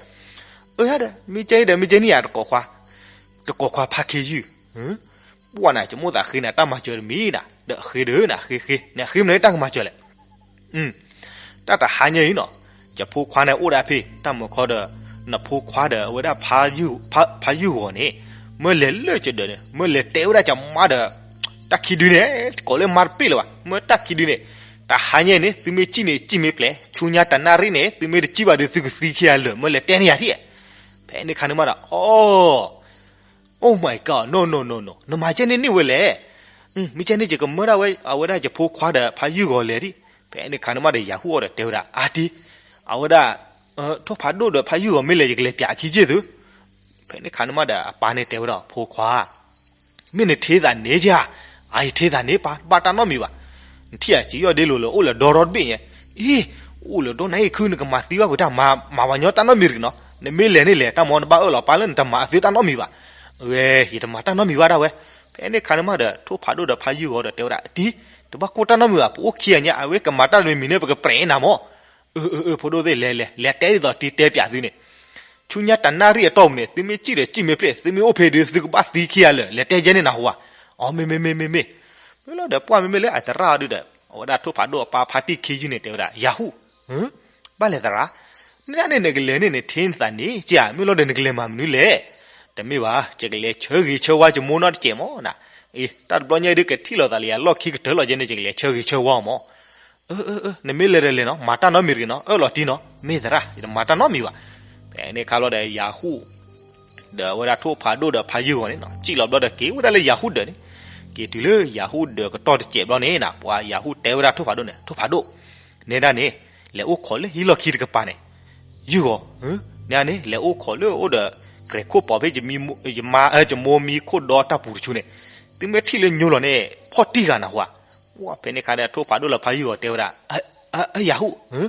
အၢ ဒီး မ့ၢ်ကဲအံၤဒီး မ့ၢ်ကဲန့ၣ်ယၤတကိးခွါ တကိးခွါဖါခ့ယုၢ် ပှၢ်နၤ ယမိၣ်သးဃ့နၤတၢ်မၤစၢၤတမံၤနၤ ဒီးဃ့ဒီးနၤ ဃ့ဃ့ နဃ့မနုၤတၢ်ကမၤစၢၤလဲၣ်. တၢ်တဟါညါအံၤနီၤ ယဖိခွါန့ၣ်အိၣ်ဒၣ်ဖဲ တၢ်မုာ်ခီဒီး နဖိခွါဒီးအဝဲဒၣ် ဖါယုၢ်ဂီၤန့ၣ် မ့ၢ်လဲၤလၢယဒၢးန့ၣ် မ့ၢ်လဲၤတဲဝဲဒၣ်ယမါဒီး တၢ်ခံဒုန့ၣ် ကိးလၢမါတပ့ၢ်လၢၤဘၣ် မ့ၢ်တၢ်ခံဒုန့ၣ် တဟါညါအံၤန့ၣ် သုမ့ၢ်စံၣ်န့ၣ် စံၣ်မ့ၢ်ပျဲၤ ဆူညါတနၣ်ရံၣ်န့ၣ် သုမ့ၢ်တစံၣ်ဘၣ်ဒီး သုကသံခံဂၤလၢာ် မ့ၢ်လဲၤတဲန့ၢ်ယၤထံၣ်. ဖဲန့ၣ်ခါန့ၣ်မးဒီး အိ Oh my god, no, no, no, no, နမၤကဲန့ၣ်န့ၢ်ဝဲလဲၣ်. မ့ၢ်ကဲန့ၣ် ယကမၢဒၣ်ဝဲ အဝဲဒၣ်ယဖိခွါဒီးဖါယုၢ်ဂီၤလဲၣ်ဒံး. ဖဲန့ၣ်ခါန့ၣ်မးဒီး ယၤဟူၣ်အီၤဒီးတဲဝဲဒၣ် အါတံၢ် အဝဲဒၣ် ထိၣ်ဖးဒိၣ်ဒီးဖါယုၢ်ဂီၤမ့ၢ်လဲၤ ယကလဲၤပျးခံက့ၢ်သု. ဖဲန့ၣ်ခါန့ၣ်မးဒီး အပၢ်န့ၣ်တဲဝဲဒၣ် ဖိခွါ မ့ၢ်နထံသးန့ၣ်ဧါ. အါ ယထံသးန့ၣ် ပၢ် တဘၣ်တၢ်နီတမံၤဘၣ်. နထံၣ်ဧါ စံယီၣ်ဒ့လိၤလၢအိၣ်လၢဒီရီတဘ့ၣ်ညါ. အ့ အိၣ်လၢဒီနၤအံၤခု နကမၤသံဘၣ်ပှၤတၢ်မၤ မၤပှၤညီတၢ်နီတမံၤတဂ့ၤနီၤ. နမ့ၢ်လဲၤန့ၣ်လဲၤ တၢ်မၤနဘၣ်အၢၣ်လီၤပၢ်လၢနတမၤအသုတၢ်နီတမံၤဘၣ်. ဝဲ ယတမၤတၢ်နီတမံၤဘၣ်ဒၣ်ဝဲ. ဖဲန့ၣ်ခါန့ၣ်မးဒီး ထိၣ်ဖးဒိၣ်ဒီးဖါယုၢ်ဂီၤဒီးတဲဝဲဒၣ် အတံၢ် တဘၣ်ကိၢ်တၢ်နီတမံၤဘၣ် ပအိၣ်ခံဂၤညါ အဝဲကမၤတၢ်တမံၤမံၤန့ၣ် ပကပြဲးနၤမး. အၢ အၢ အၢ ဖိဒိၣ်သ့ၣ် လဲၤ လဲၤ လဲၤတဲဒ်သိးတံၢ်တဲပျးသုန့ၣ် ဆူညါတနၣ်ရံၣ်အတီၢ်ပူၤန့ၣ် သုမ့ၢ်စံၣ်ဒီးစံၣ်မ့ၢ်ပျဲၤ သုမ့ၢ်အိၣ်ဖဲဒီး သုကဘၣ်သံခံဂၤလၢာ် လဲၤတဲကဲန့ၣ်နဟူဧါ. အီ မ့ၢ်မ့ၢ်မ့ၢ်မ့ၢ်မ့ၢ်, မ့ၢ်လီၤဒီးပှၢ်မ့မ့ၢ်လၢအသရၣ်အီၤဒုဒီး အဝဲဒၣ်ထိၣ်ဖးဒိၣ်အပၢ်ဖါတံၢ်ခံယုၢ်န့ၣ် တဲဝဲဒၣ် ယၤဟူၣ်, ဘၣ်လဲၤသရၣ်, နန့ၣ်နကလဲၤန့ၣ်နထံနသးန့ၣ်ကၢ် မ့ၢ်လီၤဒီးနကလဲၤမၤမနုၤလဲၣ်. တမ့ၢ်ဘၣ်, ယကလဲၤဆၢဂ့ၤဆၢဝါယမိၢ်နီတစဲးမၢ်နၤ. အ့ တၢ်တဘျီညါဒုးကထံၣ်လိာ်သးလၢယလီၢ်ခံကတၢၢ်လီၤယဲန့ၣ် ယကလဲၤဆၢဂ့ၤဆၢဝါအီၤမၢ်. နမ့ၢ်လဲၤဒီးလဲၤနီၤ, မၤတၢ်နီတမံၤတဂ့ၤနီၤ, အၢၣ်လီၤတံၢ်နီၤ, မ့ၢ်သရၣ်, ယတမၤတၢ်နီတမံၤဘၣ်. ဖဲန့ၣ်ခါဘျီဒီးယၤဟူၣ် ဒီးအဝဲဒၣ်ထိၣ်ဖးဒိၣ်ဒီးဖါယုၢ်ဂီၤန့ၣ်နီၤ, စံၣ်လီၤဘျီဒီးက့ၤဝဲဒၣ်လၢယၤဟူၣ်ဒၢးန့ၣ်, က့ၤတုၤလၢယၤဟူၣ်ဒၢးကတီၢ်တစဲးဘျီန့ၣ်နီၤ, ပှၤယၤဟူၣ်တဲဝဲဒၣ်ထိၣ်ဖးဒိၣ်န့ၣ်, ထိၣ်ဖးဒိၣ်, နဲဒၣ်န့ၣ်, လဲၤအိၣ်ခိးလၢဟံၣ်လီၢ်ခံတကပၤန့ၣ်, ယုၢ်ဂီၤ, နဲန့ၣ် လဲၤအိၣ်ခိးလၢအိၣ်ဒီး ကြဲးခိၣ်ပိာ်ဖဲ ယမိၢ်မံခိၣ်ဒီတၢ်ပူၤတဆူန့ၣ်, သုမ့ၢ်ထံၣ်လၢညိလီၤန့ၣ် ဖီၣ်တံၢ်ဂၤနၢ်ဟူဧါ. ဖဲန့ၣ်ခါဒီးထိၣ်ဖးဒိၣ်လၢဖါယုၢ်ဂီၤတဲဝဲဒၣ်, ယၤဟူၣ်,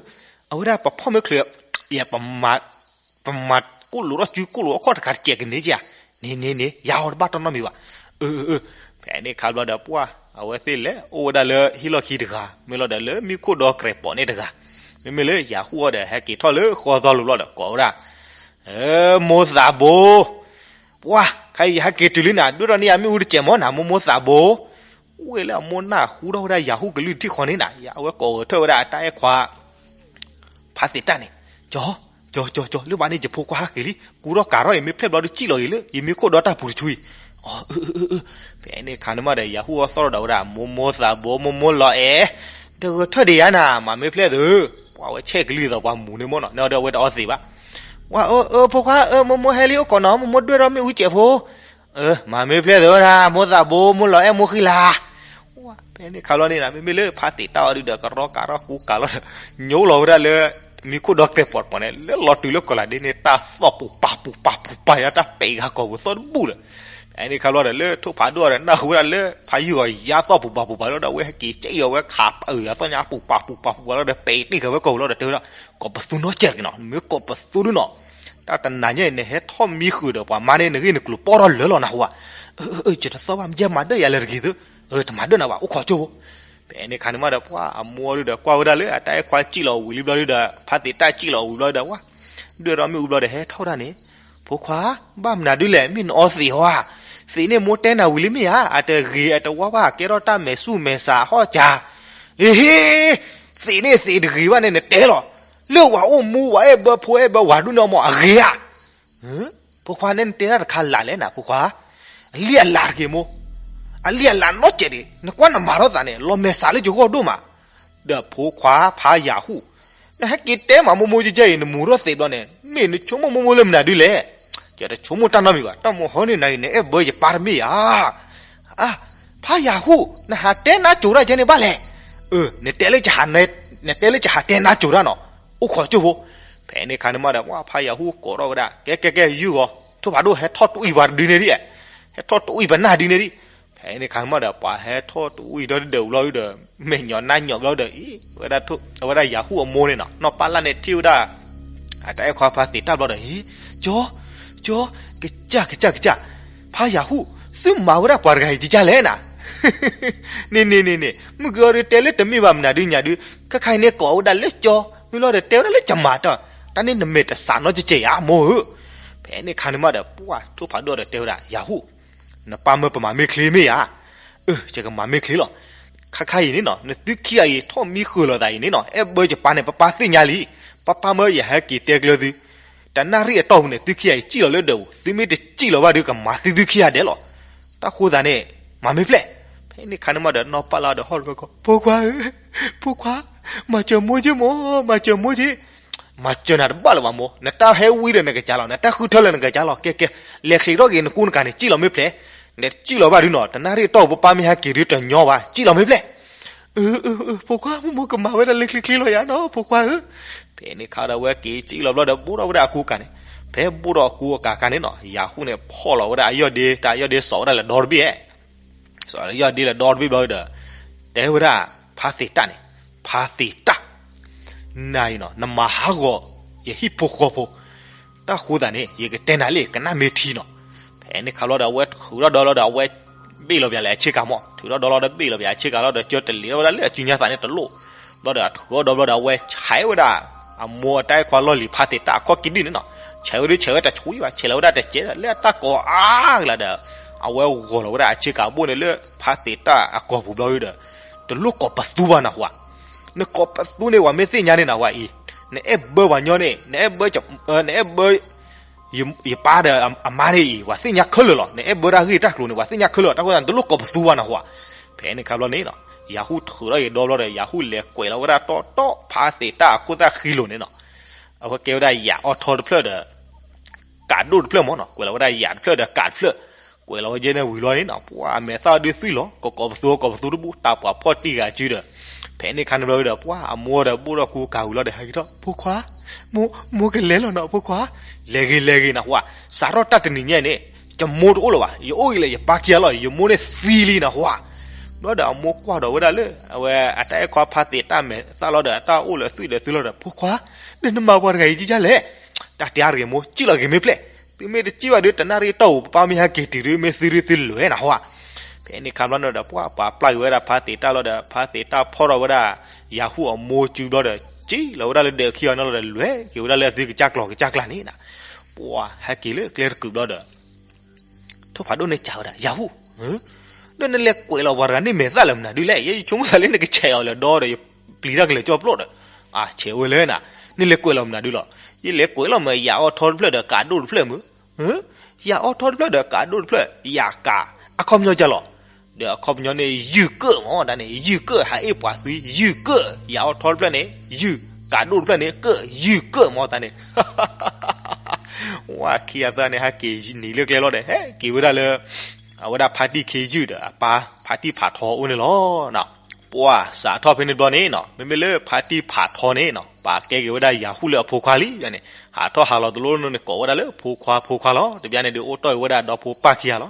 အဝဲဒၣ်ပဖီၣ်မ့ၢ်ချုး, ယ ပမၤကိၣ်လိာ်ထီၣ်စုကိၣ်လိာ်အခီၣ်တခါတစဲးကန့ၢ်ဧါ, န့ၣ်န့ၣ်န့ၣ် ယၤဟီတဘၣ်တီနီတမံၤဘၣ်. အၢ, ဖဲန့ၣ်ခါဘျီဒီးပှၢ် အဝဲသ့ၣ်လဲၤအိၣ်ဝဲဒၣ်လၢဟံၣ်လီၢ်ခံတဂၤ, မ့ၢ်လီၤဒီးလၢမံခိၣ်ဒီကြဲးပိာ်န့ၣ်တဂၤ, မ့မ့ၢ်လၢယၤဟူၣ်အီၤဒီးဟဲက့ၤထီၣ်လၢဃီသီလိၤဘျီဒီးကိးဝဲဒၣ်, မိၢ်သးဘိ, ပှၢ် ခဲအံၤယဟဲက့ၤတုၤလံနၤ, ဒွဲၣ်ထီၣ်န့ၢ်ယၤမ့ၣ်အူတစဲးမၢ်နၤ, မိၢ်မိၢ်သးဘိ. ဝဲလၢအမိၢ်နၢ်ဟူထီၣ်ဝဲဒၣ်ယၤဟူၣ်ကလုၢ်ထံၣ်ဃီန့ၣ်နၤ, အဝဲကိးဂဲၤထၢၣ်ဝဲဒၣ်အတၢ်အဲၣ်ခွါ ဖါသ့းတၢ်န့ၣ်, ကၠီ, ကၠီ, ကၠီ, ကၠီ, လၢဘၣ်န့ၣ် ယဖိခွါဟဲက့ၤလံ, ကူထီၣ်ကၤထီၣ်အံၤ မ့ၢ်ဖျဲၣ်ဘျီဒုးစံၣ်လီၤဂ့ၤလၢ ယမံခိၣ်ဒီတၢ်ပူၤတဆူအံၤ. အၢ, ဖဲန့ၣ်ခါန့ၣ်မးဒီး ယၤဟူၣ်အီၤသီၣ်ထီၣ်ဒီးဝဲဒၣ် မိၢ်မိၢ်သးဘိ မိၢ်မိၢ်လီၤအဲၣ်, တဂဲၤထၢၣ်ဒံးယါနၤ, မၤမ့ၢ်ဖျဲၣ်သု, ပှၤဝဲဆဲးကလုၢ်သီးပှၤမူၤန့ၣ်မၢ်နီၤ, န့ၣ်ဒီးအဝဲတအီသံးဘၣ်. ဝဲ, အၢ, အၢ, ဖိခွါ, အၢ, မိၢ်မိၢ်ဟဲလံအိၣ်ခိးနီၤ, မိၢ်မိၢ်ဒွဲၣ်ထီၣ်မ့ၣ်အူစဲးဖိ အၢ, မၤမ့ၢ်ဖျဲၣ်သုဝဲဒၣ်, မိၢ်သးဘိ မိၢ်လီၤအဲၣ်မိၢ်ဃံလၤ. ဖဲန့ၣ်ခါလီၤန့ၣ်နၤ, မ့မ့ၢ်လၢဖါသ့းတၢ်အီၤဒုဒီး ကရီကၤထီၣ်ကူကၤလီၤဒီး ညိလီၤဝဲဒၣ်လၢ မံခိၣ်ဒီကြဲးပိာ်တပီၤန့ၣ် လၢလီၤတုၤလၢကီၢ်လၤဒ့န့ၣ် တၢ်သီၣ်ပူၤပာ်ပူၤပာ်ပူၤပာ်ယါ တၢ်ပဲာ်ဂၤကီၢ်ပူၤသီၣ်တဘူၣ်လၢၤ. ဖဲန့ၣ်ခါလီၤဒီး လၢထိၣ်ဖးဒိၣ်အီၤဒီး နၢ်ဟူဝဲဒၣ်လၢ ဖါယုၢ်ဂီၤယါသီၣ်ပူၤပာ်ပူၤပာ်လီၤဒီး အဝဲဟဲက့ၤကဲအီၤဝဲခးပၢၢ်အသီၣ်ညါပူၤပာ်ပူၤပာ်ပူၤပာ်လီၤဒီး ပဲာ်တ့ၢ်ဃာ်ဝဲကီၢ်ပူၤလီၤဒီး တဲဝဲဒၣ် ကီၢ်ပသူနီတစဲးတဂ့ၤနီၤ, မ့ၢ်ကီၢ်ပသူဒုနီၤ, တၢ်တနၤညါအံၤ နဟဲထီၣ်မံဃုာ်ဒီးပှၤမါန့ၣ် နဂ့ၢ်နကျိၤပီထီၣ်လၢာ်လီၤနၢ်ဟူဧါ. အၢ, ယတသီၣ်ဘၣ် မ့ၢ်မၤဒၢၣ်ယၤလၢတဂ့ၤသု, တမၤဒၢၣ်နၤဘၣ် အိၣ်ခိးကၠိဖိ. ဖဲန့ၣ်ခါန့ၣ်မးဒီး ပှၢ်အမိၢ်ဒုဒီးကွၢ်ဝဲဒၣ်လၢ အတၢ်အဲၣ်ခွါစံၣ်လီၤဝံၤလံဘျီဒုဒီး ဖါသ့းတၢ်စံၣ်လီၤဝံၤဘျီဒီး ဝဲ ဒွဲၣ်ထီၣ်မ့ၣ်အူဘျီဒီး ဟဲထီၣ်ဝဲဒၣ်န့ၣ်, ဖိခွါ, ဘၣ်မနုၤဒုလဲၣ် မ့ၢ်နအီသံးဧါ. သံးန့ၣ်မိၢ်တဲနၤဝံၤလံမ့ၢ်ဧါ, အတဂ့ၤအတဝါဘၣ် ကဲထီၣ်တၢ်မဲာ်ဆူၣ်မဲာ်ဆးဟီၣ်ကၠး. အ့ဟ့, သံးန့ၣ်သံးတဂ့ၤဘၣ်န့ၣ် နတဲလီၤ, လၢဝၤအိၣ်မူဝၤအဲၣ်ဘၢဖိအဲၣ်ဘၢဝၤဒုန့ၣ်မၢ် အဂ့ၤဧါ. ဖိခွါန့ၣ် နတဲတၢ်တခါလၢ်လဲၣ်နၤ ဖိခွါ, အလံၣ်အလၤတဂ့ၤမိၢ်, အလံၣ်အလၤနီတစဲးတဂ့ၤ, နကွၢ်နမၤထီၣ်သးန့ၣ် လီၤမဲာ်ဆှးလၢယဂီၢ်ဒိၣ်မး, ဒီးဖိခွါဖါယၤဟူၣ်, နဟဲက့ၤတဲမးမိၢ်မိၢ်ယဲယဲအံၤ နမူထီၣ်သံးဘျီန့ၣ် မ့ၢ်နဆိကမိၣ်မိၢ်မိၢ်လၢမနုၤဒုလဲၣ်. ယတဆိကမိၣ်တၢ်နီတမံၤဘၣ်, တၢ်မဟီန့ၣ်နၤအံၤ နအဲၣ်ဘၢယပၢ်တမ့ၢ်ဧါ. အါ, ဖါယၤဟူၣ် နဟးတဲနါစိၤတၢ်ကဲန့ၣ်ဘၣ်လဲၣ်. အၢ, နတဲလၢယဟးတဲနါစိၤတၢ်နီၤ, အိၣ်ခိးကၠိဖိ. ဖဲန့ၣ်ခါန့ၣ်မးဒီး ပှၢ်ဖါယၤဟူၣ်ကိးထီၣ်ဝဲဒၣ် ကဲကဲကဲ ယုၢ်ဂီၤ, ထိၣ်ဖးဒိၣ်ဟဲထီၣ်တဝံၣ်ပှၤတဒုန့ၣ်ဒံး, ဟဲထီၣ်တဝံၣ်ပှၤနၢ်ဒုန့ၣ်ဒံး. ဖဲန့ၣ်ခါန့ၣ်မးဒီး ပှၤဟဲထီၣ်တဝံၣ်ဒီတဒၢးဘျီဒုဒီး မဲာ်ညီနါညီဘျီဒီး အံၤ, အဝဲဒၣ်ယၤဟူၣ်အမိၢ်န့ၣ်နီၤ နီၢ်ပၢ်လၢ်န့ၣ်ထံၣ်ဝဲဒၣ် အတၢ်အဲၣ်ခွါဖါသ့းတၢ်ဘျီဒီး အံၤ, ကၠီ, ကၠီ, ကစၢ် ကစၢ် ကစၢ်, ဖါယၤဟူၣ် သုမၤဝဲဒၣ်ပှၤတဂၤအံၤကစၢ်လဲၣ်နၤ. န့ၣ်န့ၣ်န့ၣ်န့ၣ် မုၢ်က့ၤအီၤဒုးတဲလၢတမ့ၢ်ဘၣ်မနုၤဒုညါဒု, ခဲခါအံၤန့ၣ်ကိးဝဲဒၣ်လၢကၠီ, မ့ၢ်လီၤဒီးတဲဝဲဒၣ်လၢကမၤတၢ်, တၢ်န့ၣ်နမဲာ်တစးနီတစဲးဧါ မိၢ်ဧၢ. ဖဲန့ၣ်ခါန့ၣ်မးဒီး ပှၢ်ထိၣ်ဖးဒိၣ်ဒီးတဲဝဲဒၣ် ယၤဟူၣ် နပၢ်မၢပမၤမ့ၢ်ချ့မ့ၢ်ဧါ. အၢ ယကမၤမ့ၢ်ချ့လီၤ. ခါခါအံၤန့ၣ်နီၤ နသုခံဂၤအံၤထီၣ်မံဃုာ်လိာ်သးအံၤန့ၣ်နီၤ အဲၣ်ဘၢယပၢ်န့ၣ် ပပၢ်သ့ၣ်ညါလံ. ပၢ်ပၢ်မၢယဟဲက့ၤတဲကျၢၤသု, တနၣ်ရံၣ်အတီၢ်ပူၤန့ၣ် သုခံဂၤအံၤစံၣ်လီၤလၢဒၢးပူၤ, သုမ့ၢ်တစံၣ်လီၤဘၣ်ဒီး ကမၤသုသုခံဂၤဒဲးလီၤ. တၢ်ဃိသးန့ၣ် မၤမ့ၢ်ဖျဲၣ်. ဖဲန့ၣ်ခါန့ၣ်မးဒီး နီၢ်ပၢ်လၢ်ဒီးဟီၣ်တဝဲကီၢ် ဖိခွါဧၢ, ဖိခွါ, မၤစၢၤမိၢ်က့မိၢ်, မၤစၢၤမိၢ်က့. မၤစၢၤနၤတဘၣ်လၢၤဘၣ်မိၢ်, နတၢ်ဟဲဝံဒီးနကစၢ်လီၤ, နတၢ်ဃုထၢလၢနကစၢ်လီၤ. ကဲကဲ, လဲၤချံးထီၣ်က့ၤနကူနကၤန့ၣ် စံၣ်လီၤမ့ၢ်ဖျဲၣ်. နတစံၣ်လီၤဘၣ်ဒုနီၤ တနၣ်ရံၣ်အတီၢ်ပူၤ ပၢ်မ့ၢ်ဟဲက့ၤဒုတညီဘၣ်, စံၣ်လီၤမ့ၢ်ဖျဲၣ်. အၢ အၢ အၢ ဖိခွါ, မိၢ်မိၢ်ကမၤဝဲဒၣ်လၢချ့ချ့လီၤယၤနီၤ ဖိခွါဧၢ. ဖဲန့ၣ်ခါဒီး အဝဲက့ၤစံၣ်လီၤဘျီဒီး ဘိၣ်ထီၣ်ဝဲဒၣ်အကူကၤန့ၣ်, ဖဲဘိၣ်ထီၣ်အကူအကၤခါန့ၣ်နီၤ ယၤဟူၣ်န့ၣ်ဖီၣ်လီၤဝဲဒၣ်အယီၢ်ဒ့, တၢ်အယီၢ်ဒ့စိာ်ဝဲဒၣ်လၢဒီတဘ့ၣ်, စိာ်လၢယီၢ်ဒ့လၢဒီတဘ့ၣ်ဘျီဒီး တဲဝဲဒၣ် ဖါသ့းတၢ်န့ၣ်, ဖါသ့းတၢ်, နၤအံၤနီၤ နမၤဟးဂီၤယဟံၣ်ဖိဃီဖိ, တၢ်ဃိသးန့ၣ် ယကတဲနၤလံ ကနၣ်မ့ၢ်ထံနီၤ. ဖဲန့ၣ်ခါလီၤဒီး အဝဲထုးထီၣ်ဒီလီၤဒီး အဝဲဘ့ၣ်လီၤပၠးလၢအဆ့ကၤမး, ထုးထီၣ်ဒီလီၤဒီးဘ့ၣ်လီၤပၠးအဆ့ကၤလီၤဒီး ကၢတလံၤထီၣ်ဝဲဒၣ်လၢအစုညါသးန့ၣ်တလိၣ်, ဘျီဒီးအထုးထီၣ်ဒီဘျီဒီး အဝဲဆဲးဝဲဒၣ် အမိၢ်အတၢ်အဲၣ်ခွါလီၢ်လံၤ ဖါသ့းတၢ်အခီၣ်ကံၣ်ဒုၣ်န့ၣ်နီၤ, ဆဲးဝဲဒုးဆဲးဝဲတဆူဘၣ်, ဆဲးလီၤဝဲဒၣ်တစဲးဒီး လၢအတၢ်ကိးအါကလၤဒီး အဝဲဂီၤလီၤဝဲဒၣ်အဆ့ကၤဘိၣ်န့ၣ်လၢဖါသ့းတၢ်အကိာ်ပူၤဘျီဒီး, တလိၣ်ကိးပသူဘၣ်နၢ်ဟူဧါ. နကိးပသူန့ၣ် ပှၤမ့ၢ်သ့ၣ်ညါန့ၣ်နၢ်ဟူဧါအံၤ, နအဲၣ်ဘၢပှၤညီန့ၣ် နအဲၣ်ဘၢ နအဲၣ်ဘၢ ယပၢ်ဒီးအမါန့ၣ်အံၤ ပှၤသ့ၣ်ညါခဲလၢာ်လီၤ. နအဲၣ်ဘၢတၢ်ဂ့ၢ်တၢ်ကျိၤန့ၣ် ပှၤသ့ၣ်ညါခဲလၢာ်လီၤ. တၢ်ဃိသတးန့ၣ် တလိၣ်ကိးပသူဘၣ်နၢ်ဟူဧါ. ဖဲန့ၣ်ခါဘျီန့ၣ်နီၤ, ယၤဟူၣ်ထုးထီၣ်က့ၤဒီဘျီဒီး ယၤဟူၣ်လဲၤကွဲးလီၤဝဲဒၣ်တီတီ ဖါသ့းတၢ်အခိၣ်သၣ်ဃံလိၤန့ၣ်နီၤ. အဝဲကဲဝဲဒၣ်ယၤအီထီတဖျၢၣ်ဒီး ကးဒိၣ်တဖျၢၣ်မ့ၢ်နီၤ, ကွဲးလီၤဝဲဒၣ်ယၤတဖျၢၣ်ဒီးကးတဖျၢၣ်, ကွဲးလီၤဝဲကဲန့ၣ်ဝံၤလီၤန့ၣ်နီၤ, ပှၤအမဲာ်သၣ်ဒုးသွံၣ်လီၤ, ကိးကိးပသူ ကိးပသူတဘူၣ်, တၢ်ပှၤဖီၣ်တံၢ်ဂၤစုဒီး, ဖဲန့ၣ်ခါန့ၣ်ဘျီဒီး ပှၤအမိၢ်ဒီးဘိၣ်ထီၣ်ကူကၤဝံၤလီၤဒီး ဟဲက့ၤထီၣ်, ဖိခွါ, မိၢ်, မိၢ်ကလဲၤလီၤနီၤ ဖိခွါ, လဲၤဂ့ၤလဲၤဂ့ၤနၢ်ဟူဧါ, စးထီၣ်တၢ်တနံၤညါန့ၣ်, ယမိၢ်တအိၣ်လၢၤဘၣ်, ယအိၣ်ဂ့ၤလၢယပၢ်ခံဂၤလီၤ, ယမိၢ်န့ၣ်သံလံနၢ်ဟူဧါ. ဘျီဒီးအမိၢ်ကွၢ်ဒီးဝဲဒၣ်လၢ အဝဲအတၢ်အဲၣ်ခွါဖါသ့းတၢ်မဲာ်သၣ်လီၤဒီး အတၢ်အိၣ်လၢသွံၣ်ဒီးသွံၣ်လီၤဒီး ဖိခွါ, ဒီးနမၤပှၤတဂၤအံၤကယၢ်လဲၣ်. တၢ်တဲအါတဂ့ၤမိၢ်, စံၣ်လီၤဂ့ၤမ့ၢ်ဖျဲၣ်, သုမ့ၢ်တစံၣ်ဘၣ်ဒီး တနၣ်ရံၣ်တီၢ်ပူၤ ပၢ်မ့ၢ်ဟဲက့ၤတုၤဒီး မ့ၢ်သုဒုသုလဲၣ်နၢ်ဟူဧါ. ဖဲန့ၣ်ခါဘျီန့ၣ်ဒီး ပှၤပာ်ပျၢ်က့ၤဝဲဒၣ်ဖါသ့းတၢ်လီၤဒီး ဖါသ့းတၢ်ဖီၣ်ထီၣ်ဝဲဒၣ် ယၤဟူၣ်အမိၢ်စုဘျီဒီး စံၣ်လီၤဝဲဒၣ်လၢဒဲးခံဂၤန့ၣ်လီၤဒီး လဲၤက့ၤဝဲဒၣ်လၢအသုကစၢ်ကျီၤကစၢ်ကျါန့ၣ်နီၤ. ပှၤဟဲက့ၤလၢကျဲတကုာ်ဘျီဒီး ထိၣ်ဖးဒိၣ်န့ၣ်စံးဝဲဒၣ်, ယၤဟူၣ်, ဒီးနလဲၤကွဲးလီၤပှၤတဂၤန့ၣ်မဲာ်သၣ်လၢမနုၤဒုလဲၣ်, ယဆိကမိၣ်သးလၢနကဆဲးအီၤလၢဒီဒီး ယပျံၤတၢ်ကလဲၤကၠီပျိၣ်ဒီး, အဆဲးဝဲလဲၣ်နၤ, နလဲၤကွဲးလီၤမနုၤဒုလီၤ. ယလဲၤကွဲးလီၤမ့ၢ်ယၤအီထီတဖျၢၣ်ဒီးကးဒိၣ်တဖျၢၣ်မုၢ်, ယၤအီထီတဖျၢၣ်ဒီးကးဒိၣ်တဖျၢၣ်, ယၤကး အခီပညီကလီၤ. ဒီးအခီပညီန့ၣ် ယုၢ်ကၢၣ်မ့ၢ်တၢ်န့ၣ်, ယုၢ်ကၢၣ် ဟးအ့ၣ်ပှၤသွံၣ်, ယုၢ်ကၢၣ်, ယၤအီထီတဖျၢၣ်န့ၣ် ယုၢ်, ကးဒိၣ်တဖျၢၣ်န့ၣ် ကၢၣ်, ယုၢ်ကၢၣ်မ့ၢ်တၢ်န့ၣ် ဝဲခံဂၤသၢဂၤန့ၣ် ဟဲက့ၤနံၤလၢကျဲလီၤဒီး ဟဲက့ၤဝဲဒၣ်လၢ အဝဲဒၣ်ဖါတံၢ်ခ့ယုၢ်ဒီးအပၢ်ဖါတံၢ်ဖးထီအအိၣ်န့ၣ်လီၤ. ပှၤစးထီၣ်ဖဲန့ၣ်ဘျီန့ၣ်နီၤ, မ့မ့ၢ်လၢဖါတံၢ်ဖးထီန့ၣ်နီၤ, ပာ်ကဲက့ၤဝဲဒၣ်ယၤဟူၣ်လၢအဖိခွါလံန့ၣ်, ဟးထီၣ်ဟးလီၤတလိၣ်န့ၣ် ကိးဝဲဒၣ်လၢဖိခွါဖိခွါလီၤ. တဘျီန့ၣ်ဒုးအိၣ်တီၢ်က့ၤဝဲဒၣ်ဒီဖိပၢ်ခံဂၤလီၤ.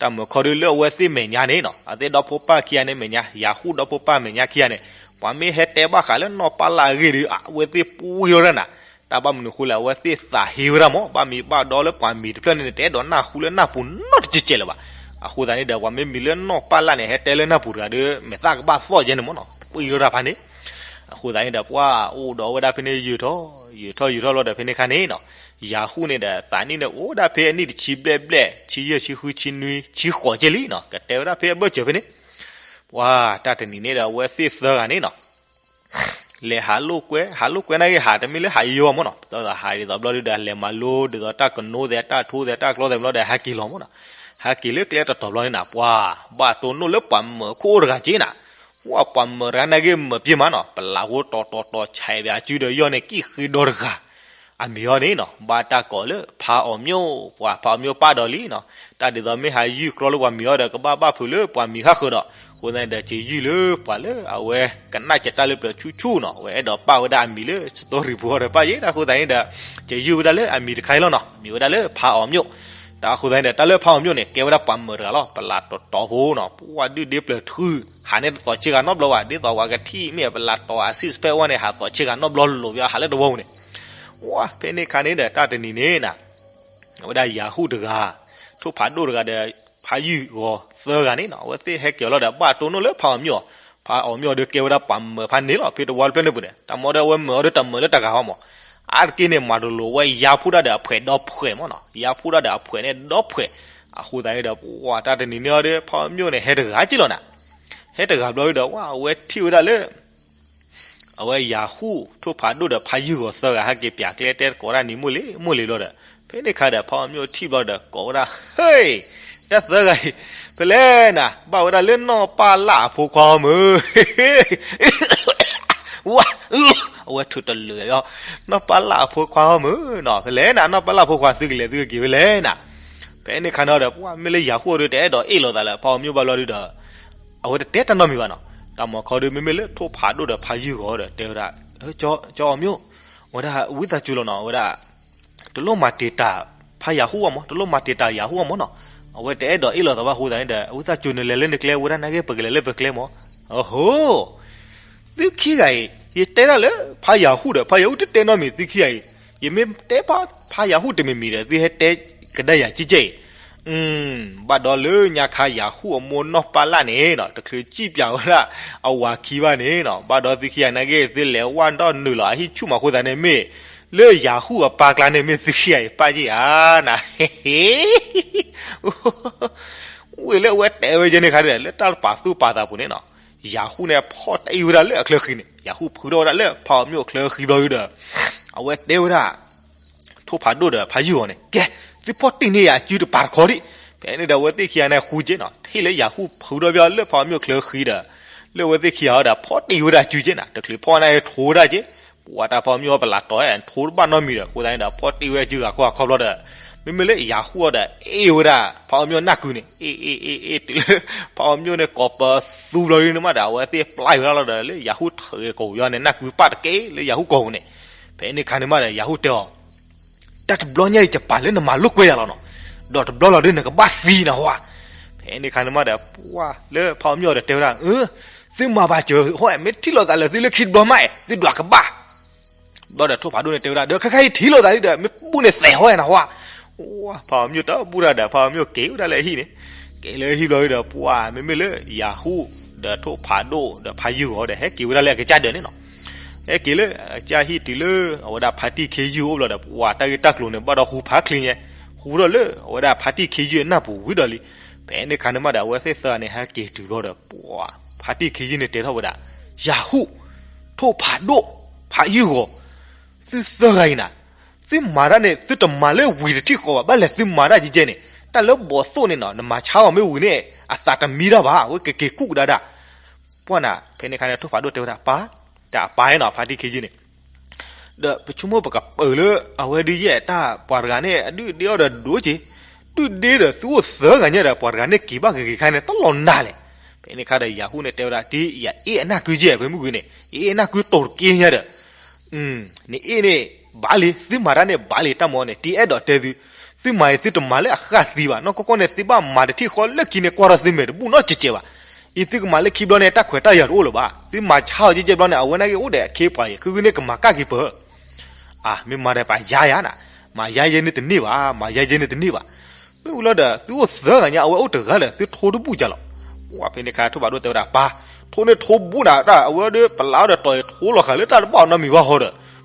တၢ်မုာ်ခီဒုးလၢအဝဲသ့ၣ်မဲာ်ညါန့ၣ်နီၤ, အသ့ၣ်ဒီဖိပၢ်ခံဂၤန့ၣ်မဲာ်ညါ, ယၤဟူၣ်ဒီဖိပၢ်မဲာ်ညါခံဂၤန့ၣ်, ပှၤမ့ၢ်ဟဲတဲဘၣ်ဃးလၢနီၢ်ပၢ်လၢ်အဂ့ၢ်ဒီး အဝဲသ့ၣ်ပှံၢ်ထီၣ်တၢ်နၤ တၢ်ဘၣ်မနုၤဃိလဲၣ်, အဝဲသ့ၣ်သးဟ့ဝဲဒၣ်မ့ၢ် ဘၣ်မံၤဘၣ်ဒီလၢပှၤမံၤတဖျၢၣ်န့ၣ် တအဲၣ်ဒိးနၢ်ဟူလၢနၢ်ပူၤနီတကဲးကဲးလၢၤဘၣ်. အဃိသတးန့ၣ်ဒီး ပှၤမ့ၢ်မံၤလၢနီၢ်ပၢ်လၢ်န့ၣ် ဟဲတဲလၢနၢ်ပူၤတဂၤဒီး မဲာ်သၣ်ကဘၣ်သီၣ်ယဲန့ၣ်မ့ၢ်နီၤ, ပှံၢ်ထီၣ်တၢ်ဖးန့ၣ်. အဃိသတးန့ၣ်ဒီး ပှၤအိၣ်ဒီးဝဲဒၣ်ဖဲန့ၣ်ယုၢ်ထီၣ် ယုၢ်ထီၣ်ယုၢ်ထီၣ်လီၤဒီး ဖဲန့ၣ်ခါန့ၣ်နီၤ, ယၤဟူၣ်န့ၣ်ဒီး သးနံၣ်န့ၣ်အိၣ်ဒၣ်ဖဲအနံၣ်တဆံဘျဲၣ်ဘျဲၣ် ဆံယဲၢ် ဆံဃု ဆံနွံ ဆံဃိးကဲလံနီၤ, ကတဲဝဲဒၣ်ဖဲအဘၢၣ်စၢၤဖဲန့ၣ်. ပှၤတၢ်တနံၤန့ၣ်ဒီး အဝဲသ့ၣ်သၢဂၤန့ၣ်နီၤ လဲၤဟးလိာ်ကွဲ, ဟးလိာ်ကွဲနာ်က့ ဟးတမ့ၢ်လၢဟးယိယိဘၣ်မ့ၢ်နီၤ, ပသးဟးဒ်သိးဘျီဒုဒီး လဲၤမၤလိဒ်သိးတၢ်ကနိသဲး တၢ်ထိသဲး တၢ်ကျီသဲးဘျီဒီး ဟဲက့ၤလီၤမ့ၢ်နီၤ. ဟဲက့ၤလၢကျဲတတီၤဘျီန့ၣ်နီၤ, ပှၤဘၣ်တိၢ်နီၣ်လၢပှၤမၢၤခိၣ်အိၣ်တဂၤက့နီၤ. ပှၤပှၤမၢၤတဂၤနာ်က့မၢၤပျ့ၤမးနီၤ, ပလးဖိတီၤတီၤတီၤ ဆဲးဘၣ်အစုဒီးယီၢ်န့ၣ် ကံၣ်ဃ့ဒီတဂၤ အမံၤအီၤန့ၣ်နီၤ ဘၣ်တၢ်ကိးလၢဖါအီၤမျိၣ်, ပှၤဖါအီၤမျိၣ်ပၢ်ဒီးလံနီၤ. တၢ်ဒ်သိးမ့ၢ်ဟးယုၢ်ကြီလၢပှၤမံၤအီၤဒီး ကဘၣ်ဘၣ်ဖုးလၢပှၤမံၤဃၣ်ဃၢၤဒီး, အဃိသတးန့ၣ်ဒီး က့ၤယုၢ်လၢပှၤလၢအဝဲကနၣ်စၢၤတၢ်လၢပျၢၤဆူၣ်ဆူၣ်နီၤ, အဝဲအဲၣ်ဒိးပာ်ဝဲဒၣ်အမံၤလၢ story ပူၤအီၤဒီးပာ်ယဲဒၣ်အဃိသတးန့ၣ်ဒီး က့ၤယုၢ်ဝဲဒၣ်လၢအမံၤတခါအံၤလီၤနီၤ, မံၤဝဲဒၣ်လၢဖါအီၤမျိၣ်. တၢ်အဃိသတးန့ၣ်ဒီး တၢ်လၢဖါအီၤမျိၣ်န့ၣ် ကဲဝဲဒၣ်ပှၤမၢၤတဂၤလီၤ, ပလးတီၤတီၤဖိနီၤ, ပှၤဒုၣ်ဒ့ပျၢၤထူ, ဟးန့ၣ်တသီးဆ့ဂၤနီတဘျီဘၣ်, ဒ်သိးပှၤကထံၣ်မ့ၢ်ပလးတီၤအ six pack ဝဲန့ၣ် ဟးသီးဆ့ဂၤနီတဘျီလိၤဘၣ် ဟးလၢတဝီပူၤန့ၣ်. ဝဲဖဲန့ၣ်ခါန့ၣ်ဒီး တၢ်တနံၤန့ၣ်နီၤ အဝဲဒၣ်ယၤဟူၣ်တဂၤ, ထိၣ်ဖးဒိၣ်တဂၤဒီး ဖါယုၢ်ဂီၤသၢဂၤန့ၣ်နီၤ, အဝဲသ့ၣ်ဟဲက့ၤအီၤလီၤဒီး ဘၣ်တိၢ်နီၣ်လၢဖါအီၤမျိၣ်, ဖါအီၤမျိၣ်ဒီးကဲဝဲဒၣ်ပှၤမၢၤဖးန့ၣ်လီၤ, ဖဲတဝီတဖျၢၣ်န့ၣ်ပူၤန့ၣ်, တၢ်မ့ၢ်ဒီးအဝဲမၢၤအီၤဒီးတမၢၤလၢတဂၤဘၣ်မး, အါတက့ၢ်န့ၣ် မၤတလိၤဝဲယါဖှိၣ်တၢ်ဒီးအဖှဲးဒီဖှဲးမးနီၤ, ယါဖှိၣ်တၢ်ဒီးအဖှဲးန့ၣ်ဒီဖှဲး. အဃိသတးန့ၣ်ဒီး ပှၤတၢ်တနံၤန့ၣ်အီၤဒီး ဖါအီၤမျိၣ်န့ၣ် ဟဲတဂၤက့လီၤနၤ, ဟဲတဂၤဘျီဒီး ဝဲအဝဲထံၣ်ဝဲဒၣ်လၢ အဝဲယၤဟူၣ် ထိၣ်ဖးဒိၣ်ဒီးဖါယုၢ်ဂီၤသၢဂၤ ဟဲက့ၤပၠးကျဲတဲကိးဒၣ်နံၤမိၢ်လံၤမိၢ်လံၤလီၤဒီး ဖဲန့ၣ်ခါဒီး ဖါအီၤမျိၣ်ထံၣ်ဘျီဒီး ကိးဝဲဒၣ်, ဟ့ၣ်, တၢ်သၢဂၤအံၤ ဖဲလဲၣ်နၤ, ဘၣ်ဝဲဒၣ်လၢနီၢ်ပၢ်လၢ်အဖိခွါအီၤမုၢ်, ဝါ, အဝဲထုးတလၢာ်လီၤ, နီၢ်ပၢ်လၢ်အဖိခွါအီၤမုၢ်နီၤ, ဖဲလဲၣ်နၤ နီၢ်ပၢ်လၢ်အဖိခွါသုကလဲၤသုကက့ၤဖဲလဲၣ်နၤ. ဖဲန့ၣ်ခါန့ၣ်ဒီး ပှၤမ့ၢ်လၢယၤဟူၣ်အီၤဒီး တအဲၣ်ဒိးအ့ၣ်လိာ်သးလၢ ဖါအီၤမျိၣ်ဘၣ်ဘျီဒုဒီး အဝဲတတဲတၢ်နီတမံၤဘၣ်နီၤ. တၢ်မၤခီဒု မ့မ့ၢ်လၢထိၣ်ဖးဒိၣ်ဒီးဖါယုၢ်ဂီၤဒီး တဲဝဲဒၣ်, ကၠီအီၤမျိၣ်, ဝဲဒၣ်ဝံသးစူၤလီၤနီၤ, ဝဲဒၣ် တလိၣ်မၤတံာ်တာ်ဖါယၤဟူၣ်အီၤမး, တလိၣ်မၤတံာ်တာ်ယၤဟူၣ်အီၤမးနီၤ. အဝဲတအဲၣ်ဒိးအ့ၣ်လိာ်သးဘၣ်အဃိသတးန့ၣ်ဒီး ဝံသးစူၤနလဲၤလၢနကျဲ ဝဲဒၣ်နာ်က့ ပကလဲၤလၢပကျဲမး. အဟိ သုခံဂၤအံၤ ယတဲဒၣ်လၢ ဖါယၤဟူၣ်ဒီးဖါယၤဟူၣ်တတဲနီတမံၤ သုခံဂၤအံၤ, ယမ့ၢ်တဲဖါယၤဟူၣ်တမံၤမံၤဒီး သုဟဲတဲကဒါယၤကဲကဲအံၤ, ဘၣ်ဒီးလၢညါခါယၤဟူၣ်အမိၢ်နီၢ်ပၢ်လၢ်န့ၣ်နီၤ တချုးစံၣ်ပၠးဝဲဒၣ် အဝၤခံဘၣ်န့ၣ်နီၤ, ဘၣ်ဒီးသုခံဂၤနာ်က့ သုလဲၤဝၢ်ဒီးနုာ်လီၤအဟံၣ်ဆူၣ်မးအဃိသတးန့ၣ်မ့ၢ် လၢယၤဟူၣ်အပၢ်ကျါန့ၣ်မ့ၢ်သုခံဂၤအံၤ ပၢ်က့ဧါနၤ, ဟ့ ဝံၤလၢအဝဲတဲဝဲယဲန့ၣ်ခါဒီး လၢတၢ်ပာ်သူၣ်ပာ်သးပူၤန့ၣ်နီၤ, ယၤဟူၣ်န့ၣ်ဖီၣ်တံၢ်ဝဲဒၣ်လၢအချၢဃံန့ၣ်, ယၤဟူၣ်ဖုထီၣ်ဝဲဒၣ်လၢဖးအီၤမျိၣ်အချၢဃံဘျီဒီး, အဝဲတဲဝဲဒၣ် ထိၣ်ဖးဒိၣ်ဒီးဖးယုၢ်ဂီၤန့ၣ်, ကဲ, သုဖီၣ်တံၢ်န့ၢ်ယၤအစုတပၤတခီဒံး. ဖဲန့ၣ်ဒီးအဝဲသ့ၣ်ခံဂၤန့ၣ်ဃူက့နီၤ, ထံၣ်လၢယၤဟူၣ်ဖုထီၣ်ဘၣ်လၢဖးအီၤမျိၣ်အချၢဃံဒီး, လၢအဝဲသ့ၣ်ခံဂၤဒီး ဖီၣ်တံၢ်ဝဲဒၣ်အစုက့နီၤ, တချုးဖီၣ်န့ၣ်ထိဝဲဒၣ်က့, ပှၤတၢ်ဖးအီၤမျိၣ်အပလးတီၤ ထိတဘၣ်နီတမံၤဒီး အဃိသတးန့ၣ်ဒီး ဖီၣ်တံၢ်ဝဲအစုဂၤခီဂၤခီဘျီဒီး, မ့မ့ၢ်လၢယၤဟူၣ်အီၤဒီး အ့ၣ်ဝဲဒၣ်ဖးအီၤမျိၣ်နၢ်ကုန့ၣ်, အ့ၣ်အ့ၣ်အ့ၣ်အ့ၣ် တုၤလၢ ဖးအီၤမျိၣ်န့ၣ်ကိးပသူဘျီဒ်န့ၣ်မးဒီး အဝဲသ့ၣ်ပျၢ်ဝဲဒၣ်လီၤဒီး လၢယၤဟူၣ်ထၢကီၢ်ပူၤယီၤန့ၣ် နၢ်ကုပၣ်တက့ၢ်လၢယၤဟူၣ်ကီၢ်ပူၤန့ၣ်, ဖဲန့ၣ်ခါန့ၣ်မးဒီး ယၤဟူၣ်တဲအီၤ တၢ်တဘျီညါအံၤ ယပာ်လၢနမၤလိာ်ကွဲယၤလီၤနီၤ, ဒီးတဘျီလီၤဒ်နကဘၣ်သံနဟါ. ဖဲန့ၣ်ခါန့ၣ်မးဒီး ပှၤလၢဖးအီၤမျိၣ်ဒီးတဲဝဲဒၣ်, သုမၤဘၣ်စၢၤဟီ, မ့ၢ်ထံၣ်လိာ်သးလၢသုလၢခံတဘျီမး, သုဒွးကဘၣ်. ဘျီဒီးထိၣ်ဖးဒိၣ်န့ၣ်တဲဝဲဒၣ်, ဒီးခဲခါအံၤထံၣ်လိာ်သးလံဒီး မ့ၢ်ဘူၣ်န့ၣ်သဲးဟီနဟါ. ဖးအီၤမျိၣ်တဘူၣ်တၢ်ဒီး ဖးအီၤမျိၣ်က့ၤဝဲဒၣ်လၢအဟံၣ်န့ၣ်, က့ၤလၢဟံၣ်ဘျီဒီး ပှၤမ့မ့ၢ်လၢယၤဟူၣ် ဒီးထိၣ်ဖးဒိၣ်ဒီးဖးယုၢ်ဂီၤဒီး ဟဲက့ၤဝဲဒၣ်လၢအကစၢ်ဒၢးန့ၣ်နီၤ. ဟဲက့ၤလၢအကစၢ်ဟံၣ်တုၤလၢ အဝဲဒၣ်ဖါတံၢ်ခ့ယုၢ်အိၣ်ဘျီဒီး ပှၤတၢ်ဂ့ၢ်တၢ်ကျိၤန့ၣ် ဘၣ်ဒီးဟူဖးချ့ညါ, ဟူထီၣ်လၢအဝဲဒၣ်ဖါတံၢ်ခ့ယုၢ်အနၢ်ပူၤဝံၤဒီးလံ. ဖဲန့ၣ်ခါန့ၣ်မးဒီး အဝဲသ့ၣ်သၢဂၤန့ၣ် ဟဲက့ၤတုၤဘျီဒီး ပှၤဖါတံၢ်ခ့ယုၢ်န့ၣ်တဲထီၣ်ဝဲဒၣ်, ယၤဟူၣ်, ထိၣ်ဖးဒိၣ်, ဖးယုၢ်ဂီၤ, သုသၢဂၤအံၤနၤ, သုမၤတၢ်န့ၣ် သုတမၤလၢဝံၤတထံၣ်ဃီဘၣ်, ဘၣ်လဲၣ်သုမၤတၢ်ကဲကဲန့ၣ်, တၢ်လၢဘီၣ်သိၣ်န့ၣ်နီၤ နမၤဆါအီၤမ့ၢ်ဝံၤန့ၣ် အသးတမံတၢ်ဘၣ်, အဝဲကက့ၤကူၣ်ကဒါဒၣ်. ပှၤနၤ, ဖဲန့ၣ်ခါန့ၣ် ထိၣ်ဖးဒိၣ်တဲဝဲဒၣ် ပၢ်, တၢ်အပၢ်နီၤ ဖါတံၢ်ခ့ယုၢ်န့ၣ် ဒီးပဆိကမိၣ်ပကပၢၤလၢအဝဲဒ်ယဲၢ်တၢ်ပှၤတဂၤန့ၣ် အဒုၣ်အဒ့အီၤဒီးဒိၣ်က့ၤ, ဒုၣ်ဒ့ဒီးသုအိၣ်သၢဂၤညါဒီး ပှၤတဂၤန့ၣ်က့ၤဘၣ်ဂ့ၤဂ့ၤခါန့ၣ် တလီၤနၤလဲၣ်. ဖဲန့ၣ်ခါဒီးယၤဟူၣ်န့ၣ်တဲဝဲဒၣ် တံယၤအ့ၣ်အနၢ်ကုကဲဖဲမုၢ်ဂ့ၤန့ၣ် အ့ၣ်အနၢ်ကုတိၤတက့ၢ်ညါဒီး နအ့ၣ်န့ၣ် ဘၣ်လံ, သုမၤတၢ်န့ၣ်ဘၣ်လံ, တၢ်မၤန့ၣ် တံအဲၣ်ဒိးတဲသု, သုမၤအံၤသုတမၤလၢအဃၣ်သံဘၣ်, နီၢ်ကီၢ်ကီၢ်န့ၣ် သုဘၣ်မၤတထံၣ်ဃီလၢခံန့ၣ် ကွၢ်ထီၣ်သုမဲာ်တဘူၣ်နီတစဲးဘၣ်. အံၤသုကမၤလၢခံဘျီန့ၣ် တၢ်ခွဲးတၢ်ယာ်တအိၣ်လၢၤဘၣ်, သုမၤဆါအီၤကဲကဲဘျီန့ၣ် အဝဲနာ်က့အိၣ်ဒီးအခ့အပှၤအံၤ ဃုဂုန့ၣ်ကမၤကၣ်က့ၤပၢၢ် အၢ မ့ၢ်မၤဒီးပှၤယါယါနၤ, မၤယါယဲန့ၣ်တန့ၢ်ဘၣ်, မၤယါယဲန့ၣ်တန့ၢ်ဘၣ်. မ့ၢ်ဝံၤလီၤဒီး သုအိၣ်သၢဂၤညါ အဝဲအိၣ်တဂၤဒီး သုထိတဘူၣ်ကလီၤ. ပှၤဖဲန့ၣ်ခါထိၣ်ဖးဒိၣ်တဲဝဲဒၣ် ပၢ်, ထိန့ၣ်ထိဘူၣ်နၤတၢ် အဝဲဒီးပလးအီၤဒီးတီၤအံၤထိလီၤဃာ်လၢတၢ်တဘၣ်အီၤနီတ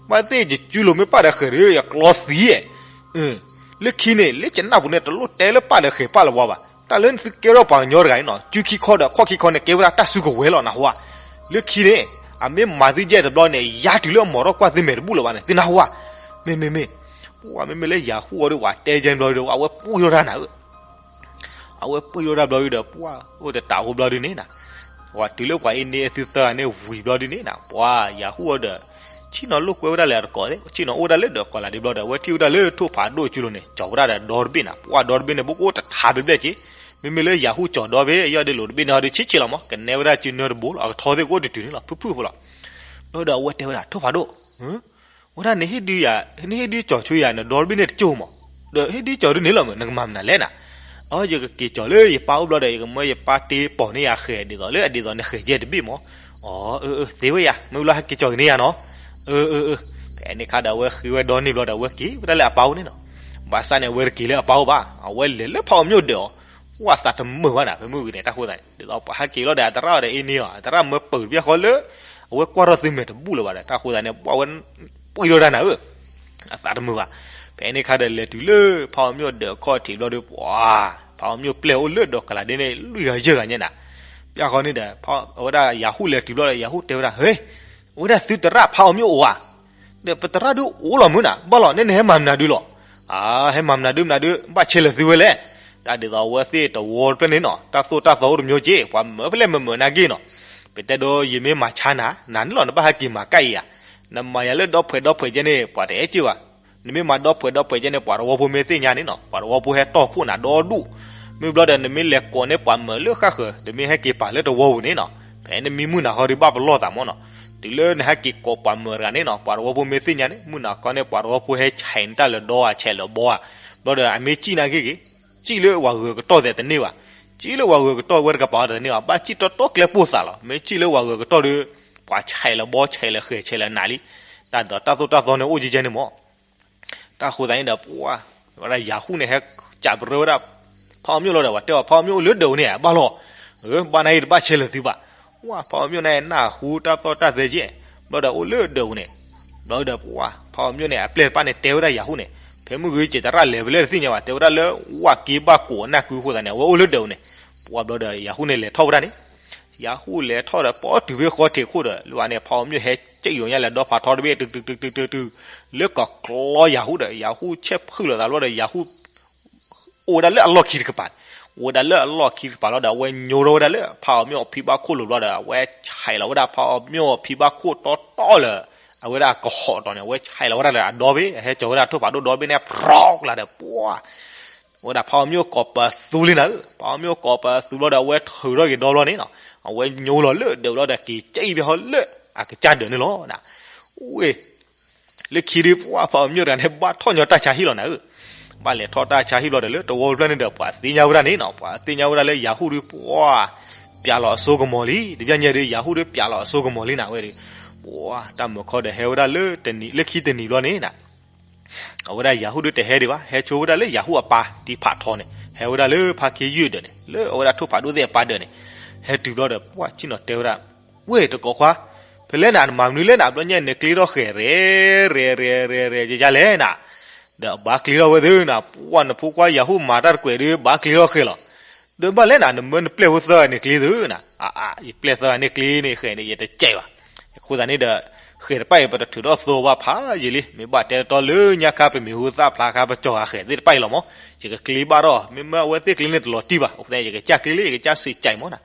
မံၤဘၣ်ဟီဒီး, ဘၣ်သ့ၣ်ယစုလိၤမ့ၢ်ပၢ်ဒီးဃဲၤဒီး ယကျီသံဧါ. လၢခံန့ၣ် လၢကနၢ်ပူၤန့ၣ် တလိၣ်တဲလၢပၢ်ဒီးဃဲၤပၢ်လၢၤဘၣ်ဘၣ်, တၢ်လၢသုကဲထီၣ်ပှၤကညီတဂၤန့ၣ်နီၤ စုခံခီဒီးခီၣ်ခံခီန့ၣ် ကဲဝဲဒၣ်တၢ်စုကဝဲၤလီၤနဟါ. လၢခံန့ၣ် အမ့ၢ်မၤသုယဲၢ်တဘျီန့ၣ် ယါတုၤလၢအမီၤထီၣ်ကွၢ်သုမဲာ်တဘူၣ်လၢၤဘၣ်န့ၣ် သုနဟါ. မ့ၢ်မ့ၢ်မ့ၢ်, ပှၤမ့မ့ၢ်လၢယၤဟူၣ်အီၤဒီး ပှၤတဲယဲၢ်ဘျီဒီး အဝဲပှံၢ်ထီၣ်တၢ်နၤဧၢ အဝဲပှံၢ်ထီၣ်တၢ်ဘျီဒုဒီး ပှၤအိၣ်တတးဖိဘျီဒုန့ၣ်နၤ, ပှၤတုၤလၢပှၤအ့န့အသုသၢဂၤန့ၣ်ဝံၤဘျီဒုန့ၣ်နၤ ပှၤယၤဟူၣ်အီၤဒီး ဆ့ၣ်နီၤလိာ်ကွဲဝဲဒၣ်လၢအတကိးသ့ၣ် ဆ့ၣ်နီၤအိၣ်ဝဲဒၣ်လၢဒီးကီးလးဒ့ဘျီဒီး အဝဲထံၣ်ဝဲဒၣ်လၢထိၣ်ဖးဒိၣ်ကၠူလိၤန့ၣ် ကၠီၤဝဲဒၣ်ဒီးဒီတဘ့ၣ်နၤ ပှၤဒီတဘ့ၣ်န့ၣ် ဘၣ်ကအိၣ်တထးဘျဲၣ်ဘျဲၣ်က့ၤ, မ့မ့ၢ်လၢယၤဟူၣ်ကၠီၤဒီဘ့ၣ် ယီၢ်ဒ့လိၤတဘ့ၣ်န့ၣ်ဟီဒုးဆ့ၣ်ဆ့ၣ်လီၤမး ကနဲဝဲဒၣ်စုနၢတဘိလီၤ အကထီသ့ၣ်ကအိၣ်တတုၤန့ၣ်လီၤ ဖုၣ်ဖုၣ်ဖိလီၤ. ဘျီဒီးအဝဲတဲဝဲဒၣ် ထိၣ်ဖးဒိၣ် ဝဲဒၣ် နဟ့ၣ်ဒုးကၠီၤဆိယၤ နဒီတဘ့ၣ်န့ၣ်တကၠိၢ်မး, ဒီးဟ့ၣ်ဒုးကၠီၤဒုးန့ၣ်လီၤမး နကမၤမနုၤလဲၣ်နၤ. အၢ ယကက့ၤကၠီၤလၢယပၢ်အိၣ်ဘျီဒီး ယကမၢယပၢ်တ့ပီၢ်န့ၢ်ယၤဃဲၤဒ်သိးလၢအဒ်သိးနဃဲၤယဲၢ်တဘ့ၣ်မး. အၢ အၢ အၢ သ့ဝဲယၤ မ့ၢ်လီၤဟဲက့ၤကၠီၤကန့ၢ်ယၤနီၤ. အၢ အၢ အၢ ဖဲန့ၣ်ခါဒီးအဝဲဃ့ဝဲဒီန့ၣ်ဘျီဒီး အဝဲက့ၤဝဲဒၣ်လၢအပၢ်အိၣ်န့ၣ်နီၤ. ဘၣ်ဆၣ်န့ၣ် အဝဲတက့ၤလၢအပၢ်အိၣ်ဘၣ်, အဝဲလဲၤလၢဖးအီၤမျိၣ်ဒၢးအီၤ, ပှၤသးတမုာ်ဘၣ်နၤ ဖဲမုၢ်ဂ့ၤန့ၣ် တၢ်ဃိသးန့ၣ် ဒ်သိးပှၤဟဲက့ၤလီၤဒီး အသရၣ်အီၤဒီးအ့န့အီၤ အသရၣ်မၢပၢၤတဘျီဃီလၢ အဝဲကွၢ်ထီၣ်သုမဲာ်တဘူၣ်လၢၤဘၣ်ဒီး တၢ်ဃိသးန့ၣ် ပှၤဝဲ ပှံၢ်ထီၣ်တၢ်နၤဧၢ, အသးတမုာ်ဘၣ်. ဖဲန့ၣ်ခါဒီးလဲၤတုၤလၢဖးအီၤမျိၣ်ဒၢးခီၣ်ထံးဘျီဒီး ပှၤ ဖးအီၤမျိၣ်ပျဲၢ်အိၣ်လၢဒီးကလးဒ့န့ၣ် လွံၢ်ဂၤယဲၢ်ဂၤညါနၤ. ပျၢ်ဃီန့ၣ်ဒီး အဝဲဒၣ်ယၤဟူၣ်လဲၤတုၤဘျီဒီး ယၤဟူၣ်တဲဝဲဒၣ် ဟ့ အဝဲဒၣ်သုသရၣ်ဖးအီၤမျိၣ်အိၣ်ဧါ. ဒီးပသရၣ်ဒုးအိၣ်လီၤမုၢ်နၤ ဘၣ်လီၤ နဲနဟဲမၤမနုၤဒုးလီၤ. အၢ ဟဲမၤမနုၤဒုးမနုၤဒုး ဘၣ်ဆဲးလၢာ်သုဝဲလဲၣ်. တၢ်ဒ်သိးအဝဲသ့ၣ်တဝီတဖျၢၣ်န့ၣ်နီၤ တၢ်သိၣ်တၢ်သီအိၣ်တမျိၤက့ ပှၤမၢဖဲလဲၣ်မၢမၢနၤက့နီၤ. ပတဲဒိ ယမ့ၢ်မၤဆါနၤ နၤန့ၣ်လီၤ နဘၣ်ဟဲက့ၤမၤကၣ်အံၤဧါ. နမၤယၤလၢဒီဖှဲးဒီဖှဲးကဲန့ၣ် ပှၤတအဲၣ်က့ဘၣ်. နမ့ၢ်မၤဒီဖှဲးဒီဖှဲးကဲန့ၣ် ပှၤတဝီဖိမ့ၢ်သ့ၣ်ညါန့ၣ်နီၤ ပှၤတဝီဖိဟဲတီၢ်ဖှိၣ်နၤဒီဒူၣ်. မ့ၢ်ဘျီဒီး နမ့ၢ်လဲၤကိးန့ၢ်ပှၤမၢလၢဃၣ်ဃၢၤ နမ့ၢ်ဟဲက့ၤပာ်လၢတဝီပူၤန့ၣ်နီၤ ဖဲနမ့ၢ်မုၢ်နၤဃီဒီးဘၣ်ပလီၢ်သးမ့ၢ်နီၤ. တုၤလၢနဟဲက့ၤကိးပှၤမၢတဂၤန့ၣ်နီၤ ပှၤတဝီဖိမ့ၢ်သ့ၣ်ညါန့ၣ် မုၢ်နၤခီန့ၣ် ပှၤတဝီဖိဟဲဆဲးနတၢ်လၢဒီဧါ ဆဲးလၢဘီဧါ. ဘျီဒီးအမ့ၢ်စံၣ်နာ်က့ဂ့ၤ စံၣ်လၢပှၤဂၢၤကတီၢ်သဲးတန့ၢ်ဘၣ်. စံၣ်လၢပှၤဂၢၤကတီၢ်ဝဲတကပၤအီၤတန့ၢ်ဘၣ် ဘၣ်စံၣ်တီတီကျဲပိၢ်သးလီၤ. မ့ၢ်စံၣ်လၢပှၤဂၢၤကတီၢ်ဒီး ပှၤဆဲးလၢဘီဆဲးလၢဃဲၤဆဲးလၢနၤလံ. တၢ်ဒ်တၢ်သိၣ်တၢ်သီန့ၣ်အိၣ်ကဲကဲန့ၣ်မး တၢ်ဃိသးန့ၣ်ဒီး ပှၤ ဝဲဒၣ်ယၤဟူၣ်န့ၣ် ဟဲကးပရၢဝဲဒၣ် ဖးအီၤမျိၣ်လီၤဒီး ပှၤတဲအီၤ ဖးအီၤမျိၣ်အိၣ်လၢဒၢးပူၤန့ၣ် ဘၣ်လီၤ. အၢ ဘၣ်နာ်က့တဘၣ်ဆဲးလၢာ်သုဘၣ်. ဝဲ ဖးအီၤမျိၣ်န့ၣ် နၢ်ဟူတၢ်သီၣ်တၢ်သဲကဲ ဘျီဒီးအိၣ်လၢဒၢးပူၤန့ၣ် ဘျီဒီး ပှၤ ဖးအီၤမျိၣ်န့ၣ် အပျဲၢ်တဖၣ်န့ၣ် တဲဝဲဒၣ်ယၤဟူၣ်န့ၣ် ဖဲမုၢ်ဂ့ၤ ကဲးတရၣ်လဲၤဖဲလဲၣ်တသ့ၣ်ညါဘၣ် တဲဝဲဒၣ်လၢ ဝၣ်က့ဘၣ်ကိးအနၢ်ကုအဃိသတးန့ၣ် အဝဲအိၣ်လၢဒၢးပူၤန့ၣ်, ပှၢ်ဘျီဒီး ယၤဟူၣ်န့ၣ်လဲၤထီၣ်ဝဲဒၣ်န့ၣ်, ယၤဟူၣ်လဲၤထီၣ်ဒီး ပီတုၤဖဲဃီထံးခိၣ်ဒီး လၢန့ၣ် ဖါအီၤမျိၣ်ဟဲကဲးယိာ်ညါလဲၤဒီဖးထီတဘ့ၣ် တုၤတုၤတုၤတုၤတုၤတုၤ, လၢကီးကျီယၤဟူၣ်ဒီး ယၤဟူၣ်ဆဲးဖုၣ်လိာ်သးဘျီဒီး ယၤဟူၣ် အိၣ်ဝဲဒၣ်လၢအလီၢ်ခံတကပၤန့ၣ်, အိၣ်ဝဲဒၣ်လၢအလီၢ်ခံတကပၤလီၤဒီး အဝဲညိထီၣ်ဝဲဒၣ်လၢ ဖါအီၤမျိၣ်အဖံဘၣ်ခိၣ်လိၤဘျီဒီး အဝဲဆဲးလီၤဝဲဒၣ်ဖါအီၤမျိၣ်အဖံဘၣ်ခိၣ်တီတီလၢ အဝဲဒၣ်ကဟီးတီၤန့ၣ် အဝဲဆဲးလီၤဝဲဒၣ်လၢအဒီဘ့ၣ် အဟဲကၠီၤဝဲဒၣ်ထိၣ်ဖးဒိၣ်ဒီဘ့ၣ်န့ၣ် ဖြီကလၤဒီး ပှၢ် ဝဲဒၣ်ဖါအီၤမျိၣ်ကိးပသူလံနၤဧၢ, ဖါအီၤမျိၣ်ကိးပသူဘျီဒီး အဝဲထုးထီၣ်က့ၤဒီဘျီန့ၣ်နီၤ, အဝဲညိလီၤလၢဒၢးဘျီဒီး က့ၤကဲးဘၣ်ဟီလၢ အကစၢ်ဒၢးန့ၣ်လီၤ. ဝ့ၢ် လၢခံဒုး ပှၢ်ဖါအီၤမျိၣ်တဂၤန့ၣ် ဘၣ်ထီၣ်ညီတၢ်ဆါဟံၣ်လီၤနၤဧၢ, ဘၣ်လဲၤထီၣ်တၢ်ဆါဟံၣ်ဘျီဒီး လၢတဝီတဖျၢၣ်န့ၣ်ဒီး ပှၤသ့ၣ်ညါဝဲဒၣ်န့ၣ်နီၤ, ပှၤသ့ၣ်ညါဝဲဒၣ်လၢယၤဟူၣ်ဒုး ပှၢ် ပျးလီၤအစိကမီၤလံ, တဘျီညါဒုး ယၤဟူၣ်ဒုး ပျးလီၤအစိကမီၤလံနၤဝဲဒီး, ပှၢ်တၢ်မုၢ်ခီဒီး ဟဲဝဲဒၣ်လၢ လၢခံတနံၤဘျီန့ၣ်နၤ အဝဲဒၣ်ယၤဟူၣ်ဒုးတဟဲဒံးဘၣ်, ဟဲဆိဝဲဒၣ်လၢယၤဟူၣ်အပၢ်တံဖးထီန့ၣ်, ဟဲဝဲဒၣ်လၢဖါခ့ယုၢ်ဒၢးန့ၣ်, လၢအဝဲဒၣ်ထိၣ်ဖးဒိၣ်သ့ၣ်အပၢ်ဒၢးန့ၣ်, ဟဲတုၤဘျီဒီး ပှၢ်ဆ့ၣ်နီၤတဲဝဲဒၣ်, ဝ့ၢ်တကိးခွါ, ဖဲလဲၣ်နၤ နမၤမနုၤလဲၣ်နၤ, ဘျီညါနကျ့ထီၣ်ဃဲၤ ရဲၣ်ရဲၣ်ရဲၣ်ရဲၣ် ယယါလဲၣ်နၤ, ဒီးဘၣ်ကျ့ထီၣ်ဝဲသ့ၣ်နၤ, ပှၢ်နဖိခွါယၤဟူၣ်မၤတၢ်တကွဲးဒုး ဘၣ်ကျ့ထီၣ်ဃဲၤလီၤ, ဒီးဘၣ်လဲၣ်နၤ နမၢနပျဲၢ်ဖိသၢဂၤန့ၣ်ကျ့သ့ၣ်နၤ, အါအါ ယပျဲၢ်သၢဂၤန့ၣ်ကျ့န့ၣ် ဃဲၤန့ၣ် ယတကဲးဘၣ် အဃိသတးန့ၣ်ဒီး ဃဲၤတပၣ်အံၤ ပတထုးထီၣ်သီဘၣ်ဖးယံာ်လံ, မ့ၢ်ဘၣ်တဲတတီလၢညါခါ ပမ့ၢ်ဟူသၣ်ဖျါခါ ပကၠီၤဂၤဃဲၤသ့ၣ်တပၣ်အံၤလီၤမး, ယကကျ့ဘၣ်ထီၣ်, မ့မ့ၢ်အဝဲသ့ၣ်ကျ့န့ၣ်တလီၤတံၢ်ဘၣ်, အဃိသတး ယကစၢ်ကျ့လံ ယကစၢ်စံးကဲးမးနၤ.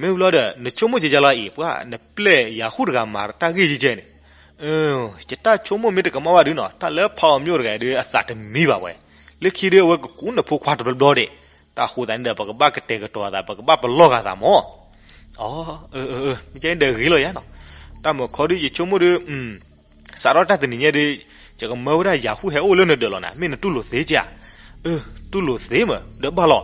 မ့ၢ်ဘျီဒီး နဆိကမိၣ်ကကလီၤအံၤ ပှၢ် နပျဲၢ်ယၤဟူၣ်တဂၤမၤတၢ်ဂ့ၢ်ယကဲန့ၣ်, ယတၢ်ဆိကမိၣ်မ့ၢ်တကမၣ်ဘၣ်ဒုးနီၤ, တၢ်လၢဖါအီၤမျိၣ်တဂၤဒုး အသးတမံဘၣ်ဝဲ, လၢခံဒုး အဝဲကကူးနဖိခွါတဘျီဘျီဒံး, တၢ်ဃိသတးန့ၣ်ဒီး ပကဘၣ်ကတဲာ်ကတီၤအသး ပကဘၣ်ပလီၢ်ဂာ်သးမး. အၢ မ့ၢ်ကဲန့ၣ်ဒီးဂ့ၤလီၤယါနီၤ, တၢ်မုၢ်ခီဒုး ယဆိကမိၣ်ဒုး စးထီၣ်တၢ်တနံၤညါဒုး ယကမၢဝဲဒၣ်ယၤဟူၣ်ဟဲအိၣ်လၢနဒၢးလီၤနၤ, မ့ၢ်နတူၢ်လိာ်သ့ကဧါ. တူၢ်လိာ်သ့မး ဒီးဘၣ်လီၤ,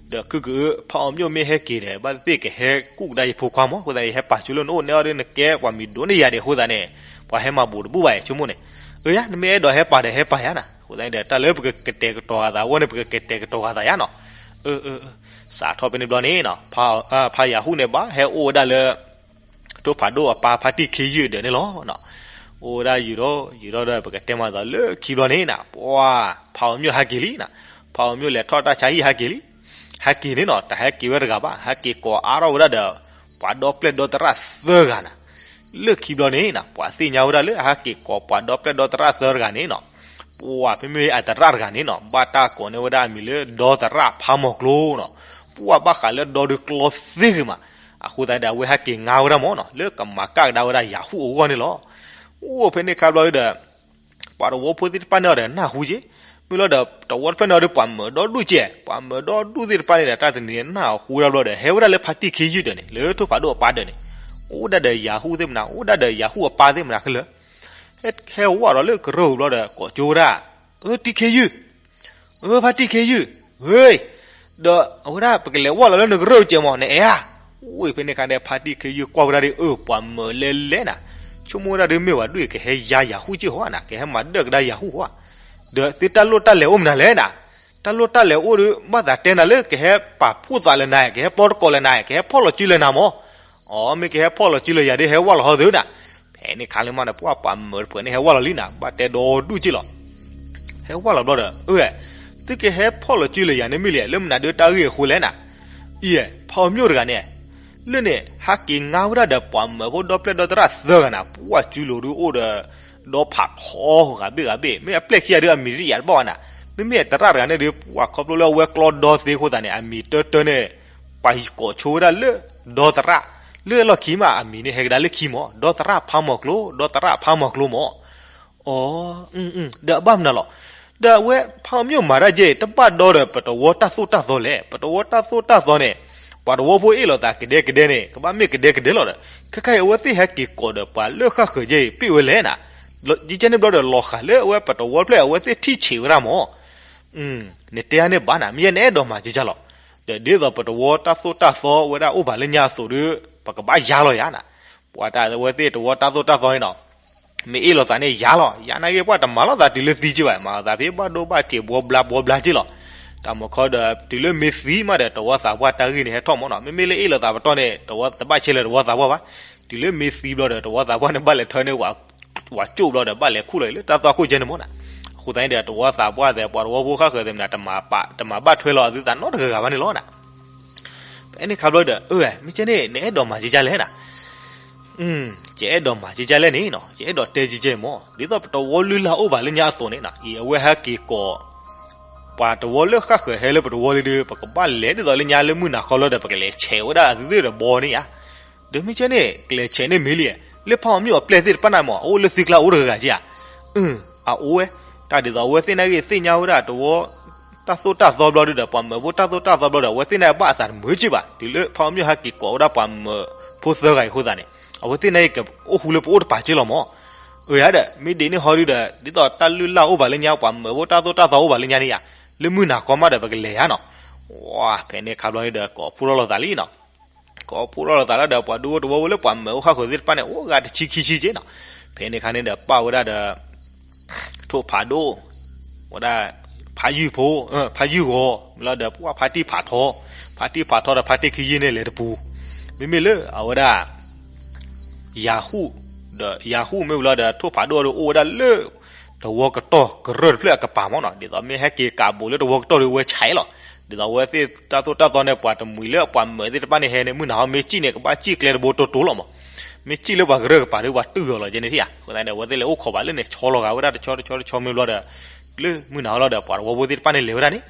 ဒီးခုက ဖါအီၤမျိၣ်မ့ၢ်ဟဲက့ၤဒီး ဘၣ်သ့ၣ်ကဟဲကူၣ်ကဒါယဖိခွါမး, အဃိသတး ယဟဲပာ်ဆိလၢနအိၣ်န့ၣ်အီၤဒီး နကဲပှၤမံၤဒိၣ်န့ၢ်ယၤဒံးအဃိသတးန့ၣ်, ပှၤဟဲမၤဘူးတဘူးဘၣ် ယဆိကမိၣ်န့ၣ်, အၢ ယါ နမ့ၢ်အဲၣ်ဒိးဟဲပာ်ဒီးဟဲပာ်ယါနၤ, အဃိသတးဒီး တၢ်လၢပကကတဲာ်ကတီၤအသးအဂီၢ်န့ၣ် ပကကတဲာ်ကတီၤအသးယါနီၤ. စးထီၣ်ဖဲန့ၣ်ဘျီန့ၣ်နီၤ, ဖါယၤဟူၣ်န့ၣ်ဘၣ်ဟဲအိၣ်ဝဲဒၣ်လၢ ထိၣ်ဖးဒိၣ်အပၢ်ဖါတံၢ်ခ့ယုၢ်ဒၢးန့ၣ်လီၤ. အိၣ်ဝဲဒၣ်ယံာ်ဒီးယံာ်ဒီး ပကတဲမၤသးလၢခံဘျီန့ၣ်နၤ, ပှၤ ဖါအီၤမျိၣ်ဟဲက့ၤလံနၤ, ဖါအီၤမျိၣ်လဲၤထီၣ်တၢ်ဆါဟံၣ်ဟဲက့ၤလံ, ဟဲက့ၤန့ၣ်နီၤ တဟဲက့ၤဝဲတဂၤဘၣ်, ဟဲက့ၤကိးအါထီၣ်ဝဲဒၣ်ဒီး ပှၤဒီပျဲၢ်ဒီသရၣ်သၢဂၤနၤ, လၢခံဘျီန့ၣ်နၤ ပှၤသ့ၣ်ညါဝဲဒၣ်လၢအဟဲက့ၤကိးပှၤဒီပျဲၢ်ဒီသရၣ်သၢဂၤန့ၣ်နီၤ, ပှၤ မ့မ့ၢ်အသရၣ်တဂၤန့ၣ်နီၤ ဘၣ်တၢ်ကိးန့ၢ်ဝဲဒၣ်အမံၤလၢဒီသရၣ်ဖးမီၤကျိနီၤ, ပှၤဘၣ်ဃးလၢဒီဒုးကျီသ့ဂ့ၤမး, အဃိသတးဒီး အဝဲဟဲက့ၤငါဝဲဒၣ်မးနီၤ လၢကမၤကၣ်ကဒါဝဲဒၣ်ယၤဟူၣ်အဂီၢ်န့ၣ်လီၤ. အိၣ်ဖဲန့ၣ်ခါဘျီဒီး ပှၤတဝီဖိသ့ၣ်တဖၣ်န့ၣ်အီၤဒီးနၢ်ဟူက့, မ့ၢ်လီၤဒီး တဝီတဖျၢၣ်န့ၣ်အီၤဒီး ပှၤမၢၤဒီဒူၣ်ကဲ, ပှၤမၢၤဒီဒူၣ်သ့ၣ်တဖၣ်န့ၣ်ဒီး တၢ်တနံၤန့ၣ်နၢ်ဟူဝဲဒၣ်ဘျီဒီး ဟဲဝဲဒၣ်လၢဖါတံၢ်ခ့ယုၢ်ဒၢးန့ၣ် လၢထိၣ်ဖးဒိၣ်အပၢ်ဒၢးန့ၣ်, အိၣ်ဒၣ်ဒီးယၤဟူၣ်သ့ၣ်မနၤ အိၣ်ဒၣ်ဒီးယၤဟူၣ်အပၢ်သ့ၣ်မနၤခဲလၢာ်, ဟဲဝဲဒီးလၢကရၢၢ်ပူၤဘျီဒီး ကိးကၠိဝဲဒၣ်, အၢ တံၢ်ခ့ယုၢ်, အၢ ဖါတံၢ်ခ့ယုၢ်, ဧၢ, ဒီးအဝဲဒၣ် ပကလဲၤဝဲလီၤလၢနကရၢၢ်ပူၤကဲမး နအဲၣ်ဧါ. အိၣ်ဖဲန့ၣ်ခါန့ၣ် ဖါတံၢ်ခ့ယုၢ်ကွၢ်ဝဲဒၣ်ဒီး အၢ ပှၤမၢၤလဲၤလဲၤနၤ, ဆိကမိၣ်ဝဲဒၣ်ဒီး မ့ၢ်ဝဲဒၣ်ဒုးကဟဲယါယၤဟူၣ်က့ၢ်ဟီဧါနၤ, ကဟဲမၤဒၢၣ်ကဒါယၤဟူၣ်ဟီဧါ, ဒီးသုတၢ်လိၣ်တၢ်လဲၤအိၣ်မနုၤလဲၣ်နၤ, တၢ်လိၣ်တၢ်လဲၤအိၣ်ဒီး ဘၣ်သးတဲနၤလၢ ကဟဲပာ်ဖှိၣ်သးလၢနၤ, ကဟဲပီတကိးလၢနၤ, ကဟဲဖီၣ်လီၤစုလၢနၤမး. အီ မ့ၢ်ကဟဲဖီၣ်လီၤစုလၢယၤဒီး ဟဲဝဲလီၤဟီသုနၤ, ဖဲန့ၣ်ခါလၢမးန့ၣ် ပှၤမၢၤတဖုန့ၣ် ဟဲဝဲလီၤလံနၤ, ဘၣ်တဲဒီဒူၣ်က့ၢ်လီၤ. ဟဲဝဲလီၤဘျီဒီး အၢ သုကဟဲဖီၣ်လီၤစုလၢယၤန့ၣ်မ့ၢ်လံ လၢမနုၤဒုးတၢ်ဂ့ၢ်အဃိလဲၣ်နၤ, အံၤ ဖါအီၤမျိၣ်တဂၤန့ၣ် လၢန့ၣ် ဟးက့ၤငါဝဲဒၣ်ဒီးပှၤမၢၤဖိဒီပျဲၢ်ဒီသရၣ်သၢဂၤနၤ, ပှၤစုလိၤဒုးအိၣ်ဒီး ဒီဖးထီဂၤဘ့ၣ်ဂၤဘ့ၣ်, မ့ၢ်အပျဲၢ်ခံဂၤဒီးအမံၤတယၤတဘၣ်ဘၣ်နၤ, မ့မ့ၢ်သရၣ်တဂၤန့ၣ်ဒီး ပှၤခီဖျိလၢအဝဲကျီဒီသ့အဃိသတးန့ၣ် အမံၤတၢတၢန့ၣ် ပှၤကိးဆိဝဲဒၣ်လၢ ဒီသရၣ်, လၢအလီၢ်ခံမး အမံၤန့ၣ်ဟဲကဒါလၢခံမး, ဒီသရၣ်ဖးမီၤကျိ, ဒီသရၣ်ဖးမီၤကျိမး. အီ ဒီးအဘၣ်မနုၤလီၤ. ဒီးအဝဲဖါအီၤမျိၣ်မၤတၢ်ကဲ တဘၣ်ဒီဒီးပတဝီတၢ်သိၣ်တၢ်သီလဲၣ်, ပတဝီတၢ်သိၣ်တၢ်သီန့ၣ် ပှၤတဝီဖိအ့ၣ်လိာ်သးကဒဲကဒဲန့ၣ် ကဘၣ်မ့ၢ်ကဒဲကဒဲလီၤဒီး ခဲခါအံၤအဝဲသ့ၣ်ဟဲက့ၤကိးဒီးပှၤလၢဃၣ်ဃၢၤကဲအံၤ ပ့ၢ်ဝဲလဲၣ်နၤ, ယကဲန့ၣ်ဘျီဒီး လီၤဃာ်လၢအဝဲပတဝီတဖျၢၣ် အဝဲသ့ၣ်ထံၣ်ဆံးဝဲဒၣ်မး. နတဲအါန့ၢ်ဘၣ်နၤ, မ့ၢ်ယဲနအဲၣ်ဒိးမၤကကလီၤ. ဒီးဒ်သိးပတဝီတၢ်သိၣ်တၢ်သီဝဲဒၣ်အိၣ်ဘၣ်လၢညါအသိးဒီး ပကဘၣ်ယါလီၤယါနၤ. ပှၤတၢ်အဝဲသ့ၣ်တဝီတၢ်သိၣ်တၢ်သီန့ၣ်နီၤ မ့ၢ်အ့ၣ်လိာ်သးန့ၣ်ယါလီၤ, ယါနာ်က့ ပှၤတမၤလိာ်သးတုၤလၢသံက့ဘၣ်, မၤလိာ်သးဖဲဘၣ်ဒိဘၣ်ထံးဘှီဘျါဘှီဘျါက့လီၤ. တၢ်မုၢ်ခီဒီး တုၤလၢမ့ၢ်သံမးဒီး တဝီသးပှၢ်တၢ်ဂ့ၢ်န့ၣ်ဟဲထီၣ်မးနီၤ, မ့မ့ၢ်လၢအ့ၣ်လိာ်သးပတီၢ်န့ၣ် တဝီသးဘၣ်ဆဲးလၢတဝီသးပှၢ်ဘၣ်, တုၤလၢမ့ၢ်သံဘျီဒီး တဝီသးပှၢ်န့ၣ် ဘၣ်လဲၤထၢန့ၢ် ဝၤကၠိၣ်ဘျီဒီး ဘၣ်လဲၤခူၣ်လီၤလၢတၢ်သွၣ်ခိၣ်ကဲန့ၣ်မးနၤ. အဃိသတးန့ၣ်ဒီး တဝီသးပှၢ်သဲး ပှၤတဝီဖိဃၣ်ဃၢၤသ့ၣ်မနၤ တမၤဘၣ်ထွဲလီၤအသုသးနီတဂၤဂၤဘၣ်န့ၣ်လီၤနၤ. ဖဲန့ၣ်ခါဘျီဒီး အၢ မ့ၢ်ကဲန့ၣ် နအဲၣ်ဒိးမၤကကလဲၣ်နၤ. ယအဲၣ်ဒိးမၤကကလဲၣ်န့ၣ်နီၤ, ယအဲၣ်ဒိးတဲကကမၢ်, ဒ်သိးပတဝီလုၢ်လၢ်အိၣ်ဘၣ်လၢညါအသိးန့ၣ်နီၤ, အံၤအဝဲဟဲက့ၤကိး ပှၤတဝီလၢဃၣ်ဃၢၤဟဲလၢပတဝီလံဒီး ပကဘၣ်လဲၤဒ်သိးလၢညါလၢမုၢ်နၤခီလီၤဒီး ပကလဲၤဆဲးဝဲဒၣ်အသုသ့ၣ်ဒီးဘီန့ၣ်ဧါ. ဒီးမ့ၢ်ကဲန့ၣ် ကလဲၤဆဲးန့ၣ်မ့ၢ်လံ, လၢဖးအီၤမ့ၢ်အပျဲၢ်သ့ၣ်တဖၣ်န့ၣ်မၢ် အအိၣ်လၢသုကျါအိၣ်တဂၤဂၤက့ဧါ. အၢ အအိၣ်ဝဲ, တၢ်ဒ်သိးအဝဲသ့ၣ်နာ်က့ၤသ့ၣ်ညါဝဲဒၣ်တဝီ တၢ်သိၣ်တၢ်သီဘျီဒီး ပှၤမၢဖိတၢ်သိၣ်တၢ်သီဘျီဒီး အဝဲသ့ၣ်နာ်က့ၤဘၣ်အသးတမုာ်က့ဘၣ်, တုၤလၢဖးအီၤမ့ၢ်ဟဲက့ၤကိးဝဲဒၣ်ပှၤမၢဖိသၢဂၤအံၤအဃိသတးန့ၣ် အဝဲသ့ၣ်နာ်က့ၤကအိၣ်ဃူလၢပအိၣ်တပၤက့လီၤမၢ်. အၢ ယၤဒီး မ့ၢ်ဒ်န့ၣ်ဟီဒုဒီး ဒ်သိးတၢ်လုၢ်လၢ်အိၣ်ဘၣ်လၢညါ ပှၤမၢဖိတၢ်သိၣ်တၢ်သီအိၣ်ဘၣ်လၢညါန့ၣ်ဧါ, လၢမုၢ်နၤခီမးဒီး ပကလဲၤယါနီၤ. ဝါ ဖဲန့ၣ်ခါဘျီန့ၣ်ဒီး ကိးဖှိၣ်ထီၣ်လိာ်သးလံနီၤ. ကိးဖှိၣ်ထီၣ်လိာ်သးလီၤဒီး ပှၤဒူဖိတဝီဖိလၢပှၤမၢဖိဃၣ်ဃၢၤသ့ၣ်တဖၣ်န့ၣ် အိၣ်ဂၤတဆံခံဆံက့နီၤ. ဖဲန့ၣ်ခါန့ၣ်ဒီး ပာ်ဝဲဒၣ်ဒီး ထိၣ်ဖးဒိၣ်, ဝဲဒၣ် ဖးယုၢ်ဖိ, ဖးယုၢ်ဂီၤ, မ့ၢ်လီၤဒီး ပှၤဖါတံၢ်ဖးထီ, ဖါတံၢ်ဖးထီဒီးဖါတံၢ်ခံယုၢ်န့ၣ်လဲၤတပူၤ, မ့မ့ၢ်လၢအဝဲဒၣ် ယၤဟူၣ်, ဒီးယၤဟူၣ်မ့ၢ်ဝံၤလီၤဒီး ထိၣ်ဖးဒိၣ်ဒီးအိၣ်ဝဲဒၣ်လၢ တဝီကတီၢ်ကရၢၢ်တဖျၢၣ်အကပၤမၢ်နီၤ, ဒ်သိးမ့ၢ်ဟဲက့ၤကးဘိးလၢတဝီကတီၢ်ဒီးဝဲဆဲးလီၤ, ဒ်သိးအဝဲသ့ၣ်တၢ်သိၣ်တၢ်သီန့ၣ် ပှၤတမှံၤလၢပှၤမၢသ့ၣ်တဖၣ်န့ၣ်ဟဲန့ၣ် မုၢ်နၤဟီမ့ၢ်စံၣ်န့ၣ် ကဘၣ်စံၣ်ကျဲတဘိတိတိလီၤမၢ်, မ့ၢ်စံၣ်လၢပှၤကရၢၢ်ကပၤဒီးပှၤတုၢ်အီၤလီၤကဲန့ၣ်ထံၣ်ဧါ, အဃိသတးန့ၣ် အဝဲသ့ၣ်လဲၤအိၣ်ခိးဘၣ်လၢန့ၣ် ဆီလီၤဂာ်ဝဲဒၣ်တဆီတဆီတဆီမ့ၢ်ဘျီဒီး လၢမုၢ်နၤဟီလီၤဒီး ပှၤတဝီဖိသ့ၣ်တဖၣ်န့ၣ်လဲၤဝဲဒၣ်န့ၣ်,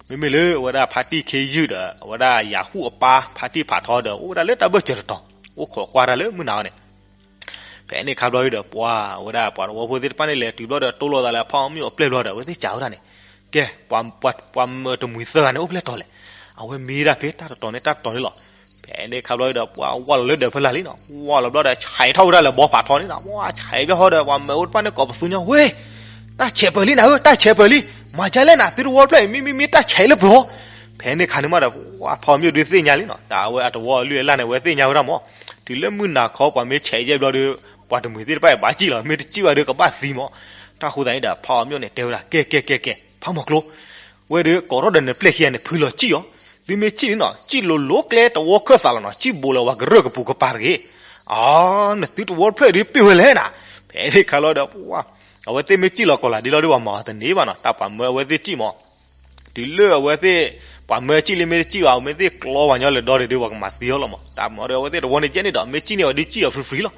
မ့မ့ၢ်လၢအဝဲဒၣ်ဖါတံၢ်ခ့ယုၢ်ဒီး အဝဲဒၣ်ယၤဟူၣ်အပၢ် ဖါတံၢ်ဖးထီဒီး အိၣ်ဝဲဒၣ်လၢတၢ်ဘၢၣ်စၢၤတတီၤ, အိၣ်ခိးကွၢ်တၢ်လၢမုၢ်နၤဟီန့ၣ် ဖဲန့ၣ်ခါဘျီဒီး ပှၤဝဲဒၣ်ပှၤတဝီဖိသ့ၣ်တဖၣ်န့ၣ်လဲၤတုၤဘျီဒီး တိၢ်လိာ်သးလၢဖးအီၤမ့ၢ်အပျဲၢ်ဘျီဒီး အဝဲသ့ၣ်စံးဝဲဒၣ်န့ၣ်, ကဲ, ပှၤမၢတမှံၤသၢဂၤန့ၣ် အိၣ်ဖျဲၣ်တီၤလဲၣ်, အဝဲမံဒၣ်ဖဲတၢ်တတီၤန့ၣ်တၢ်တတီၤန့ၣ်လီၤ. ဖဲန့ၣ်ခါဘျီဒီး ပှၤဝၢ်လီၤလၢဒၢးဖီလာ်လံနီၤ, ဝၢ်လီၤဘျီဒီး ဆဲးထီၣ်ဝဲဒၣ်လၢဘီဖးထီန့ၣ်နီၤ, ဝဲဆဲးဘၣ်ဟီဒီး ပှၤမၢဖိတဖၣ်န့ၣ်ကိးပသူညီ, ဝ့ၢ်, တၢ်ဆဲးပၢၢ်လံနၤဧၢ, တၢ်ဆဲးပၢၢ်လံ, မၤဒ်လဲၣ်နၤ သုတဝီဖျၢၣ်အံၤ မ့မ့ၢ်မ့ၢ်တၢ်ဆဲးလၢပှဲၤဟီ. ဖဲန့ၣ်ခါန့ၣ်မးဒီး ပှၤဖးအီၤမ့ၢ်ဒုးသ့ၣ်ညါလံနီၤ, တၢ်အဝဲအတဝီအလုၢ်အလၢ်န့ၣ် အဝဲသ့ၣ်ညါဝဲဒၣ်မၢ်, တုၤလၢမုၢ်နၤခီ ပှၤမ့ၢ်ဆဲးယဲၢ်ဘျီဒီး ပှၤတမှံၤသ့ၣ်တဖၣ်အံၤဘၣ်စံၣ်လီၤ, မ့ၢ်တစံၣ်ဘၣ်ဒီးကဘၣ်သံမၢ်. တၢ်ဃိသတးန့ၣ်ဒီး ဖးအီၤမ့ၢ်န့ၣ်တဲဝဲဒၣ်, ကဲ ကဲ ကဲ ကဲ ဖးမီၤကျိ ဝဲဒီး ကိးထီၣ်ဒီးနပျဲၢ်ခံဂၤန့ၣ် ဖုလီၤစံၣ်အီၤ, သုမ့ၢ်စံၣ်န့ၣ်နီၤ စံၣ်လိၤလိၤကျဲတဝီခၢၣ်သးလီၤနီၤ, စံၣ်ဘိးလၢပှၤကရၢၢ်ကပူၤကပၤတဂ့ၤ. အါ, နသုတဝီတဖျၢၣ်ဒုးပ့ၢ်ဝဲလဲၣ်နၤ. ဖဲန့ၣ်ခါလီၤဒီး ပှၤ, အဝဲသ့ၣ်မ့ၢ်စံၣ်လီၤကီးလၢ်ဒ်လီၤဒီး ပှၤမၤအီၤတန့ၢ်ဘၣ်နီၤ, တၢ်ပှၤမၢအဝဲသ့ၣ်စံၣ်မၢ်. တုၤလၢအဝဲသ့ၣ်, ပှၤမၢစံၣ်လံမ့ၢ်တစံၣ်ဘၣ် အဝဲသ့ၣ်ကျီပှၤညီလၢဒီဒုး ပှၤကမၤသံအီၤလီၤမၢ်. တၢ်မၤဒီးအဝဲသ့ၣ်တဝီန့ၣ်ကဲန့ၣ်ဒီး မ့ၢ်စံၣ်န့ၢ်အီၤဒုး စံၣ်အီၤ free free လီၤ.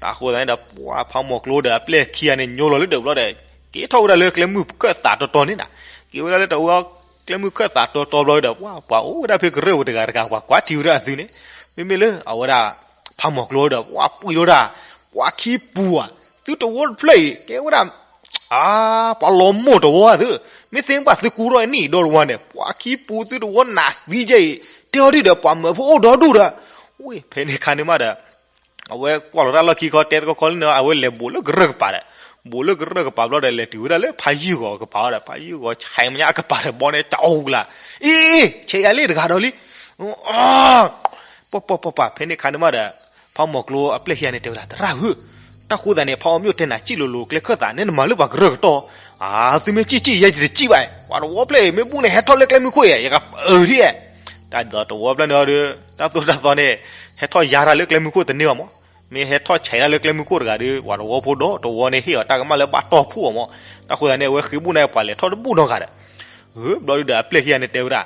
တၢ်ဃိသတးန့ၣ်ဒီး ပှၤဖးမီၤကျိဒီးအပျဲၢ်ခံဂၤန့ၣ် ညိလီၤလၢဒၢးဘျီဒီး က့ၤထီၣ်ဝဲဒၣ်လၢကျဲမုၢ်ခၢၣ်သးတီတီန့ၣ်နၤ. က့ၤဝဲဒၣ်လၢတဝီကျဲမုၢ်ခၢၣ်သးတီတီဘျီဒီး ပှၤ, ပှၤအိၣ်ဝဲဒၣ်ဖဲကရၢၢ်ပူၤတဂၤတဂၤ ပှၤကွၢ်ထံဝဲဒၣ်အသုန့ၣ်, မ့မ့ၢ်လၢအဝဲဒၣ် ဖးမီၤကျိဒီး ပှၤပှံၢ်ထီၣ်ဝဲဒၣ်, ပှၤခံပူၤဧါ, သုတဝီတဖျၢၣ်အံၤ ကဲဝဲဒၣ် အါ, ပှၤလီၤမိၢ်တဝီဧါသု, မ့ၢ်သ့ၣ်ပှၤသုကူထီၣ်နံၣ်ဒီတဝီန့ၣ် ပှၤခံပူၤသုတဝီနးသံကဲအံၤ, တဲအီၤဒ်ဒီး ပှၤမၢဖိအိၣ်ဒီဒူၣ်ဒီး, ဝ့ၢ်, ဖဲန့ၣ်ခါန့ၣ်မးဒီး အဝဲကွၢ်လီၤတၢ်လီၢ်ခံခီ တဲတခီခီလံန့ၣ် အဝဲလဲၤဘိးလၢကရၢၢ်ကပၤဒီး, ဘိးလၢကရၢၢ်ကပၤဘျီဒီး လဲၤတုၤဝဲဒၣ်လၢဖးယုၢ်ဂီၤကပၤဒီး ဖးယုၢ်ဂီၤဆဲးမညါအကပၤဒီး ဘီန့ၣ်တအိၣ်လၢ်, အ့, ဆဲးယၤလံတဂၤဒီးလံ ပှၤပှၤပှၤပှၤ ဖဲန့ၣ်ခါန့ၣ်မးဒီး ဖးမီၤကျိအပျဲၢ်ခံဂၤန့ၣ်တဲဝဲဒၣ် သရၣ်ဧၢ, တၢ်ဃိသတးန့ၣ် ဖးအီၤမ့ၢ်အိၣ်တဲနၤ စံၣ်လိၤလိၤကျဲခၢၣ်သးန့ၣ် နမၤလၢပှၤကရၢၢ်ကတီၢ်, အါ, သုမ့ၢ်စံၣ်စံၣ်ယဲယတစံၣ်ဘၣ်, ပှၤတဝီဖျၢၣ်အံၤ မ့ၢ်ဘူၣ်န့ၣ် ဟဲထီၣ်လၢကျဲမုၢ်ခိၣ်အံၤ ယကပၢၤဒ်အံၤ, တၢ်ဒ်သိးတဝီဖျၢၣ်န့ၣ်ဒီး တၢ်သိၣ်တၢ်သီန့ၣ် ဟဲထီၣ်ယါတၢ်လၢကျဲမုၢ်ခိၣ်တန့ၢ်ဘၣ်မး, မ့ၢ်ဟဲထီၣ်ဆဲးတၢ်လၢကျဲမုၢ်ခိၣ်တဂၤဒီး ပှၤတဝီဖိဒီးတဝီန့ၣ် ဟ့ၣ်အီၤတၢ်ကမၣ်လၢဘၣ်တီၢ်ဖှိၣ်အီၤမး, တၢ်ဃိသတးန့ၣ် အဝဲဃ့ဘူၣ်န့ၣ် ပှၤလဲၤထီၣ်တဘူၣ်နီတဂၤဒီး, ဘျီဒုဒီးအပျဲၢ်ခံဂၤန့ၣ်တဲဝဲဒၣ်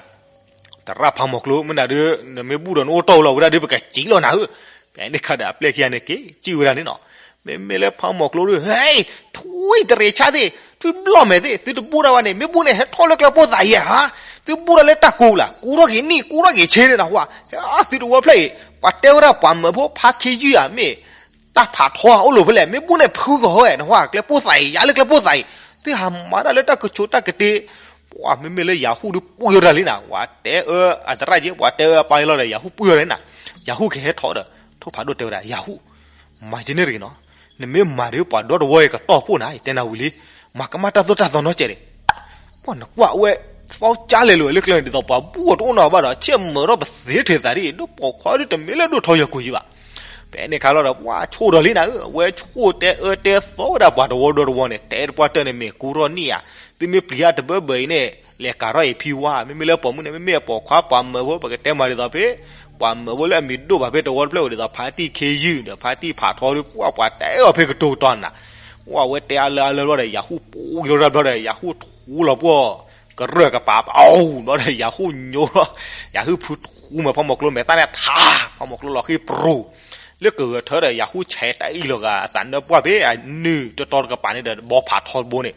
သရၣ်ဖးမီၤကျိ မ့ၢ်နၤဒုး နမ့ၢ်ဘူၣ်ဒီးနအိၣ်တီၢ်လီၤဝဲဒၣ်ဒုး ပကစံၣ်လီၤနၤဧၢ, ဖဲန့ၣ်ခါဒီးအပျဲၢ်ခံဂၤန့ၣ်က့ၤစံၣ်ဝဲဒၣ်န့ၣ်နီၤ, မ့မ့ၢ်လၢဖးမီၤကျိဒုး ဟဲ, ထွံၣ်တရံးဆါသ့ၣ်, ထွံၣ်ဘျီၣ်မဲာ်သ့ၣ် သုတဘူၣ်တၢ်ဝဲန့ၣ် မ့ၢ်ဘူၣ်န့ၣ် ဟဲထီၣ်လၢကျဲပိၢ်သးအံၤဧါ, သုဘူၣ်တၢ်လၢတၢ်ကူးလၢ် ကူးထီၣ်က့ၤနံၣ် ကူးထီၣ်က့ၤဆ့န့ၣ်နဟါ, သုတဝီဖျၢၣ်အံၤ ပှၤတဲဝဲဒၣ်ပှၤမၢဖိဖါခ့ယုၢ်ဧါ မ့ၢ်တၢ်ဖးထီအိၣ်လိာ်ဖဲလဲၣ် မ့ၢ်ဘူၣ်န့ၣ်ဖုဂီၤဝဲနဟါ ကျဲပိၢ်သးအံၤ ယါလၢကျဲပိၢ်သးအံၤ, သုဟးမၤတၢ်လၢတၢ်ကဆိးတၢ်ကတ့ ပှၤမ့မ့ၢ်လၢယၤဟူၣ်ဒုးပှံၢ်ထီၣ်တၢ်လံနၤ, ပှၤတဲအၢအသရၣ်က့ ပှၤတဲအၢအပၢ်လီၤဒီး ယၤဟူၣ်ပှံၢ်ထီၣ်တၢ်လံနၤ, ယၤဟူၣ်ကဟဲထီၣ်ဒီး ထိၣ်ဖးဒိၣ်တဲဝဲဒၣ် ယၤဟူၣ်, မၤယန့ၣ်တဂ့ၤနီၤ, နမ့ၢ်မၤဒီးပှၤဒီတဝီအံၤကတီၢ်ဖှိၣ်နၤ ယတဲနၤဝံၤလံ, မၤကမၣ်တၢ်သိၣ်တၢ်သီနီတစဲးန့ၣ် ကွၢ်နကွၢ်ဝဲ, သီကၢ်လဲၤလိာ်ဝဲလၢကျဲန့ၣ် ဒ်သိးပှၤဘူၣ်အီၤတအိၣ်နီဘၣ်ဒီး ဆ့ၣ်မၢၤထီၣ်ပသ့ထဲသးဒ်အံၤ ဒိၣ်ပိာ်ခွါဒ်တမ့ၢ်လၢဒိၣ်ထီယွၤကိာ်ယံဘၣ်. ဖဲန့ၣ်ခါလီၤဒီး ပှၤဆိၣ်ဒီးလံနၤဧၢ, အဝဲဆိၣ်တဲအၢတဲသီဝဲဒၣ်ပှၤတဝီဒီတဝီန့ၣ် တဲတပှၢ်တၢၢ်န့ၣ် မ့ၢ်ကူထီၣ်နံၣ်ဧါ, သုမ့ၢ်ပျံၤအတဘၢဘၢအံၤန့ၣ် လဲၤကၤထီၣ်အံၤဖံဝါ, မ့မ့ၢ်လၢပိာ်မုၣ်န့ၣ် မ့မ့ၢ်အပိာ်ခွါပှၤမၢဖိ ပကတဲမၤဒ်သိးဖဲ ပှၤမၢဖိလၢအမံၤဒိၣ်ဘၣ်ဖဲတဝီတဖျၢၣ်ဝဲဒ်သိး ဖါတံၢ်ခ့ယုၢ်ဒီး ဖါတံၢ်ဖးထီဒီး ပှၤပှၤတဲအီၤဖဲကတိၤကတီၤနၤ, ပှၢ်ဝဲတဲအါလၢအလၢဘျီဒီး ယၤဟူၣ်ပူၤကလီတၢ်ဘျီဒီး ယၤဟူၣ်ထူလီၤပှီၢ် ကရၢၢ်ကပၤ ပအီၣ်ဘျီဒီး ယၤဟူၣ်ညိလီၤ, ယၤဟူၣ်ဖုထူမ့ၢ်ဖီမိၤကျိမဲာ်သၣ်န့ၣ်ထါ, ဖီမိၤကျိလီၤဃံပြူၤ, လၢကဂဲၤထၢဒီး ယၤဟူၣ်ဆဲးတၢ်အံၣ်လီၤဂာ်အသးနၢပှၢ်ဖဲအနုၢ်တတီတကပၤန့ၣ်ဒီး ဘီဖးထီတဘိန့ၣ်,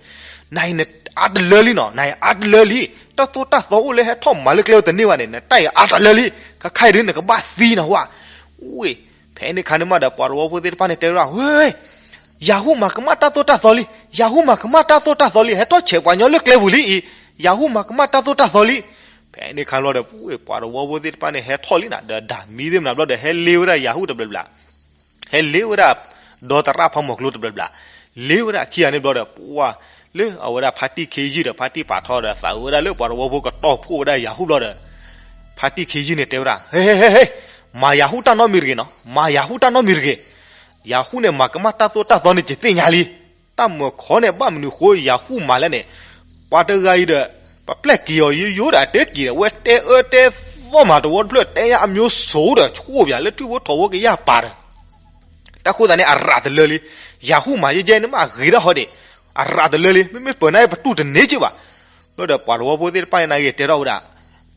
နအံၤနအါတလၢလံနီၤ, နအါတလၢလံ, တၢ်သိၣ်တၢ်သီအိၣ်လၢဟဲထီၣ်မၤလၢကျဲအိၣ်တန့ၢ်ဘၣ်န့ၣ် နတၢ်အံၤအါတလၢလံ, ခဲခါအံၤဒုးနကဘၣ်သံနဟါ, ဝ့ၢ် ဖဲန့ၣ်ခါန့ၣ်မးဒီး ပှၤတဝီဖိသ့ၣ်တဖၣ်န့ၣ်တဲဝဲဒၣ်, ဝ့ၢ်, ယၤဟူၣ်မၤကမၣ်တၢ်သိၣ်တၢ်သီလံ, ယၤဟူၣ်မၤကမၣ်တၢ်သိၣ်တၢ်သီလံ, ဟဲထီၣ်ဆဲးပှၤညီလၢကျဲပူၤလံအံၤ, ယၤဟူၣ်မၤကမၣ်တၢ်သိၣ်တၢ်သီလံ. ဖဲန့ၣ်ခါဘျီဒီး ပှၤတဝီဖိသ့ၣ်တဖၣ်န့ၣ် ဟဲထီၣ်လံနၤ ဒီးဒၣ်မံသ့ၣ်မနၤဘျီဒီး ဟဲလ့ဝဲဒၣ်ယၤဟူၣ်တဘျီဘျီ, ဟဲလ့ဝဲဒၣ် ဒီသရၣ်ဖီမိၤကျိတဘျီဘျီ, လ့ဝဲဒၣ်ခံဂၤန့ၣ်ဘျီဒီး ပှၢ်လၢအဝဲဒၣ်ဖါတံၢ်ခ့ယုၢ်ဒီး ဖါတံၢ်ဖးထီဒီး သးဝဲဒၣ်လၢပှၤတဝီဖိကတီၢ်ဖှိၣ်ဝဲဒၣ်ယၤဟူၣ်ဘျီဒီး ဖါတံၢ်ခ့ယုၢ်န့ၣ်တဲဝဲဒၣ်, ဟဲဟဲဟဲဟဲ, မၤယၤဟူၣ်တၢ်နီတမံၤတဂ့ၤနီၤ, မၤယၤဟူၣ်တၢ်နီတမံၤတဂ့ၤ, ယၤဟူၣ်န့ၣ် မၤကမၣ်တၢ်သိၣ်တၢ်သီန့ၣ်ယသ့ၣ်ညါလံ. တၢ်မၢခီန့ၣ် ဘၣ်မနုၤဃိယၤဟူၣ်မၤလဲၣ်န့ၣ်, ပှၤတဂၤအံၤဒီး ပပျဲၢ်က့ၤအီၤယိယိဒီး အတဲက့ၤဒီး ဝဲတဲအၢတဲသီမးတဝီတဖျၢၣ် တဲညါအမျိုးစုံဒီး ဆိၣ်ယၤလၢထူၣ်ဖိထီဖိကယၢ်ပၤဒီး တၢ်ဃိသးန့ၣ် အရးတလၢလံ. ယၤဟူၣ်မၤယဲယဲန့ၣ်မး အဂ့ၤဒၣ်ဟီဒံး, အရးတလၢလံ. မ့မ့ၢ်ပၢၤန့ၣ် ပတူၢ်တန့ၢ်က့ဘၣ်. လီၤဒီးပှၤတဝီဖိသ့ၣ်တဖၣ်န့ၣ် နာ်က့ၤတဲထီၣ်ဝဲဒၣ်,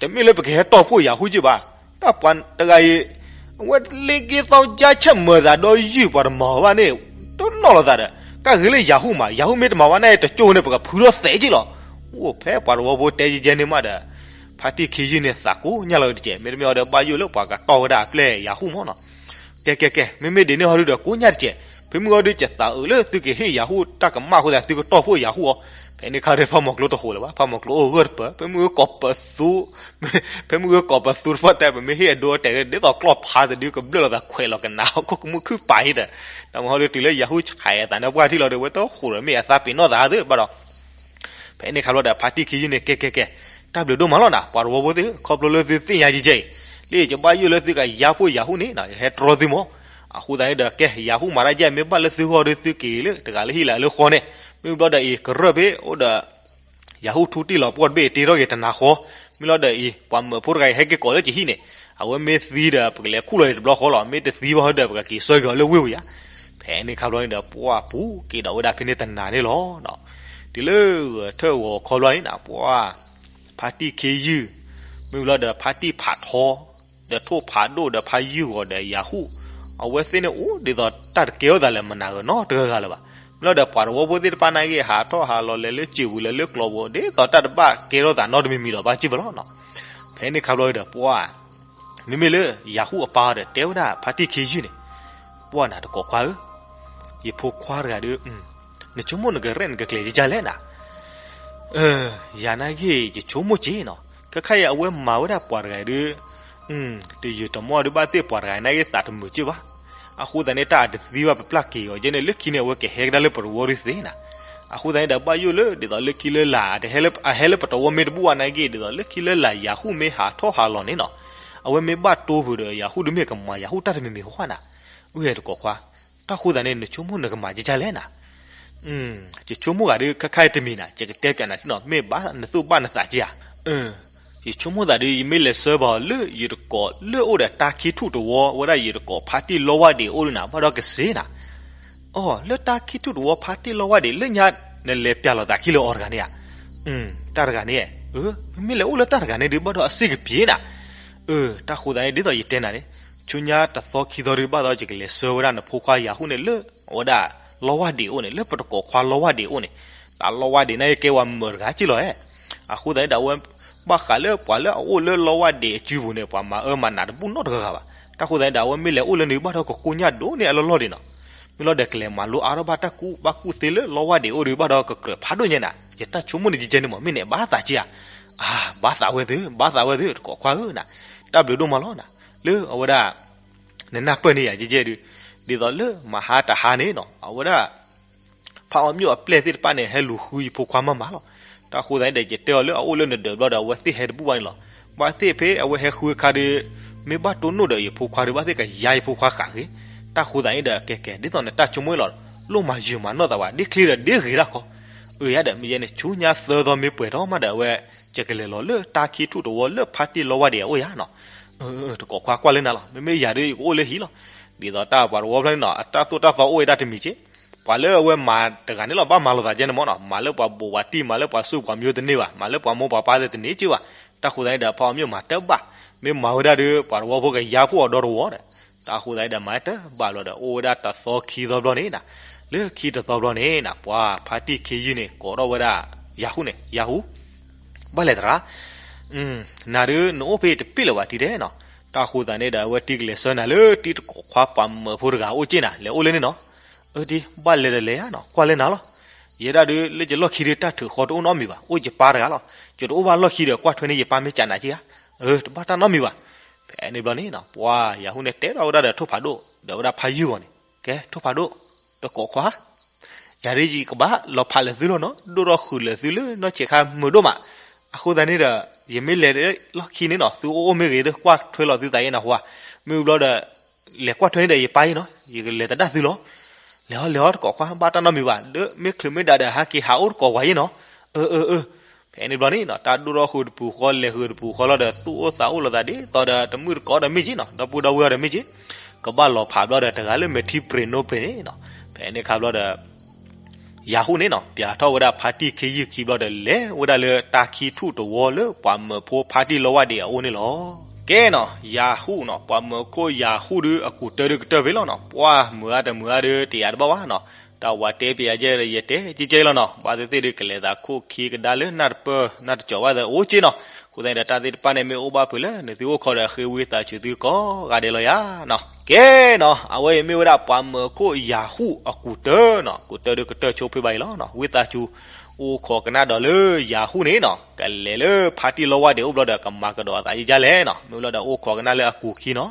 တမ့ၢ်လၢပကဟဲတီၢ်ဖှိၣ်ယၤဟူၣ်က့ဘၣ်. တၢ်ပှၤတဂၤအံၤ အဝဲလ့က့သီကၠါ ဆဲးမၤသးဒီးယုၢ် ပှၤတမၤအီၤဘၣ်န့ၣ် တနီၣ်လိာ်သးဒီး ကၢ်ဂ့ၤလၢယၤဟူၣ်မး, ယၤဟူၣ်မ့ၢ်တမၤဘၣ်န့ၣ် တကၠိန့ၣ် ပကဖုထီၣ်သဲးက့လီၤ. အိၣ်ဖဲပှၤတဝီဖိတဲယဲယဲန့ၣ်မးဒီး ဖါတံၢ်ခ့ယုၢ်န့ၣ် သးကိးညါလီၤတက့ၢ်. မ့တမ့ၢ်အီၤဒီး ဘၣ်ယိၣ်လၢပှၤကတီၢ်ဝဲဒၣ်အပျဲၢ်ယၤဟူၣ်မးနီၤ. ကဲကဲကဲ, မ့မ့ၢ်ဒ်န့ၣ်ဟီဒုဒီး ကိးညါတက့ၢ်. ဖဲမုၢ်ဂီၤဒု ယသးအုးလၢသုကဟ့ၣ်ယၤဟူၣ်တၢ်ကမၣ်အဃိသတး သုကတီၢ်ဖှိၣ်ယၤဟူၣ်အီၤ. ဖဲန့ၣ်ခါဒီး ဖါမီၤကျိတဃိးလၢၤဘၣ်. ဖါမီၤကျိအိၣ်ဂၢၢ်တပၢၤ, ဖဲမုၢ်ဂီၤကိးပသူ, ဖဲမုၢ်ဂီၤကိးပသူတဖၣ်တဲ ပမ့ၢ်ဟ့ၣ်အဒိအတဲာ်ဒီး ဒ်သိးကျီၢ်ဖးတဒု ကဘျၢၣ်လိာ်သးခွဲးလီၤကနၣ် ခိၣ်ကမူၣ်ခုၣ်ပာ်ဟံၣ်ဒီး တၢ်မဟီဒု တုၤလၢယၤဟူၣ်ဆဲးအသးနၢပှၢ်ထံၣ်လီၤဒီး ဝဲတဃိးဒီး မ့ၢ်အသးပ့ၤနီၣ်သးသ့ဘၣ်ဒီး ဖဲန့ၣ်ခါဘျီဒီး ဖါတံၢ်ခ့ယုၢ်န့ၣ် ကဲကဲကဲ, တၢ်ဘျုးဒိၣ်မးလီၤနၤ ပှၤတဝီဖိသ့ၣ်, ခီဖျိလၢသုသ့ၣ်ညါယဲယဲအံၤ, လၢယကဘၣ်ယိၣ်လၢသုကယါဖှိၣ်ယၤဟူၣ်န့ၣ် ယဟဲတြီသုမး. အဃိသတးန့ၣ်ဒီး ကဲ ယၤဟူၣ်မၤတၢ်ယဲ မ့ၢ်ဘၣ်လၢသုဂီၢ်ဒီး သုက့ၤလၢတဂၤလၢဟံၣ်လၢလၢဃီန့ၣ်, မ့ၢ်ဘျီဒီးအံၤ ကရၢၢ်ဖဲအိၣ်ဒီး ယၤဟူၣ်ထူတံၢ်လီၤပှီၢ်တဘ့ၣ် တ့ထီၣ်က့ၤတနၤဃီ, မ့ၢ်လီၤဒီးအံၤ ပှၤမၢဖိတဂၤအံၤ ဟဲက့ၤကိးလၢကဟံၣ်န့ၣ်, အဝဲမ့ၢ်သံဒီး ပကလဲၤခူၣ်လီၤအံၤတဘျီဃီလီၤ, မ့ၢ်တသံဘၣ်ဟီဒီး ပကက့ၤဆှၢက့ၤအီၤလၢဝ့ၢ်ဝံၤဧါ. ဖဲန့ၣ်ခါဘျီန့ၣ်ဒီး ပှၢ်ပူၤက့ၤဒီးဝဲဒၣ်ဖဲန့ၣ်တနၤန့ၣ်လီၤ. တုၤလၢဂဲၤထၢၣ်ဂီၤခီဘျီန့ၣ် ပှၢ် ဖါတံၢ်ခ့ယုၢ်, မ့ၢ်ဘျီဒီးဖါတံၢ်ဖးထီ, ဒီးထိၣ်ဖးဒိၣ်ဒီးဖါယုၢ်ဂီၤဒီးယၤဟူၣ်, အဝဲသ့ၣ်န့ၣ်အိၣ်ဒ်သိးတၢ်တကဲထီၣ်သးလၢမနၤဂၤနီတဂၤဂၤလၢၤဘၣ်. မ့ၢ်လီၤဒီးပှၤတဝီဖိသ့ၣ်တဖၣ်နာ်က့ ဟးထီၣ်ဟးလီၤလဲၤလၢစံာ်ပူၤလဲၤလၢကျီပူၤ ဒ်သိးတၢ်တဘၣ်ကဲထီၣ်သးနီတမံၤမံၤဒီးဘၣ်စံၣ်ဘၣ်လီၤနီၤ. ဖဲန့ၣ်ခါဘျီဒီးပှၢ် မ့မ့ၢ်လၢယၤဟူၣ်အပၢ်ဒီးတဲဝဲဒၣ်ဖါတံၢ်ခ့ယုၢ်န့ၣ်, ပှၢ်နၤတကိးခွါဧၢ, ယဖိခွါတဂၤဒီး နဆိကမိၣ်နကရဲၣ်နကကျဲၤကကလဲၣ်နၤ. ယၤနာ်က့ ယဆိကမိၣ်က့နီၤ, ခဲခါအံၤအဝဲမၤဝဲဒၣ်ပှၤတဂၤဒီး တယၢၤတမီၢ်ဒီးဘၣ်သ့ၣ်ပှၤတဂၤနာ်က့ သးတမုာ်က့ဘၣ်. အဃိသတးန့ၣ် တၢ်အတသံဘၣ်ပပျၢ်က့ၤအီၤကဲန့ၣ် လၢခံန့ၣ် အဝဲကဟဲကဒါလၢပတဝီဒုသ့နၤ. အဃိသတးန့ၣ်ဒီး ဘၣ်ယိၣ်လၢဒ်သိးလၢခံလၢလာ် အဟဲလၢပတဝီမ့ၢ်တဘူၣ်ဘၣ်နာ်က့ ဒ်သိးလၢခံလၢလာ် ယၤဟူၣ်မ့ၢ်ဟးထီၣ်ဟးလီၤန့ၣ်နီၤ, အဝဲမ့ၢ်ဘၣ်တိၢ်ပူၤဒီး ယၤဟူၣ်ဒုမ့ၢ်ကမၤယၤဟူၣ်တၢ်တမံၤမံၤဃီနၤ. အုၣ်ယၤတကိးခွါ, တၢ်ဃိသတးန့ၣ် နဆိကမိၣ်နကမၤကကလဲၣ်နၤ. ယဆိကမိၣ်ဂၤဒုး ခဲခါအံၤတမံၤနၤ ယကတဲပျးနၤထံနီၤ မ့ၢ်ဘၣ်နသူၣ်ဘၣ်နသးက့ဧါ. ယဆိကမိၣ်သးဒုး ယမ့ၢ်လဲၤဆှၢဘၣ်အီၤလၢယတကိးလၢအိၣ်ဒီးတၢ်ခံထူၣ်တဝီ ဝဲဒၣ်ယတကိးဖါတံၢ်လီဝါဒံးအိၣ်ဒုနၤ ဘၣ်ဒီးကစ့နၤ. အိ လၢတၢ်ခံထူၣ်တဝီဖါတံၢ်လီဝါဒံး လၢညါနလဲၤပျးလိာ်သးခံလၢအီၤတဂၤန့ၣ်ဧါ. တၢ်တဂၤန့ၣ်, မ့မ့ၢ်လဲၤအိၣ်လၢတၢ်တဂၤန့ၣ်ဒုး ဘၣ်ဒီးအစ့ကပံၤနၤ. တၢ်ဃိသတးန့ၣ် ဒ်သိးယတဲနၤန့ၣ်, ဆူညါတသီခံသီဒုး ဘၣ်ဒီးယကလဲၤဆှၢဝဲဒၣ်နဖိခွါယၤဟူၣ်န့ၣ်လၢ အဝဲဒၣ်လီဝါဒံးအိၣ်န့ၣ် လၢပတကိးခွါလီဝါဒံးအိၣ်န့ၣ်, တၢ်လီဝါဒံးန့ၣ်ကဲဝဲမုာ်တဂၤက့လီၤဧါ. အဃိသတးန့ၣ်ဒီး အဝဲဘၣ်ဃးလၢပှၤလၢအအိၣ်လၢလီဝါဒံးအစုပူၤန့ၣ် ပှၤမၤအၢမၤနးတဘူၣ်နီတဂၤဂၤဘၣ်. တၢ်ဃိသတးန့ၣ်ဒီး အဝဲမ့ၢ်လဲၤအိၣ်လၢန့ၣ် ဘၣ်ဒီးကကိညၢ်ဒိၣ်န့ၢ်အလီၢ်လီၢ်ဒံးနီၤ. မ့ၢ်လီၤဒီးကလဲၤမၤလိအါထီၣ်ဘၣ်တၢ်ကူၣ်ဘၣ်ကူၣ်သ့လၢလီဝါဒံးအိၣ်ဒီး ဘၣ်ဒီးကကြၢးဖးဒိၣ်ညါနၤ. ယတၢ်ဆိကမိၣ်န့ၣ် ကကဲန့ၣ်မး မ့ၢ်နဘၣ်သးက့ဧါ. အၢ ဘၣ်သးဝဲသု, ဘၣ်သးဝဲသု တကိးခွါဧၢနၤ. တၢ်ဘျုးဒိၣ်မးလီၤနၤ. လၢအဝဲဒၣ် နနၢ်ပၢၢ်န့ၢ်ယၤကဲကဲဒုး, ဒ်သိးလၢမဟါတဟါန့ၣ်နီၤ အဝဲဒၣ် ဖးအီၤမ့ၢ်အပျဲၢ်သ့ၣ်တဖၣ်န့ၣ် ဟဲလူၤဃုယဖိခွါမၤမၤလီၤ. တၢ်ဃိသတးန့ၣ်ဒီး ယတဲအီၤလၢအအိၣ်လၢနဒၢးဘျီဒီး အဝဲသ့ၣ်ဟဲတဘူၣ်ဘၣ်န့ၣ်လီၤ. ဘၣ်သ့ၣ်ဖဲအဝဲဟဲဃုအခါဒီး မ့ၢ်ဘၣ်တိၢ်နီၣ်ဒီးယဖိခွါဒီး ဘၣ်သ့ၣ်ကယါယဖိခွါဃာ်ဂ့ၤ. တၢ်ဃိသတးန့ၣ်ဒီး ကဲကဲ ဒ်သိးနတၢ်ဆိကမိၣ်လီၤ. လိၣ်မၤယုာ်မၤနီၢ်သးဝဲ ဒ့ချ့ဒီးဒ့ဂ့ၤတၢ်ခီ. အၢ ယၤဒီး မ့ၢ်ယဲန့ၣ် ဆူညါသၢသီမ့ၢ်ပှဲၤထီၣ်မးဒီး အဝဲ ယကလဲၤလီၤလၢတၢ်ခံထူၣ်တဝီလၢဖါတံၢ်လီဝါဒံးအအိၣ်ယၤနီၤ. တကိးခွါကွၢ်လၢနၤလီၤ. မ့မ့ၢ်ယၤဒီး ယကအိၣ်လၢဟံၣ်လီၤ. ဒ်သိးတၢ်ပှၤတဝီဖျၢၣ်န့ၣ်နီၤ အတၢ်သိၣ်တၢ်သီအိၣ်ဝဲဒၣ်တမံၤက့ ပှၤလၢအဝဲမၤတဂၤန့ၣ်လီၤ ဘၣ်မၤလိာ်သးကဲန့ၣ်မ့ၢ်နီၤ, မၤလၢပှၤဘိးပှၤတံၢ် မၤလၢပှၤစိပှၤမံၤတန့ၢ်ဘၣ်, မၤလၢပှၤမိၢ်ပှၤပၢ်သ့ၣ်တန့ၢ်က့ဘၣ်. တၢ်ဃိသတးန့ၣ်ဒီး ဖးအီၣ်မ့ၣ်မၤတဘၣ်, မ့ၢ်မၤဝဲဒၣ်ဒီး ပှၤတဝီဖိကယါဖှိၣ်အီၤဒီတဝီဒီး, တၢ်ဃိသတးန့ၣ်ဒီး မၤတဘၣ်ဘျီဒီး အိၣ်ဝဲဒၣ်တသီခံသီဘျီန့ၣ်နီၤ, လၢခံတသီဘျီန့ၣ်နီၤ ပှၤဖါတံၢ်ခ့ယုၢ်န့ၣ် ကိးထီၣ်ဝဲဒၣ် ယၤဟူၣ်န့ၣ်, ယၤဟူၣ် ဘၣ်လဲၤသရၣ်, နၤဒုးနအိၣ်ဖဲတပ့ၢ်လၢၤဘၣ်ထံတဲနီၤ. တၢ်ဃိသတးန့ၣ်ဒီး အဝဲတံၤကလဲၤဆၢနၤလၢတံၤတကိးခွါပှၤမၢဖိတဂၤအိၣ်က့ၢ်နၤ လဲၤအိၣ်လၢန့ၣ်နီၤ. အၢတံၤ ဘၣ်လဲၤဒီးလဲၤဧါနီၤ ကွၢ်လၢနၤလီၤ. ယဲဒၣ်ဒုးလၢယလီၢ်ခံဒုးတၢ်ထုးဃီတအိၣ်နီတမံၤဘၣ် အိၣ်ယပၢ်တဂၤလီၤ. ယတအိၣ်ဘၣ်လီၢ်ခံဒီးကွၢ်ထွဲန့ၢ်ယပၢ်မ့ၢ်ကးနၤက့ၢ်ဧါ. အၢ တဘၣ်တၢ်နီတမံၤဘၣ်. ဖဲန့ၣ်ဘျီန့ၣ်နီၤ ပှၤယၤဟူၣ်န့ၣ်တဲထီၣ်ဝဲဒၣ်ဒီးထိၣ်ဖးဒိၣ် ဒီးဝဲဒၣ်ဖါယုၢ်ဂီၤန့ၣ်, ကဲ ထိၣ်ဖးဒိၣ်, တကိးခွါ ယၤဒ်ယကဘၣ်လီၤဖးလၢာ်သုလီၤနီၤ, ဒိၣ်ထီၣ်ဃုာ်လၢာ်သုလၢနီၢ်ဆဲးခါမုာ်ဒိၣ်မး. အဃိသတးန့ၣ်ဒီး ယမ့ၢ်လဲၤလီၢ်ခံန့ၣ်နီၤ သုအိၣ်အိၣ်မ့ၢ်ဂ့ၤ သုကွၢ်ထွဲလီၤသုသးယဲနီၤဟူဧါ. မ့ၢ်ဘျီဒီး လဲၤကွၢ်ထွဲန့ၣ်ဒီးယပၢ်ယဲနီၤ ယကလဲၤသဒၣ်သုလီၤ. လဲၤဟီလဲၤဟီတကိးခွါ ဘၣ်တၢ်နီတမံၤဘၣ် ဒီးမ့ၢ်ချုးမ့ၢ်ဒၣ်ဒီးဟဲက့ၤဟးအိၣ်တကိးဝၤယဲနီၤ. အၢ အၢ အၢ ဖဲန့ၣ်ဘျီန့ၣ်နီၤ တၢ်ဒိၣ်ထီၣ်ဃုာ်တပူၤဃီ လဲၤဃုာ်တပူၤဃီလီၤဒီး သူၣ်အိၣ်သးအိၣ်လိာ်သးဒ်သိးဒီး တမုၣ်တကိးဒီးမ့ၢ်က့နီၤ ဒီပုၢ်ဒီဝဲၢ်ဒီးမ့ၢ်က့ ကဘၣ်လီၤဖးဘျီဒီး တဂၤလၢမဲာ်ထံပြ့ၤနိပြ့ၤန့ၣ်နီၤ. ဖဲန့ၣ်ခါဘျီဒီး ယၤဟူၣ်န့ၣ်နီၤ ပျးထီၣ်ဝဲဒၣ်ဖါတံၢ်ခ့ယုၢ်ခံဘျီဒီး လဲၤဝဲဒၣ်လၢတၢ်ခံထူၣ်တဝီလၢပှၤမၢဖိဖါတံၢ်လီဝါဒံးအအိၣ်န့ၣ်လီၤ. ကဲနီၤ ယၤဟူၣ်နီၤ ပှၤမၢခိၣ်ယၤဟူၣ်ဒုးအကူးတၢ်ဒုးကတၢၢ်ဖဲလီၤနီၤ ပှၤမုာ်အါတမုာ်အါဒုး တယာ်တဘၣ်ဘၣ်နီၤ. တၢ်ဝၤတဲပယၤကဲဒီး ယတဲကဲကဲလီၤနီၤ ဘၣ်သ့ၣ်သ့ၣ်ဒုးကလဲၤသးခိၣ်ခံကဒါလၢနၢ်တပၢၢ် နၢ်တကၠီၤဘၣ်သးအိၣ်က့နီၤ. အဃိသတးန့ၣ်ဒီး တၢ်သ့ၣ်တဖၣ်န့ၣ်မ့ၢ်အိၣ်ဘၣ်ဖုးလၢနသုအိၣ်ခိးဒီး ဃ့ဝံသးစူၤသုကိးဂၤဒဲးလီၤယၤနီၤ. ကဲနီၤ အဝဲအံၤမ့ၢ်ဝဲဒၣ်ပှၤမၢခိၣ်ယၤဟူၣ်အကူးတၢ်နီၤ ကူးတၢ်ဒုးကတၢၢ်ဆိဖဲဘၣ်အံၤလီၤနီၤ. ဝံသးစူၤအိၣ်ခိးကနၣ်ဒီးလၢယၤဟူၣ်န့ၣ်နီၤ ကလဲၤလၢဖါတံၢ်လီဝါဒံးအိၣ်ဘျီဒီး ကမၤကဒီးအသးယဲလဲၣ်နီၤ. မ့ၢ်ဘျီဒီးအိၣ်ခိးကနၣ်လၢအကူးခံနီၤ.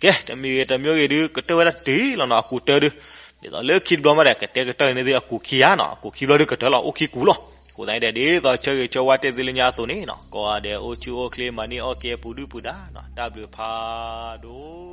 ကဲ တမံၤဂ့ၤတမံၤဂ့ၤဒုး ကတၢၢ်ဝဲဒၣ်တ့ၢ်လီၤနီၤ အကူးတၢ်ဒုး ဒ်သိးလၢခံတဘျီမးဒီး ကတဲကတၢၢ်န့ၢ်သုအကူးခံဧါနီၤ အကူးခံဘျီဒုးကတၢၢ်လီၤ အိၣ်ခံကူးလီၤ. အဃိသတးန့ၣ်ဒီး ဒ်သိးဆၢဂ့ၤဆၢဝါတဲသုလၢညါအသိးန့ၣ်နီၤ ကိးဂၤဒဲးအိၣ်ဆူၣ်အိၣ်ချ့ မၤန့ၢ်အီၣ်ကဲပူၤဒုၣ်ပူၤဒါနီၤ တၢ်ဘျုးဖးဒိၣ်